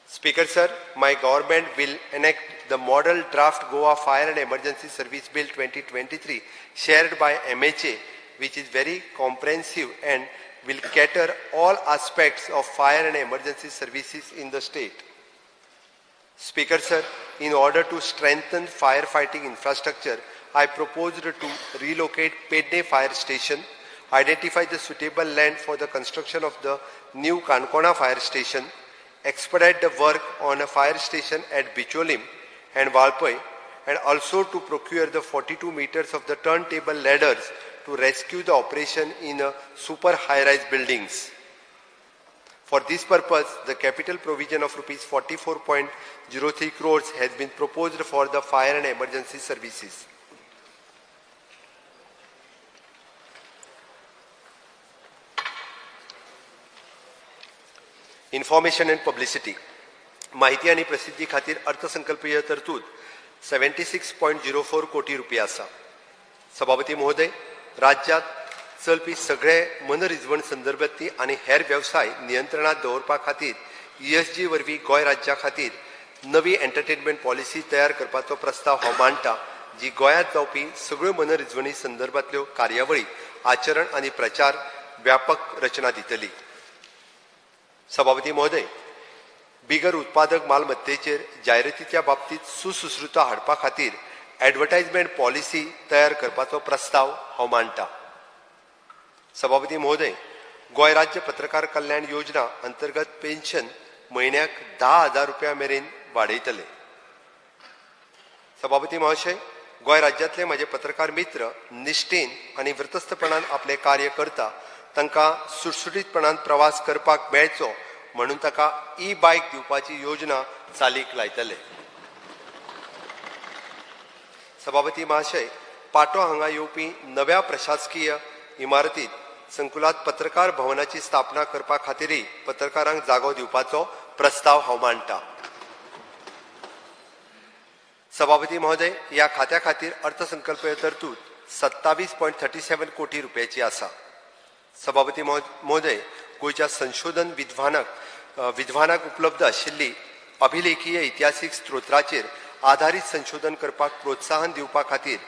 Speaker sir, my government will enact the model draft Goa Fire and Emergency Service Bill 2023 shared by MHA, which is very comprehensive and will cater all aspects of fire and emergency services in the state. Speaker sir, in order to strengthen firefighting infrastructure, I proposed to relocate Pedne Fire Station, identify the suitable land for the construction of the new Kankona Fire Station, expedite the work on a fire station at Bicholim and Valpoi, and also to procure the 42 meters of the turntable ladders to rescue the operation in a super high-rise buildings. For this purpose, the capital provision of rupees 44.03 crores has been proposed for the fire and emergency services. Information and publicity. माहिती आनी प्रसिद्धी खातीर अर्थसंकल्पीय तरतूद 76.04 कोटी रुपया आसा. सभापती महोदय, राज्यांत चलपी सगळे मनरिजवण संदर्भांतली आनी हेर वेवसाय नियंत्रणांत दवरपा खातीर ESG वरवीं गोंय राज्या खातीर नवी एंटरटेनमेंट पॉलिसी तयार करपाचो प्रस्ताव हांव मांडटा, जी गोंयांत जावपी सगळ्यो मनरिजवणी संदर्भांतल्यो कार्यावळी, आचरण आनी प्रचार व्यापक रचना दितली. सभापती महोदय, बिगर उत्पादक मालमत्तेचेर जायरातीच्या बाबतींत सुसुश्रुता हाडपा खातीर एडवर्टायजमेंट पॉलिसी तयार करपाचो प्रस्ताव हांव मांडटा. सभापती महोदय, गोंय राज्य पत्रकार कल्याण योजना अंतर्गत पेन्शन म्हयन्याक 10,000 रुपया मेरेन वाडयतले. सभापती महोदय, गोंय राज्यांतले म्हजे पत्रकार मित्र निश्ठेन आनी वृतस्थपणान आपलें कार्य करता, तांकां सुटसुटीतपणान प्रवास करपाक मेळचो म्हणून ताका ई बायक दिवपाची योजना चालीक लायतले. सभापती महाशय, पाटो हांगा येवपी नव्या प्रशासकीय इमारतीत संकुलात पत्रकार भवनाची स्थापना करपा खातीरय पत्रकारांक जागो दिवपाचो प्रस्ताव हांव मांडटा. सभापती महोदय, ह्या खात्या खातीर अर्थसंकल्पीय तरतूद 27.37 कोटी रुपयाची आसा. सभापती महोदय, गोंयच्या संशोधन विद्वानाक उपलब्ध आशिल्ली अभिलेखीय इतिहासीक स्त्रोत्राचेर आधारीत संशोधन करपाक प्रोत्साहन दिवपा खातीर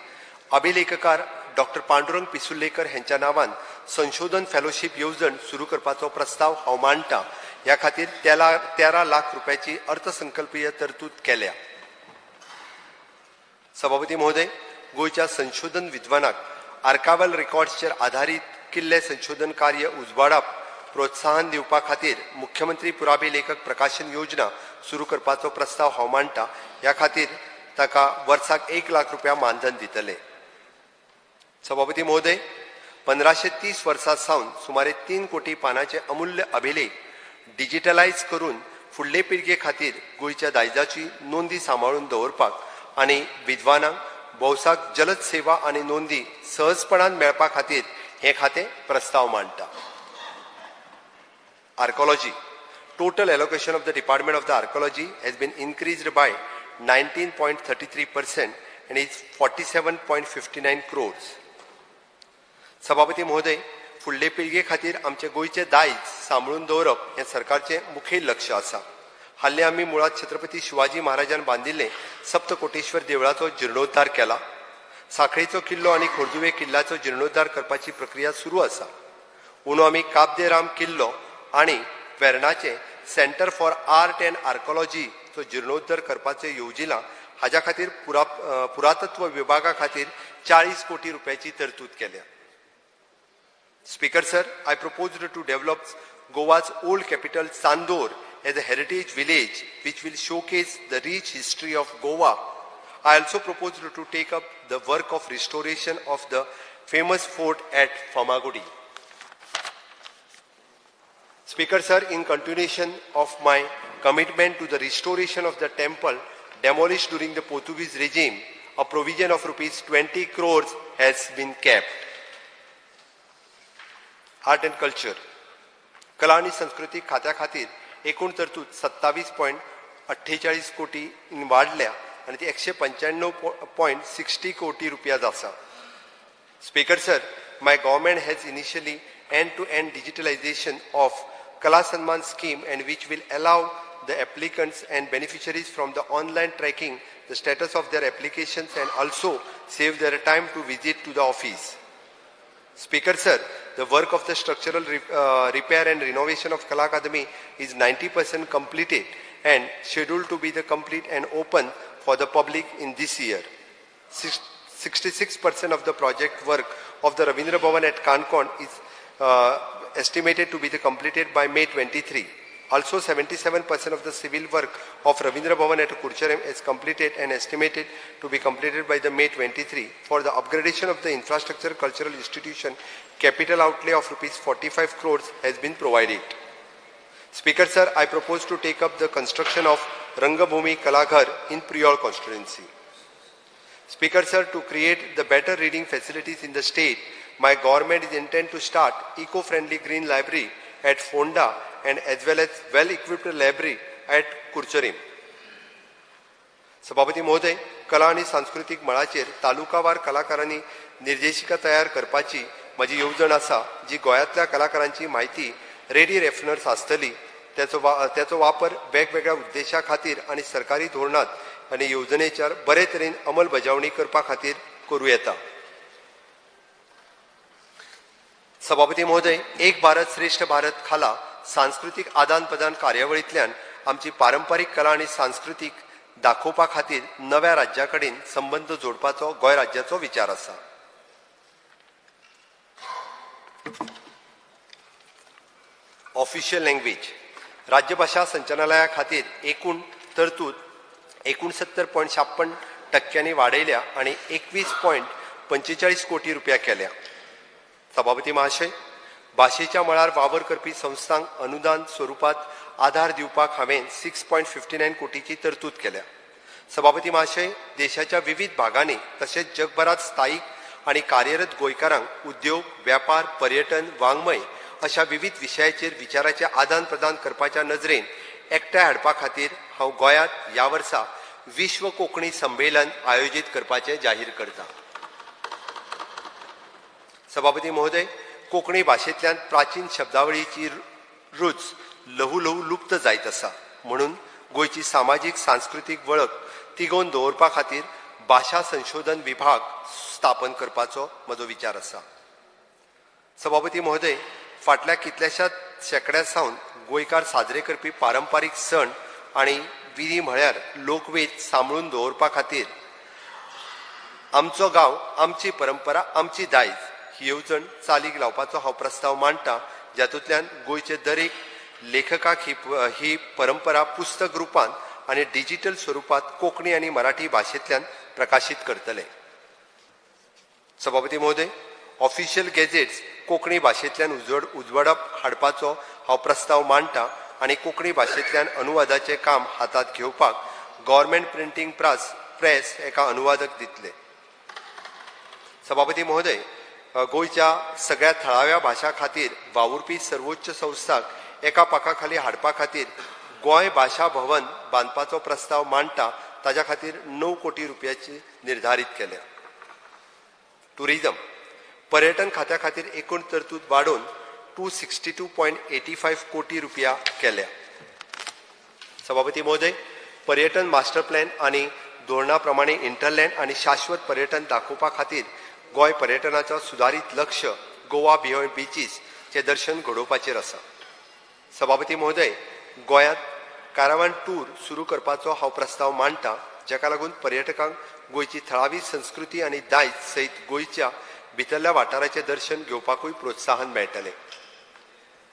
अभिलेखकार डॉक्टर पांडुरंग पिसुर्लेकर हांच्या नांवान संशोधन फेलोशीप येवजण सुरू करपाचो प्रस्ताव हांव मांडटा. ह्या खातीर 13 लाख रुपयाची अर्थसंकल्पीय तरतूद केल्या. सभापती महोदय, गोंयच्या संशोधन विद्वानाक आर्कायवल रेकॉर्ड्सचेर आधारीत किल्ले संशोधन कार्य उजवाडाप प्रोत्साहन दिवपा खातीर मुख्यमंत्री पुरावे लेखक प्रकाशन योजना सुरू करपाचो प्रस्ताव हांव मांडटा. ह्या खातीर ताका वर्साक 1 लाख रुपया मानधन दितले. सभापती महोदय, 1530 वर्सां सावन सुमारे 3 कोटी पानाचे अमूल्य अभिलेख डिजिटलायज करून फुडले पिळगे खातीर गोंयच्या दायजाची नोंदी सांबाळून दवरपाक आनी विद्वानांक भौसाक जलद सेवा आनी नोंदी सहजपणान मेळपा खातीर हें खातें प्रस्ताव मांडटा. Archaeology. Total allocation of the Department of the Archaeology has been increased by 19.33% and is 47.59 crores. सभापती महोदय, फुडले पिळगे खातीर आमचे गोंयचें दायज सांबाळून दवरप हें सरकारचें मुखेल लक्ष आसा. हाल्ली आमी मुळांत छत्रपती शिवाजी महाराजान बांदिल्लें सप्तकोटेश्वर देवळाचो जिर्णोद्धार केला. साखळेचो किल्लो आनी खोर्जुवे किल्ल्याचो जिर्णोद्धार करपाची प्रक्रिया सुरू आसा. अंदू आमी काब दे राम किल्लो आनी वेर्णाचें सेंटर फॉर आर्ट अँड आर्कोलॉजीचो जिर्णोद्धार करपाचें येवजिलां. हाज्या खातीर पुरातत्व विभागा खातीर 40 कोटी रुपयाची तरतूद केल्या. Speaker sir, I proposed to develop Goa's old capital Chandor as a heritage village which will showcase the rich history of Goa. I also proposed to take up the work of restoration of the famous fort at Farmagudi. Speaker sir, in continuation of my commitment to the restoration of the temple demolished during the Portuguese regime, a provision of rupees 20 crores has been kept. Art and culture. कला आनी संस्कृतीक खात्या खातीर एकूण तरतूद 27.48 कोटी वाडल्या आनी ती 195.60 कोटी रुपया आसा. Speaker sir, my government has initially end-to-end digitalization of Kala Sanman scheme and which will allow the applicants and beneficiaries from the online tracking the status of their applications and also save their time to visit to the office. Speaker sir, the work of the structural repair and renovation of Kala Academy is 90% completed and scheduled to be the complete and open for the public in this year. 66% of the project work of the Ravindra Bhavan at Kankon is estimated to be the completed by May 23. Also, 77% of the civil work of Ravindra Bhavan at Curchorem is completed and estimated to be completed by the May 23. For the upgradation of the infrastructure cultural institution, capital outlay of rupees 45 crores has been provided. Speaker sir, I propose to take up the construction of Rangabhumi Kalaghar in Priol constituency. Speaker sir, to create the better reading facilities in the state, my government is intent to start eco-friendly green library at Fonda and as well as well-equipped library at Curchorem. सभापती महोदय, कला आनी सांस्कृतीक मळाचेर तालुकावार कलाकारांनी निर्देशिका तयार करपाची म्हजी येवजण आसा, जी गोंयांतल्या कलाकारांची म्हायती रेडी रेफरन्स आसतली. तेचो वापर वेगवेगळ्या उद्देशा खातीर आनी सरकारी धोरणांत आनी येवजणेचेर बरे तरेन अंमलबजावणी करपा खातीर करूं येता. सभापती महोदय, एक भारत श्रेष्ठ भारत खाला सांस्कृतीक आदान प्रदान कार्यावळींतल्यान आमची पारंपारीक कला आनी सांस्कृतीक दाखोवपा खातीर नव्या राज्या कडेन संबंद जोडपाचो गोंय राज्याचो विचार आसा. Official language. राज्यभाशा संचालनालया खातीर एकूण तरतूद 69.56% वाडयल्या आनी 21.45 कोटी रुपया केल्या. सभापती महाशय, भाशेच्या मळार वावर करपी संस्थांक अनुदान स्वरुपात आधार दिवपाक हांवें 6.59 कोटीची तरतूद केल्या. सभापती महाशय, देशाच्या विविध भागांनी तशेंच जगभरात स्थायीक आनी कार्यरत गोंयकारांक उद्योग, व्यापार, पर्यटन, वाङ्मय अशा विविध विशयाचेर विचाराचें आदान प्रदान करपाच्या नजरेन एकठांय हाडपा खातीर हांव गोंयांत ह्या वर्सा विश्व कोंकणी संमेलन आयोजीत करपाचें जाहीर करता. सभापती महोदय, कोंकणी भाशेंतल्यान प्राचीन शब्दावळीची रूच ल्हवू ल्हवू लुप्त जायत आसा, म्हणून गोंयची सामाजीक सांस्कृतीक वळख तिगोवन दवरपा खातीर भाशा संशोधन विभाग स्थापन करपाचो म्हजो विचार आसा. सभापती महोदय, फाटल्या कितल्याशाच शेंकड्या सावन गोंयकार साजरे करपी पारंपारीक सण आनी विधी म्हळ्यार लोकवेद सांबाळून दवरपा खातीर आमचो गांव, आमची परंपरा, आमची दायज ही येवजण चालीक लावपाचो हांव प्रस्ताव मांडटा, जातूंतल्यान गोंयचे दरेक लेखकाक ही परंपरा पुस्तक रुपान आनी डिजिटल स्वरुपात कोंकणी आनी मराठी भाशेंतल्यान प्रकाशीत करतले. सभापती महोदय, ऑफिशियल गॅझेट्स कोंकणी भाशेंतल्यान उजवाडप हाडपाचो हांव प्रस्ताव मांडटा आनी कोंकणी भाशेंतल्यान अनुवादाचें काम हातांत घेवपाक गव्हर्मेंट प्रिंटींग प्रेस एका अनुवादक दितले. सभापती महोदय, गोंयच्या सगळ्या थळाव्या भाशां खातीर वावुरपी सर्वोच्च संस्थांक एका पाखा खाली हाडपा खातीर गोंय भाशा भवन बांदपाचो प्रस्ताव मांडटा. ताज्या खातीर 9 कोटी रुपयाची निर्धारीत केल्या. टुरिझम पर्यटन खात्या खातीर एकूण तरतूद वाडोवन 262.85 कोटी रुपया केल्या. सभापती महोदय, पर्यटन मास्टर प्लॅन आनी धोरणा प्रमाणे इंटरलँड आनी शाश्वत पर्यटन दाखोवपा खातीर गोंय पर्यटनाचो सुदारीत लक्ष गोवा बियॉन्ड बिचीस चे दर्शन घडोवपाचेर आसा. सभापती महोदय, गोंयांत कारावान टूर सुरू करपाचो हांव प्रस्ताव मांडटा, जाका लागून पर्यटकांक गोंयची थळावी संस्कृती आनी दायज सयत गोंयच्या भितरल्या वाठाराचें दर्शन घेवपाकूय प्रोत्साहन मेळटलें.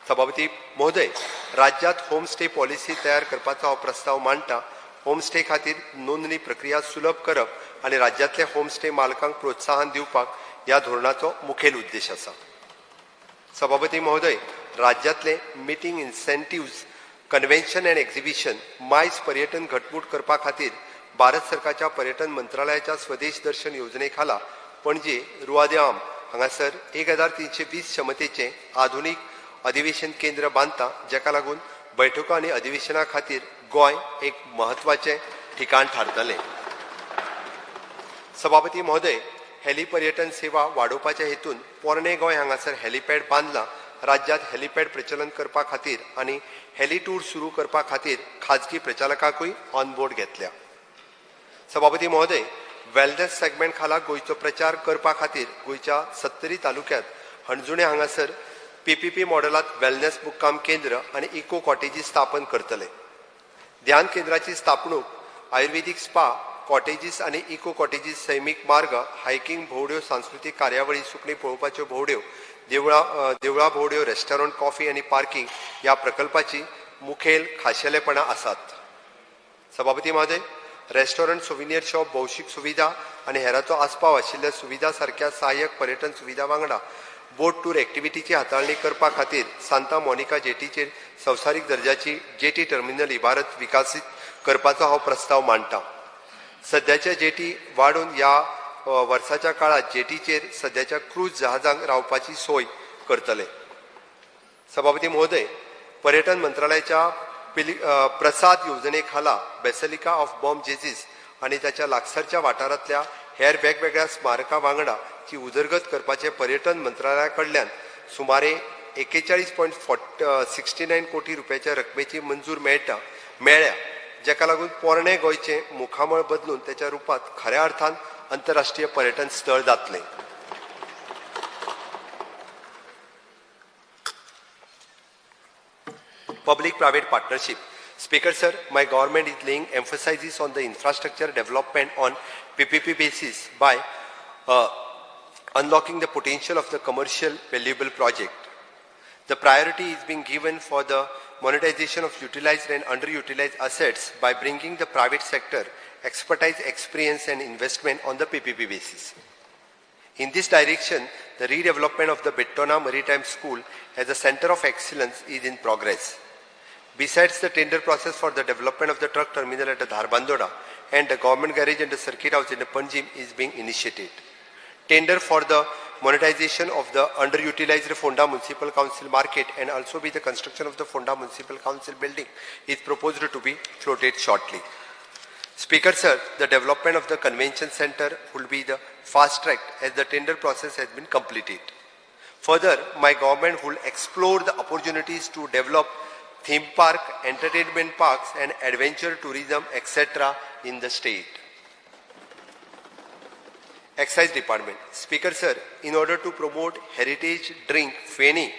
सभापती महोदय, राज्यांत होमस्टे पॉलिसी तयार करपाचो हांव प्रस्ताव मांडटा. होमस्टे खातीर नोंदणी प्रक्रिया सुलभ करप आनी राज्यांतले होमस्टे मालकांक प्रोत्साहन दिवपाक ह्या धोरणाचो मुखेल उद्देश आसा. सभापती महोदय, राज्यांतले meeting incentives, convention and exhibition, MICE पर्यटन घटमूट करपा खातीर भारत सरकारच्या पर्यटन मंत्रालयाच्या स्वदेश दर्शन योजने खाला पणजे रुआ दे आम हांगासर 1320 क्षमतेचें आधुनीक अधिवेशन केंद्र बांदता, जाका लागून बैठको आनी अधिवेशना खातीर गोंय एक म्हत्वाचें ठिकाण थारतलें. सभापती महोदय, हेली पर्यटन सेवा वाडोवपाच्या हेतून पोरणे गोंय हांगासर हेलिपॅड बांदला. राज्यांत हेलिपॅड प्रचलन करपा खातीर आनी हेली टूर सुरू करपा खातीर खाजगी प्रचालकांकूय ऑनबोर्ड घेतल्या. सभापती महोदय, वेलनेस सेगमेंट खाला गोंयचो प्रचार करपा खातीर गोंयच्या 70 तालुक्यांत हणजुणे हांगासर पीपीपी मॉडेलांत वेलनेस मुक्काम केंद्र आनी इको कॉटेजीस स्थापन करतले. ध्यान केंद्राची स्थापणूक, आयुर्वेदीक स्पा कॉटेजीस आनी इको कॉटेजीस, सैमीक मार्ग, हायकिंग भोंवड्यो, सांस्कृतीक कार्यावळी, सुकणीं पळोवपाच्यो भोंवड्यो, देवळां भोंवड्यो, रेस्टॉरंट, कॉफी आनी पार्किंग ह्या प्रकल्पाची मुखेल खाशेलेपणां आसात. सभापती महोदय, रेस्टॉरंट, सोविनियर शॉप, भौशीक सुविधा आनी हेराचो आस्पाव आशिल्ल्या सुविधा सारक्या सहाय्यक पर्यटन सुविधा वांगडा बोट टूर एक्टिविटीची हाताळणी करपा खातीर सांता मोनिका जेटीचेर संवसारीक दर्जाची जेटी टर्मिनल इबारत विकसीत करपाचो हांव प्रस्ताव मांडटा. सद्याच्या जेटी वाडोवन ह्या वर्साच्या काळात जेटीचेर सद्याच्या क्रूज जहाजांक रावपाची सोय करतले. सभापती महोदय, पर्यटन मंत्रालयाच्या प्रसाद योजने खाला बेसिलिका ऑफ बॉम जेझीस आनी ताच्या लागसारच्या वाठारांतल्या हेर वेगवेगळ्या स्मारकां वांगडा ची उदरगत करपाचे पर्यटन मंत्रालया कडल्यान सुमारे 41.69 कोटी रुपयाच्या रकमेची मंजूर मेळ्ळ्या, जाका लागून पोरणे गोंयचें मुखामळ बदलून त्याच्या रुपांत खऱ्या अर्थान आंतरराष्ट्रीय पर्यटन स्थळ जातलें. Public private partnership. Speaker sir, my government is laying emphasis on the infrastructure development on PPP basis by unlocking the potential of the commercial valuable project. The priority is being given for the monetization of utilized and underutilized assets by bringing the private sector expertise, experience and investment on the PPP basis. In this direction, the redevelopment of the Bettona Maritime School as a center of excellence is in progress. Besides the tender process for the development of the truck terminal at the Dharbandora and the government garage and the circuit house in the Panjim is being initiated. Tender for the monetization of the underutilized Fonda Municipal Council market and also be the construction of the Fonda Municipal Council building is proposed to be floated shortly. Speaker sir, the development of the convention center will be the fast track as the tender process has been completed. Further, my government will explore the opportunities to develop theme park, entertainment parks and adventure tourism, etc. in the state. Excise Department. Speaker sir, in order to promote heritage drink Feni,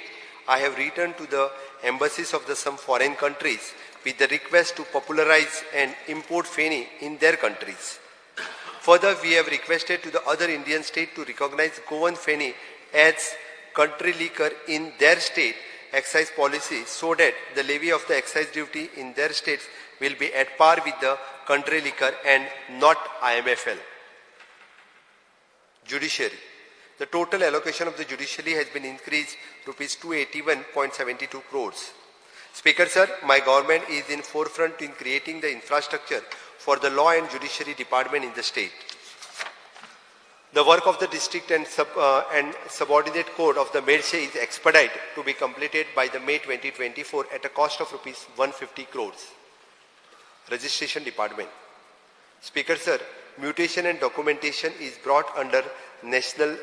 I have written to the embassies of the some foreign countries with the request to popularize and import Feni in their countries. Further, we have requested to the other Indian state to recognize Goan Feni as country liquor in their state excise policy so that the levy of the excise duty in their states will be at par with the country liquor and not IMFL. Judiciary. The total allocation of the judiciary has been increased rupees 281.72 crores. Speaker sir, my government is in forefront in creating the infrastructure for the law and judiciary department in the state. The work of the district and subordinate court of the Medshi is expedite to be completed by the May 2024 at a cost of rupees 150 crores. Registration Department. Speaker sir, mutation and documentation is brought under National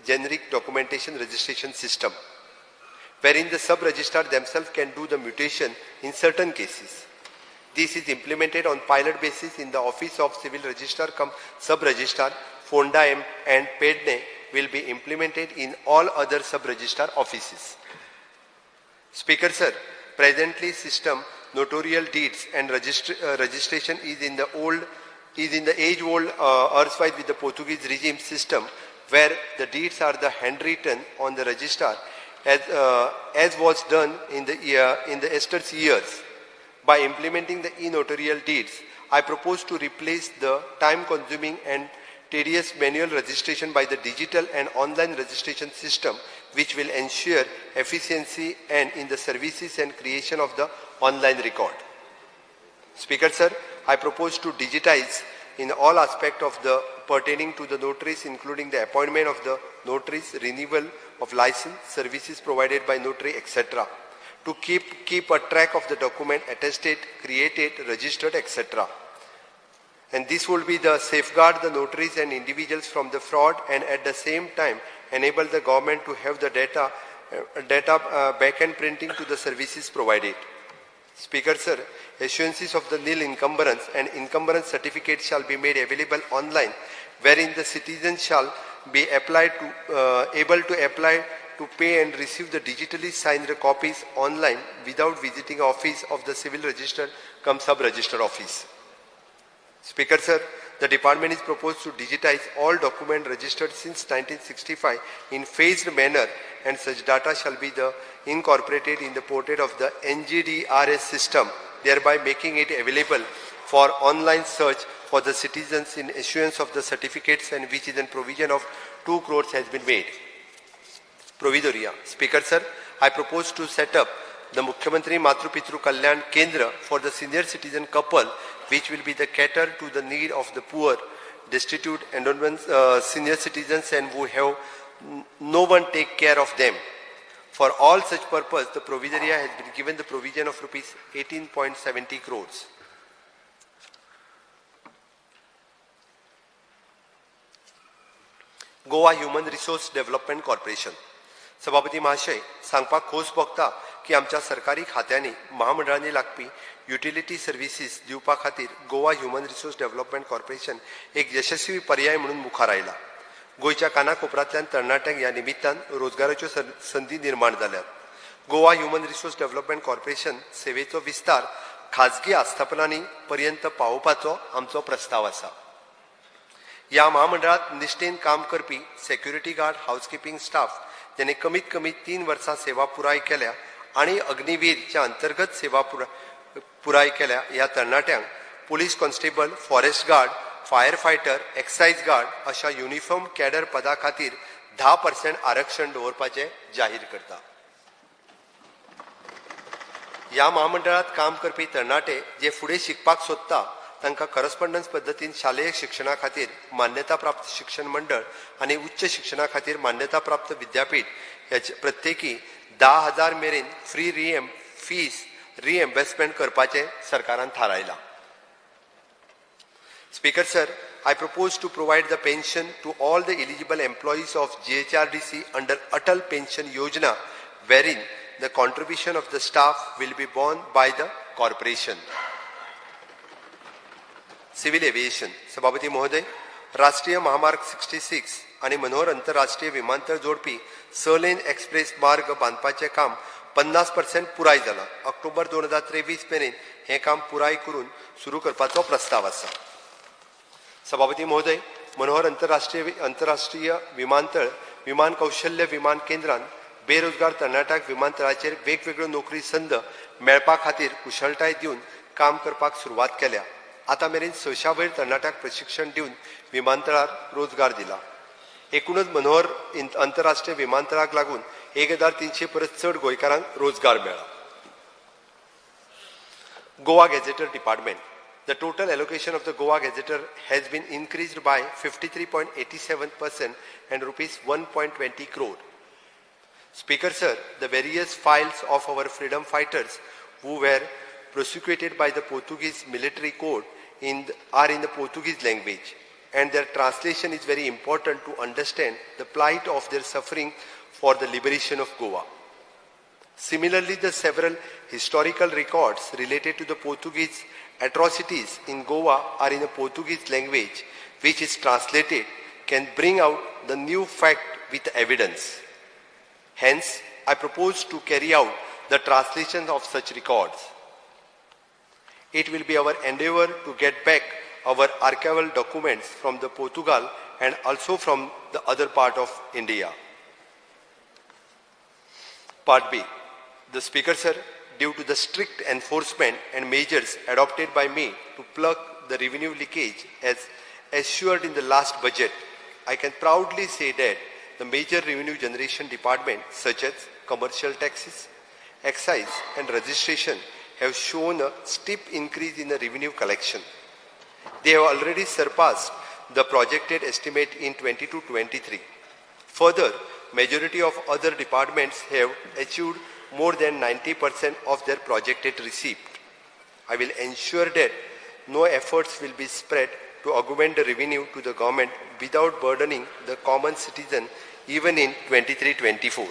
Generic Documentation Registration System, wherein the sub-registrar themselves can do the mutation in certain cases. This is implemented on pilot basis in the office of Civil Registrar cum Sub-Registrar, Fonda M and Pedne will be implemented in all other sub-registrar offices. Speaker sir, presently system notarial deeds and registration is in the age-old erstwhile with the Portuguese regime system, where the deeds are the handwritten on the registrar as was done in the Esther's years. By implementing the e-notarial deeds, I propose to replace the time-consuming and tedious manual registration by the digital and online registration system, which will ensure efficiency and in the services and creation of the online record. Speaker sir, I propose to digitize in all aspects of the pertaining to the notaries, including the appointment of the notaries, renewal of license, services provided by notary, etc., to keep a track of the document attested, created, registered, etc. And this will be the safeguard the notaries and individuals from the fraud, and at the same time enable the government to have the data back-end printing to the services provided. Speaker sir, issuances of the nil encumbrance and encumbrance certificate shall be made available online, wherein the citizen shall be able to apply to pay and receive the digitally signed copies online without visiting office of the civil register cum sub-register office. Speaker sir, the department is proposed to digitize all documents registered since 1965 in phased manner, and such data shall be incorporated in the portal of the NGDRS system, thereby making it available for online search for the citizens in issuance of the certificates, and which is in provision of 2 crores has been made. Providoria. Speaker sir, I propose to set up the Mukhyamantri Matru Pitru Kalyan Kendra for the senior citizen couple, which will be the cater to the need of the poor, destitute, endowment, senior citizens and who have no one take care of them. For all such purpose, the Providoria has been given the provision of rupees 18.70 crores. Goa Human Resource Development Corporation. सभापती महाशय, सांगपाक खोस भोगता की आमच्या सरकारी खात्यांनी महामंडळांनी लागपी युटिलिटी सर्विसीस दिवपा खातीर Goa human resource development corporation एक यशस्वी पर्याय म्हणून मुखार आयला. गोंयच्या कानाकोपऱ्यांतल्यान तरणाट्यांक ह्या निमित्तान रोजगाराच्यो संदी निर्माण जाल्यात. Goa human resource development corporation सेवेचो विस्तार खाजगी आस्थापनांनी पर्यंत पावोवपाचो आमचो प्रस्ताव आसा. ह्या महामंडळांत निश्ठेन काम करपी सेक्युरिटी गार्ड, हावसकिपींग स्टाफ ज्याने कमीत कमी 3 वर्सां सेवा पुराय केल्या आनी अग्निवीरच्या अंतर्गत सेवा पुराय केल्या ह्या तरणाट्यांक police constable, forest guard, fire fighter, excise guard अशा युनिफॉर्म कॅडर पदा खातीर 10% आरक्षण दवरपाचें जाहीर करता. ह्या महामंडळांत काम करपी तरणाटे जे फुडें शिकपाक सोदता तांकां करस्पॉन्डन्स पद्दतीन शालेय शिक्षणा खातीर मान्यता प्राप्त शिक्षण मंडळ आनी उच्च शिक्षणा खातीर मान्यता प्राप्त विद्यापीठ ह्याचे प्रत्येकी 10,000 मेरेन फ्री फीस रिएम्बर्समेंट करपाचें सरकारान थारायलां. Speaker sir, I propose to provide the pension to all the eligible employees of GHRDC under Atal Pension Yojana, wherein the contribution of the staff will be borne by the corporation. Civil aviation. सभापती महोदय, राष्ट्रीय महामार्ग 66 आनी मनोहर अंतरराष्ट्रीय विमानतळ जोडपी 6 लेन एक्सप्रेस मार्ग बांदपाचें काम 50% पुराय जालां. ऑक्टोबर 2023 मेरेन हें काम पुराय करून सुरू करपाचो प्रस्ताव आसा. सभापती महोदय, मनोहर अंतरराष्ट्रीय विमानतळ विमान कौशल्य विमान केंद्रान बेरोजगार तरणाट्यांक विमानतळाचेर वेगवेगळ्यो नोकरी संद मेळपा खातीर कुशळटाय दिवन काम करपाक सुरवात केल्या. आतां मेरेन 600 वयर तरणाट्यांक प्रशिक्षण दिवन विमानतळार रोजगार दिला. एकूणच मनोहर अंतरराष्ट्रीय विमानतळाक लागून 1300 परस चड गोंयकारांक रोजगार मेळ्ळा. Goa gazetteer department. The total allocation of the Goa Gazetteer has been increased by 53.87% and rupees 1.20 crore. Speaker sir, the various files of our freedom fighters who were prosecuted by the Portuguese military court are in the Portuguese language, and their translation is very important to understand the plight of their suffering for the liberation of Goa. Similarly, the several historical records related to the Portuguese atrocities in Goa are in the Portuguese language, which is translated, can bring out the new fact with evidence. Hence, I propose to carry out the translation of such records. It will be our endeavor to get back our archival documents from the Portugal and also from the other part of India. Part B. The Speaker, sir, due to the strict enforcement and measures adopted by me to plug the revenue leakage as assured in the last budget, I can proudly say that the major revenue generation department such as commercial taxes, excise and registration have shown a steep increase in the revenue collection. They have already surpassed the projected estimate in 22-23. Further, majority of other departments have achieved more than 90% of their projected receipt. I will ensure that no efforts will be spread to augment the revenue to the government without burdening the common citizen even in 23-24.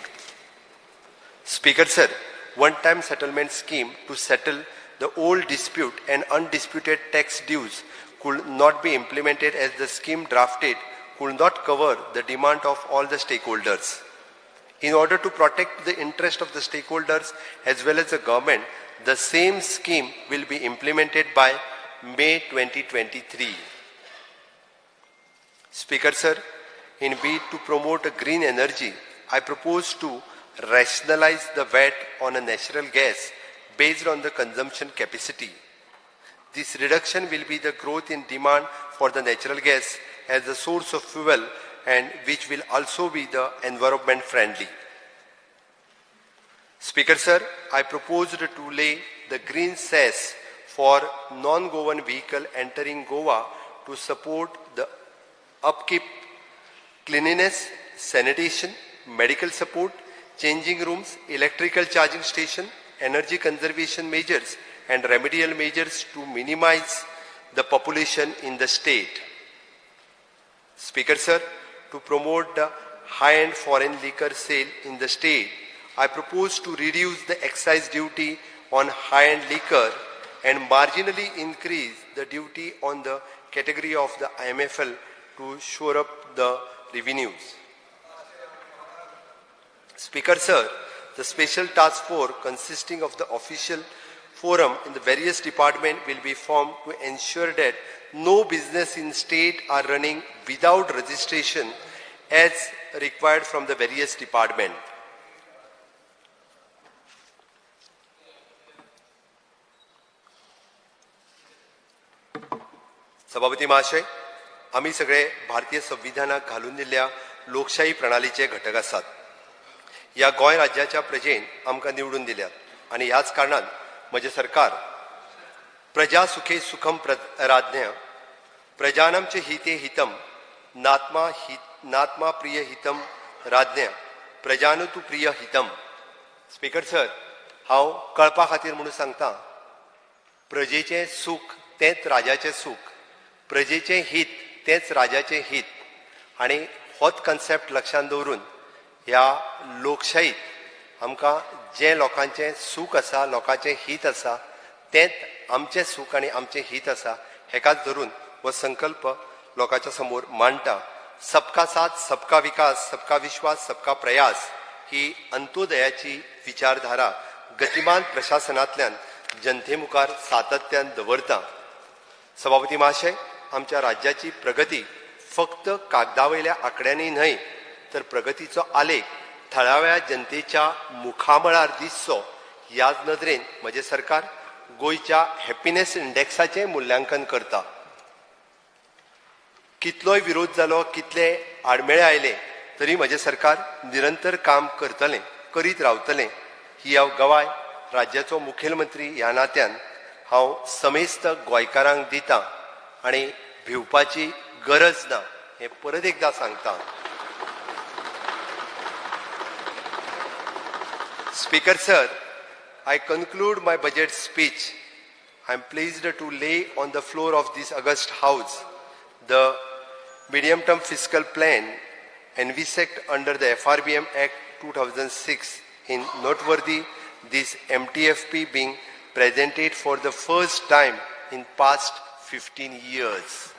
Speaker sir, one-time settlement scheme to settle the old dispute and undisputed tax dues could not be implemented as the scheme drafted could not cover the demand of all the stakeholders. In order to protect the interest of the stakeholders as well as the government, the same scheme will be implemented by May 2023. Speaker sir, in bid to promote a green energy, I propose to rationalize the VAT on a natural gas based on the consumption capacity. This reduction will be the growth in demand for the natural gas as a source of fuel and which will also be the environment friendly. Speaker sir, I proposed to lay the green cess for non-Goan vehicle entering Goa to support the upkeep, cleanliness, sanitation, medical support, changing rooms, electrical charging station, energy conservation measures and remedial measures to minimize the population in the state. Speaker sir, to promote the high-end foreign liquor sale in the state, I propose to reduce the excise duty on high-end liquor and marginally increase the duty on the category of the IMFL to shore up the revenues. Speaker sir, the special task force consisting of the official forum in the various departments will be formed to ensure that no business in state are running without registration as required from the various departments. सभापती महाशय, आमी सगळे भारतीय संविधानाक घालून दिल्ल्या लोकशाही प्रणालीचे घटक आसात. ह्या गोंय राज्याच्या प्रजेन आमकां निवडून दिल्यात आनी ह्याच कारणान म्हजें सरकार प्रजा सुखे सुखम राज्ञ प्रजानामचे हिते हितम नात्मा हित नात्मा प्रिय हितम राज्ञ प्रजानु तु प्रिय हितम. स्पीकर सर, हांव कळपा खातीर म्हणून सांगता, प्रजेचें सूख तेंच राजाचें सूख, प्रजेचें हित तेंच राजाचें हित. आनी होच कन्सेप्ट लक्षांत दवरून ह्या लोकशाहीत आमकां जें लोकांचें सूख आसा, लोकांचें हित आसा, तेंच आमचें सूख आनी आमचें हित आसा, हेकाच धरून हो संकल्प लोकांच्या समोर मांडटा. सबका साथ, सबका विकास, सबका विश्वास, सबका प्रयास ही अंत्योदयाची विचारधारा गतिमान प्रशासनांतल्यान जनते मुखार सातत्यान दवरता. सभापती महाशय, आमच्या राज्याची प्रगती फक्त कागदा वयल्या आंकड्यांनी न्हय तर प्रगतीचो आलेख थळाव्या जनतेच्या मुखामळार दिसचो ह्याच नदरेन म्हजें सरकार गोंयच्या हॅपिनेस इंडेक्साचें मुल्यांकन करता. कितलोय विरोध जालो, कितले आडमेळे आयले तरी म्हजें सरकार निरंतर काम करतलें, करीत रावतलें ही हांव गवाय राज्याचो मुखेलमंत्री ह्या नात्यान हांव समेस्त गोंयकारांक दितां आनी भिवपाची गरज ना हें परत एकदां सांगता. Speaker sir, I conclude my budget speech. I am pleased to lay on the floor of this august house the medium term fiscal plan envisaged under the FRBM Act 2006. In noteworthy, this MTFP being presented for the first time in past 15 years.